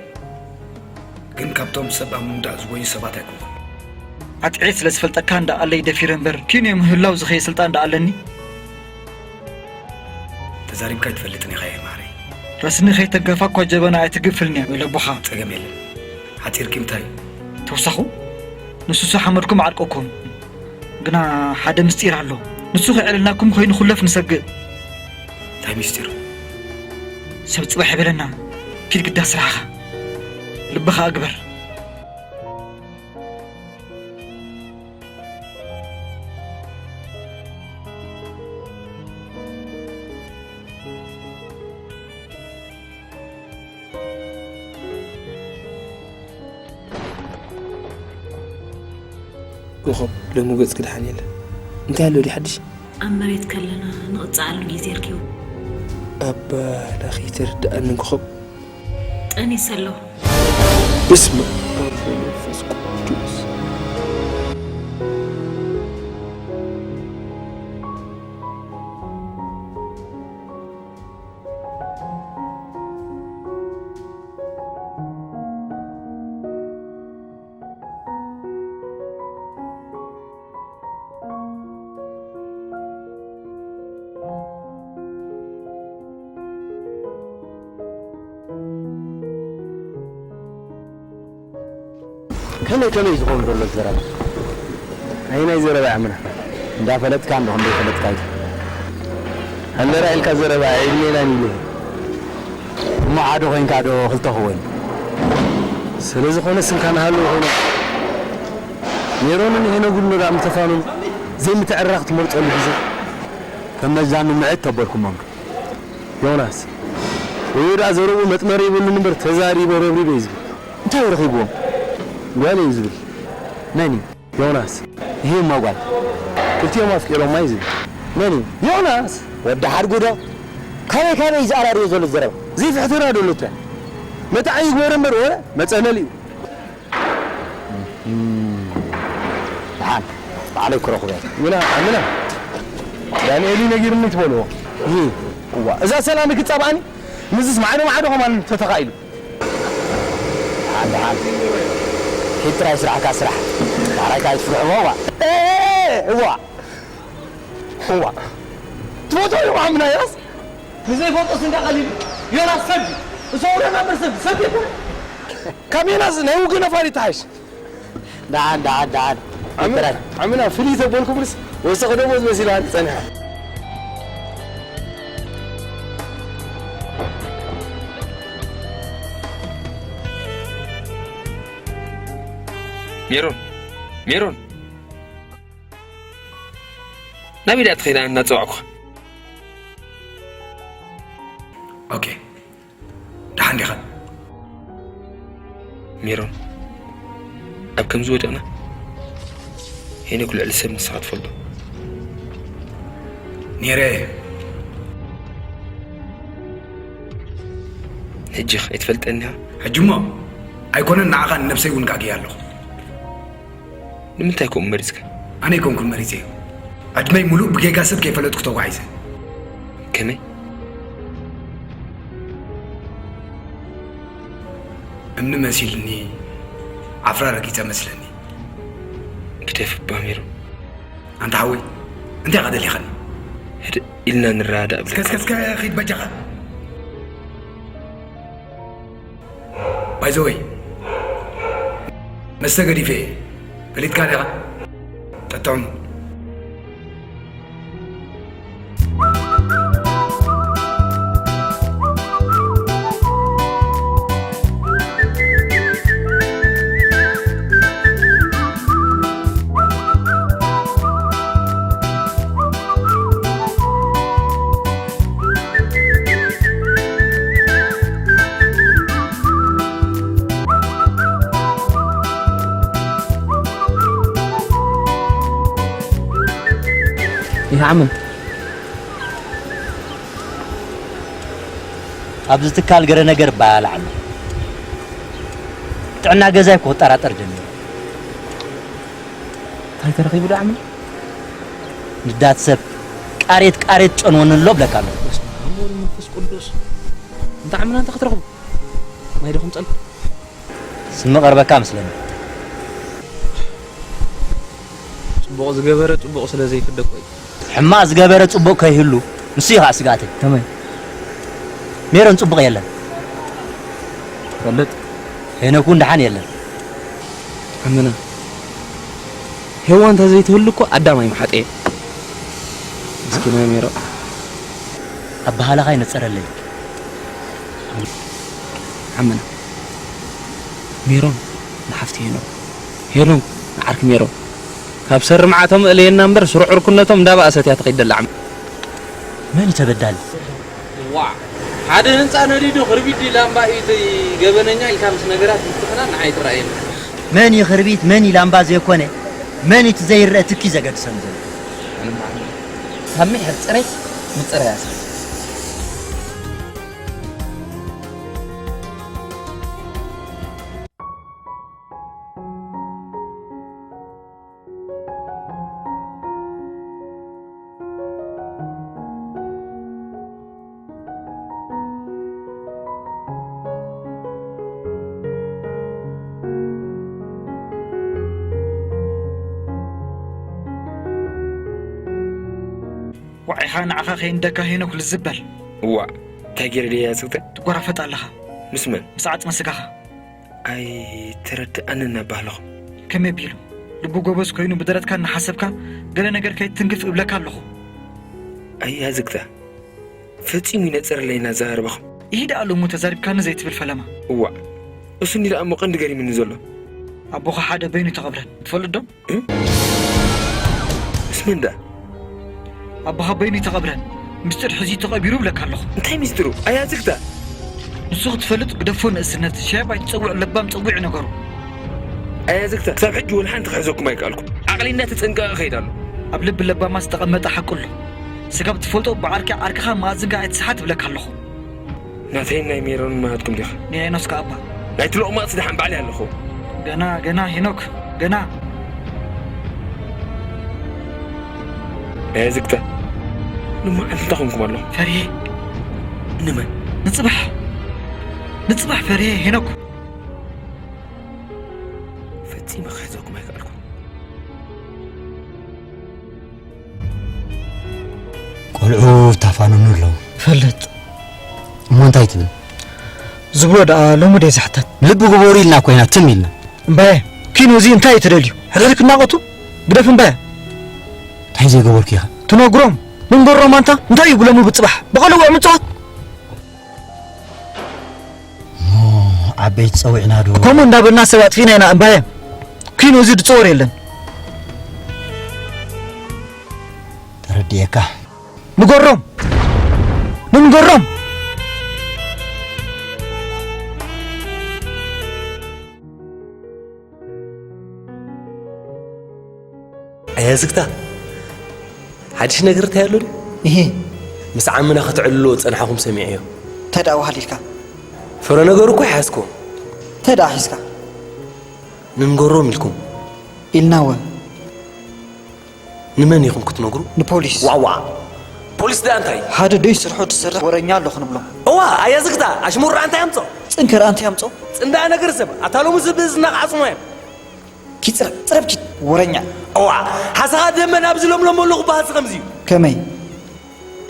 ግን ካብቶም ሰብ ኣብ ምውዳእ ዝጎዩ ሰባት ኣይኮንኩን። ኣጥዕየ ስለ ዝፈልጠካ እንዳኣለይ ደፊረ እምበር ኪንዮ ምህላው ዝኸየ ስልጣን እንዳኣለኒ። ተዛሪብካ ኣይትፈልጥን ኢኻ እየ ማዕረይ። ረስኒ ከይተገፋ እኳ ጀበና ኣይትግፍልንያ በለ ኣቦኻ። ጸገም የለን። ሓጺርኪ እንታይ? ተውሳኹ ንሱሱ ሓመድኩም ዓርቀኩም። ግና ሓደ ምስጢር ኣሎ። ንሱ ከይዕልልናኩም ኮይኑ ኩለፍ ንሰግእ። እንታይ ምስጢር? ሰብ ጽባሕ ይበለና። ኪድ ግዳ ስራሕኻ። ልብኻ እግበር። ኮኾብ ሎሚ ገጽኪ ደሓን የለ። እንታይ ኣሎ ድዩ ሓድሽ? ኣብ መሬት ከለና ንቕጽዓሉ ግዜ ርኪቡ። ኣባ ላኺ ተርድኣኒ ኮኾብ። ጠኒሰ ኣለኹ። በስመ ኣብ ወወልድ ወመንፈስ ቅዱስ። ከመይ ከመይ ዝኸውን ዘሎ ዘረባ? ኣየናይ ዘረባ ዓምና? እንዳፈለጥካ እንዶ ክንደይ ፈለጥካ እዩ። ኣለራ ኢልካ ዘረባ ዕድሜና ንኢለ። እሞ ሓደ ኮይንካ ዶ ክልተ ክወን? ስለ ዝኾነ ስምካ ንሃለዎ ኮይኖም ሜሮንን ሄኖግን ንራም ተፋኑን ዘይምትዕራኽ ትመርጸሉ ግዜ ከም መዛኑ ምዕድ ተበልኩሞም። ዮናስ ወይ ወዳ ዘረቡ መጥመሪ ይብሉን እምበር ተዛሪበ ረብሪበ እዩ ዝብል። እንታይ ረኺብዎም? ጓል እዩ ዝብል። መን እዩ? ዮናስ። ይሄ ማጓል። ክልቲኦም ኣፍቂሮማ እዩ ዝብል። መን እዩ? ዮናስ። ወዲ ሓድጉዶ? ካበይ ካበይ እዩ ዝኣራርዮ ዘሎ ዘረባ? ዘይፍሕተና ዶ ኣሎ እታ? መታዕ ይግበረ እምበር ወረ መጸለል እዩ። ደሓን ባዕለይ ክረኽቦ እየ። ምና ምና ዳንኤል እዩ ነጊርኒ ትበልዎ። እዋ እዛ ሰላም ክጻብኣኒ ምስስ ማዕዶ ማዕዶ ከማን ተተኻኢሉ። ደሓን ደሓን ኪድ ጥራይ ስራሕካ ስራሕ። ባዕላይካ ኣይትፍርሕዎ እዋ። እዋ እዋ ትፈትዎ እዩ ምናያስ ንዘይፈልጦ ስንካ ቀሊሉ ዮናስ ሰብ እዩ። እሱ ኣውሬ ናበር ሰብ ሰብ የኮነ። ካብ ዮናስ ናይ ውግእ ነፋሪት ትሓይሽ። ደሓን ደሓን ደሓን ይጥራይ። ዓምና ፍልይ ተበልኩምስ ወሰኽ ደሞዝ መሲላ ጸኒሓ። ሜሮን ሜሮን ናበይ ደኣ ትኸይዳ እናጸዋዕኩኻ? ኦኬ ደሓን ዲኻ? ሜሮን ኣብ ከምዚ ወደቕና ሄኖክ ልዕሊ ሰብ ንስኻ ትፈልጦ ነይረ ሕጂ ኸ ኣይትፈልጠኒ ኢኻ? ሕጂ እሞ ኣይኮነን ንዓኻ ንነብሰይ እውን ጋግየ ኣለኹ። ንምንታይ ከምኡ መሪጽካ? ኣነ ኣይኮንኩን መሪጸዮ። ዕድመይ ሙሉእ ብጌጋ ሰብ ከይፈለጥኩ ተጓዒዘ። ከመይ? እምኒ መሲልኒ ዓፍራ ረጊጸ መስለኒ። ግደፍ እባ ሜሮን። ኣንታ ሓወይ እንታይ ኢኻ ደሊኻኒ? ህድእ ኢልና ንረዳዳእ እብለካ። እስከ እስከ ኺድ በጃኻ። ባይዘወይ መስተ ገዲፈ እየ። ፈሊጥካ ዲኻ? ጠጥዑም። ይዓምን። ኣብዚ ትካል ገለ ነገር ይበሃል ኣሎ። ጥዕና ገዛይ እኮ ክጠራጠር ጀሚሩ። እንታይ ተረኺቡ ዶ ዓሚ? ንዳት ሰብ ቃሬት ቃሬት ጨንወኒ ኣሎ ብለካ ኣለኹ። በስመ ኣብ ወወልድ ወመንፈስ ቅዱስ። እንታይ ዓምና እንታይ ክትረኽቡ? ማይ ዶ ከምፀልኩ? ስሚ ቀርበካ መስለኒ። ጽቡቕ ዝገበረ ጽቡቕ ስለ ዘይፍደ እኮ እዩ። ሕማቕ ዝገበረ ጽቡቕ ከይህሉ ንሱ እዩ ከዓ ስግኣተይ። ከመይ? ሜሮን ጽቡቕ የለን። ፈልጥ። ሄኖክ እውን ደሓን የለን። ኣመና። ሄዋን እንተዘይትህሉ እኮ ኣዳም ኣይምሓጠየ። ምስኪና ሜሮን። ኣበሃህላኻ ይነጸረለይ። ዓመና። ሜሮን ንሓፍቲ ሄኖክ፣ ሄኖክ ንዓርኪ ሜሮን። ካብ ሰሪ መዓቶም እለየና እምበር ስሩዕ ዕርክነቶም እንዳበኣሰት እያ ትኸይድ ዘላ ዓመና። መን እዩ ተበዳሊ? ዋዕ! ሓደ ህንጻ ነዲዱ ክርቢት ድዩ ላምባ እዩ እቲ ገበነኛ ኢልካ ምስ ነገራት ምትፍናን ንዓይ ጥራይ እዩ። መን እዩ ክርቢት መን እዩ ላምባ ዘይኮነ፣ መን እዩ እቲ ዘይረአ ትኪ ዘገድሰኒ ዘሎ? ኣነ መዓመ። ካብ ምሕር ጽሬት ምጽረያ ስለ ዋዒኻ ንዓኻ ከይንደካ ሄኖክ ልዝብ በል። እዋእ፣ እንታይ ገይረ ድየ ያዝግተ? ትጎራፈጥ ኣለኻ። ምስ መን? ምስ ዓጽመ ስጋኻ። ኣይተረድኣንን ኣባህለኹም። ከመይ ቢሉ? ልቡ ጎበዝ ኮይኑ ብደረትካ እናሓሰብካ ገለ ነገር ከይትትንክፍ እብለካ ኣለኹ። ኣይ ያዝግተ፣ ፈጺሙ ይነጽረለይ እናዘራረባኹም። ይሂድ ኣሎ እሞ ተዛሪብካኒ ዘይትብል ፈለማ። እዋእ፣ እሱ እንዲ ደኣ እሞ ቀንዲ ገሪምኒ ዘሎ። ኣቦኻ ሓደ በይኑ ተቐብረን ትፈልጥ ዶ? እ? ምስ መን ደኣ? ኣቦኻ በይኑ ተቐብረን ምስጢር ሕዚ ተቐቢሩ ብለካ ኣለኹ። እንታይ ምስጢሩ? ኣያዝግታ። ንሱ ክትፈልጥ ግደፎ ንእስነት፣ ሻብ ኣይትጸውዕ ለባም ጸዊዕ ነገሩ። ኣያዝግታ፣ ክሳብ ሕጂ ወላ ሓንቲ ክሕዘኩም ኣይከኣልኩ። ዓቕሊ እንዳተጸንቀቐ እኸይድ ኣሎ። ኣብ ልቢ ለባማት ዝተቐመጠ ሓቁ ኣሎ። ስጋብ ትፈልጦ ብዓርኪ ዓርክኻ መኣዝንካ ኣይትስሓት እብለካ ኣለኹ። ናተይን ናይ ሜሮንን መሃትኩም ዲኻ? ንሄኖስ ከኣ እባ። ናይቲ ሎቕማጽ ደሓን ባዕለይ ኣለኹ። ገና፣ ገና ሄኖክ፣ ገና። ኣያዝግታ፣ ንመዓልቲ እንታይ ኮንኩም ኣለኹም? ፈርሄ። ንመን? ንጽባሕ። ንጽባሕ ፈርሄ ሄኖክ። ፈጺመ ክሕዘኩም ኣይከኣልኩን። ቆልዑ ታፋንኑ ኣለዉ። ፈልጥ። እሞ እንታይ ትብል? ዝብሎ ደኣ ሎሚ ደይ ዝሕተት። ልቢ ግበሩ ኢልና ኮይና ትም ኢልና። እምባየ፣ ኪኖ እዚ እንታይ እዩ ትደልዩ? ሕድሕድ ክናቐቱ? ግደፍ እምባየ። እንታይ ዘይገበርኩ ኢኻ? ትነግሮም። ንንገሮም ኣንታ እንታይ እዩ ብሎሚ ብጽባሕ? ብቐልውዕ ምጽዋት? እሞ ዓበይቲ ጸዊዕና ዶ? ከምኡ እንዳበልና ሰብ ኣጥፊእና ኢና እምባየ። ኪኖ እዚ ድጸወር የለን። ተረድኤካ። ንገሮም። ንንገሮም። ኣያ ዝግታ፣ ሓድሽ ነገር እንታይ ኣሎ ድዩ? እሂ። ምስ ዓምና ክትዕልልዎ ዝጸናሕኹም ሰሚዐዮ። እንታይ ደኣ ወሃሊልካ? ፍረ ነገሩ እኮ ይሓዝኩም። እንታይ ደኣ ሒዝካ? ንንገሮም ኢልኩም። ኢልና እወ። ንመን ኢኹም ክትነግሩ? ንፖሊስ። ዋዋ። ፖሊስ ደኣ እንታይ? ሓደ ደይ ስርሑ ትሰርሕ ወረኛ ኣሎ ክንብሎ። እዋ፣ ኣያ ዝግታ፣ ኣሽሙር ደኣ እንታይ ኣምጾ? ጽንከር ኣንቲ ኣምጾ። ጽንዳ ነገር ሰብ፣ ኣታ ሎሚ ዝብእዝና ክዓጽሞ እዮም። ኪድ ጽረብ፣ ጽረብ ኪድ፣ ወረኛ። እዋ፣ ሓሳኻ ደመ ናብዚ ለምለመሉ ክበሃል ከምዚ እዩ። ከመይ?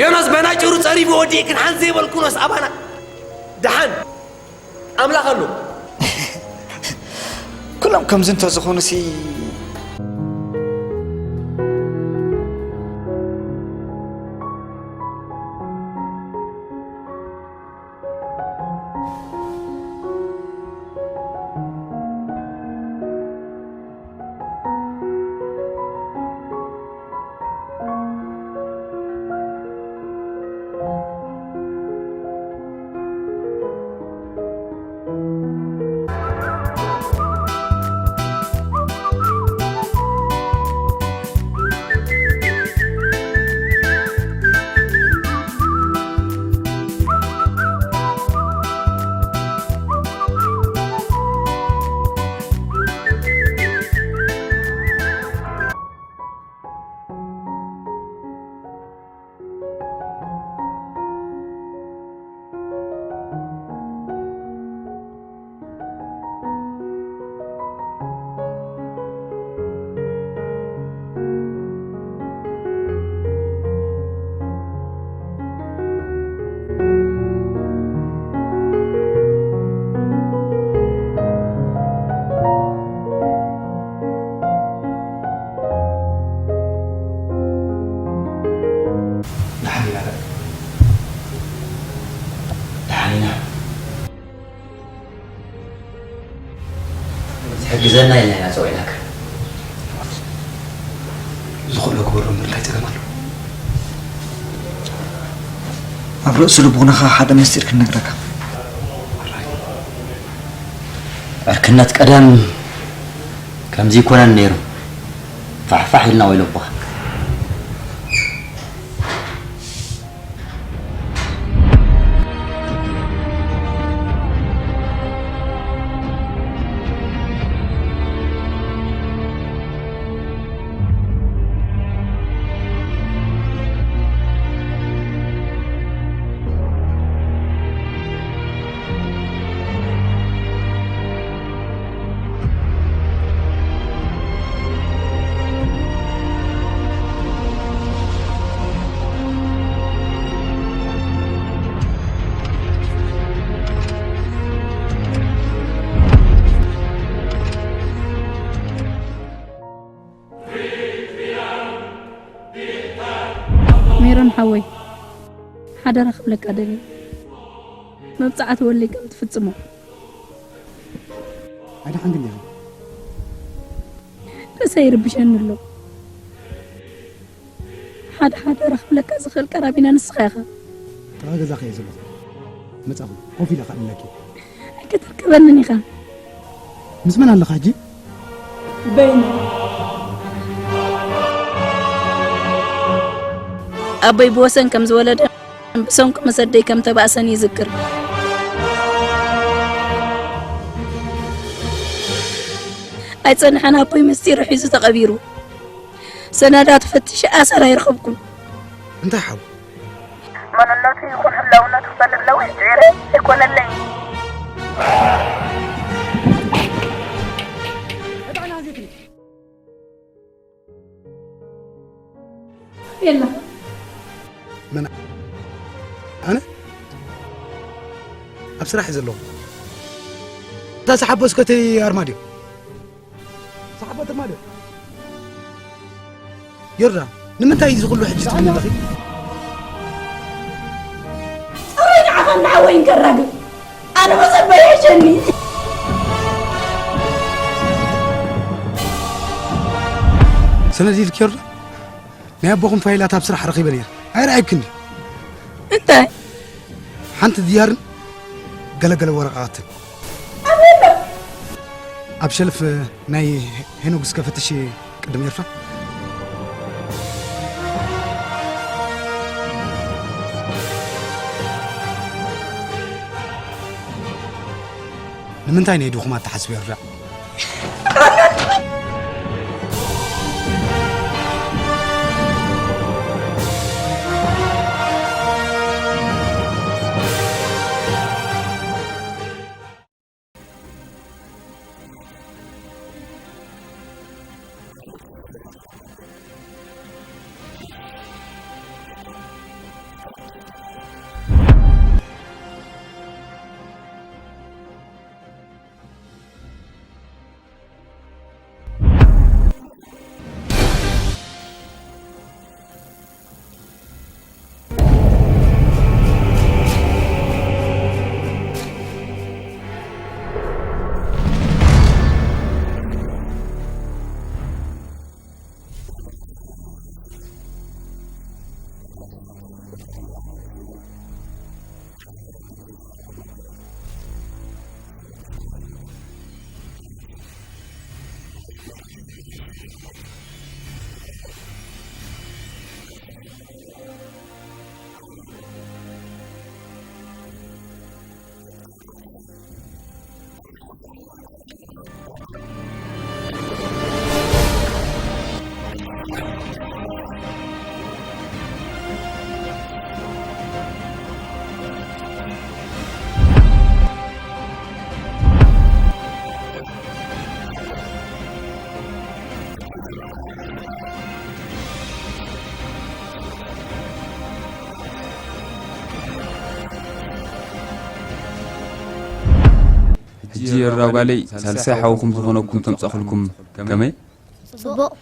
ዮናስ በናጭሩ ጸሪፉ ወዲእክን ሓንቲ ዘይበልኩኖስ ኣባና። ደሓን ኣምላኽ ኣሎ። ኩሎም ከምዚ እንተዝኾኑሲ። ግዘና ኢልና ኢና ፀዊዕናካ። ዝኽእሎ ግበሮ እምበር እንታይ ፀገም ኣሎ? ኣብ ርእሲ ልቦናኻ ሓደ ምስጢር ክነግረካ። ዕርክነት ቀደም ከምዚ ይኮነን ነይሩ። ፋሕፋሕ ኢልና ወይለቦኻ። ሜሮን ሓወይ ሓደራ ክብለካ ደልየ መብፅዓት ወለይ ከም ትፍፅሞ ኣይደሓንግን ዲኺ? ርእሰይ ይርብሸኒ ኣሎ። ሓደ ሓደራ ክብለካ ዝኽእል ቀራቢና ንስኻ ኢኻ። ጥቓ ገዛኺ እየ ዘለኹ። መጻኹ ኮፍ ኢለ ከዕልለኪ። ኣይከተርከበንን ኢኻ። ምስ መን ኣለኻ ሕጂ? በይኑ ኣቦይ ብወሰን ከም ዝወለደ ብሰንኩ ምስ ኣደይ ከም ተባእሰን ይዝክር። ኣይጸንሐን ኣቦይ ምስጢሩ ሒዙ ተቐቢሩ። ሰነዳቱ ፈቲሸ ኣሰር ኣይረኸብኩን። እንታይ ሓው? መንነቱ ይኹን ህላውነቱ ክፈልጥ ነዊሕ ጽዒረ ኣይኮነለይን። የላ መን ኣነ ኣብ ስራሕ ዘለኹ እታ ሰሓቦ እስከተይ ኣርማድዮ ሰሓቦ ኣርማድዮ ዮርዳ ንምንታይ እዩ ዝኽሉ ሕጂ ትብል ኣለኺ? ጸባይ ንዓኻን ንሓወይን ከራግብ ኣነ መጸበይ ይሕሸኒ። ሰነድ ኢልኪ ዮርዳ ናይ ኣቦኹም ፋይላት ኣብ ስራሕ ረኺበን እየ ኣይረኣይክን ድዩ? እንታይ? ሓንቲ ድያርን ገለገለ ወረቓቕትን ኣበሎ ኣብ ሸልፍ ናይ ሄኖግ እስከ ፈትሽ ቅድም ኤርትራ ንምንታይ ናይ ድኹማት ትሓስብ ኤርትራ ሕጂ ራጓለይ ሳልሳይ ሓውኹም ዝኾነኩም ተምጻኹልኩም ከመይ? ጽቡቕ።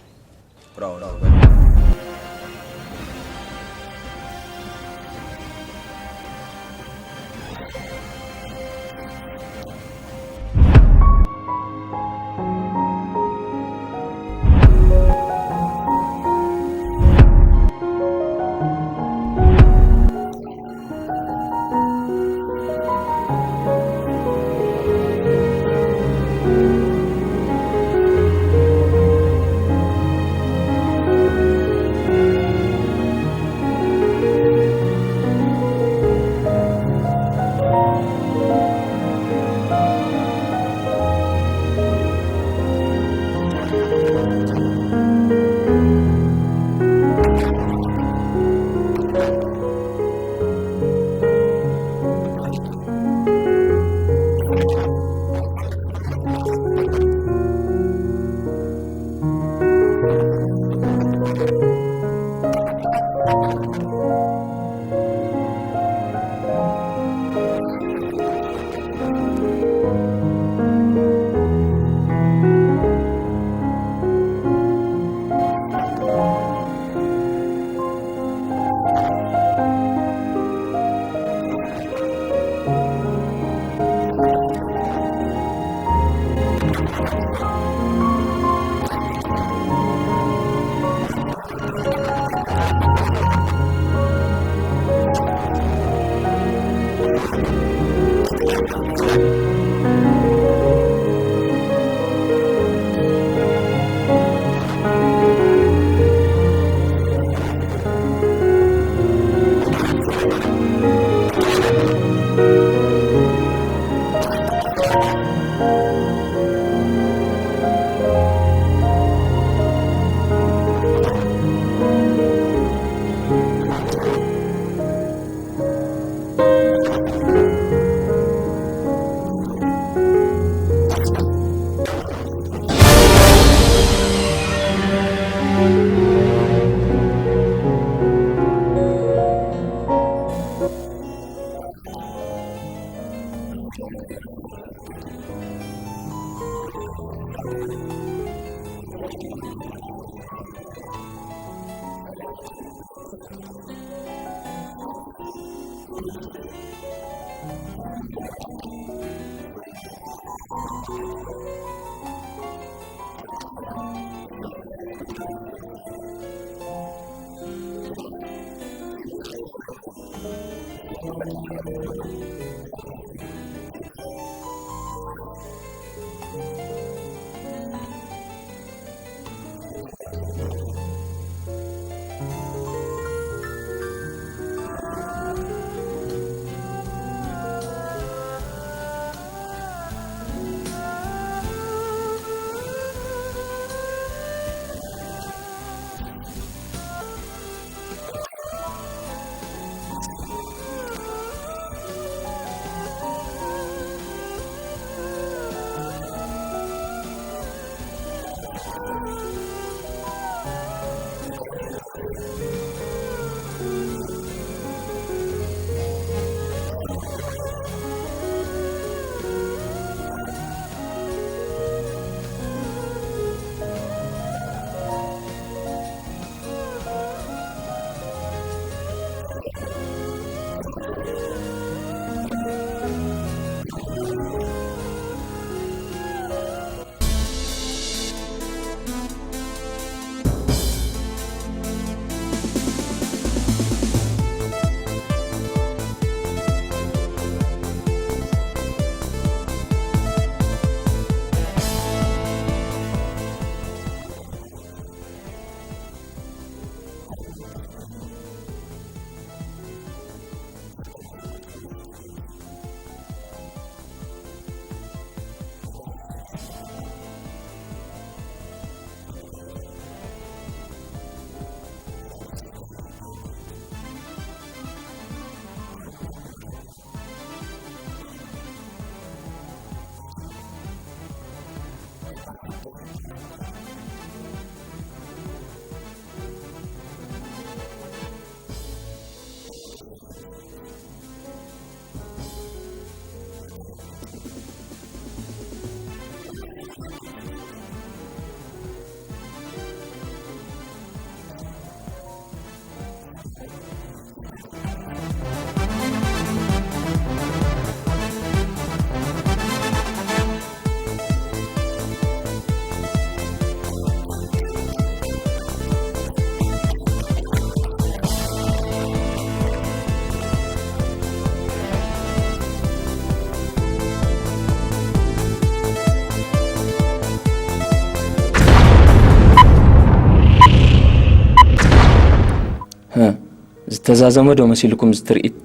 ዝተዛዘመ ዶ መሲልኩም እዚ ትርኢት?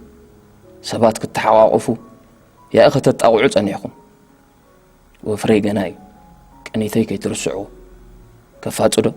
ሰባት ክተሓቋቑፉ ያኢ ከተጣቕዑ ጸኒሕኩም። ወፍረይ ገና እዩ። ቅኒተይ ከይትርስዕዎ። ከፋጽዶ?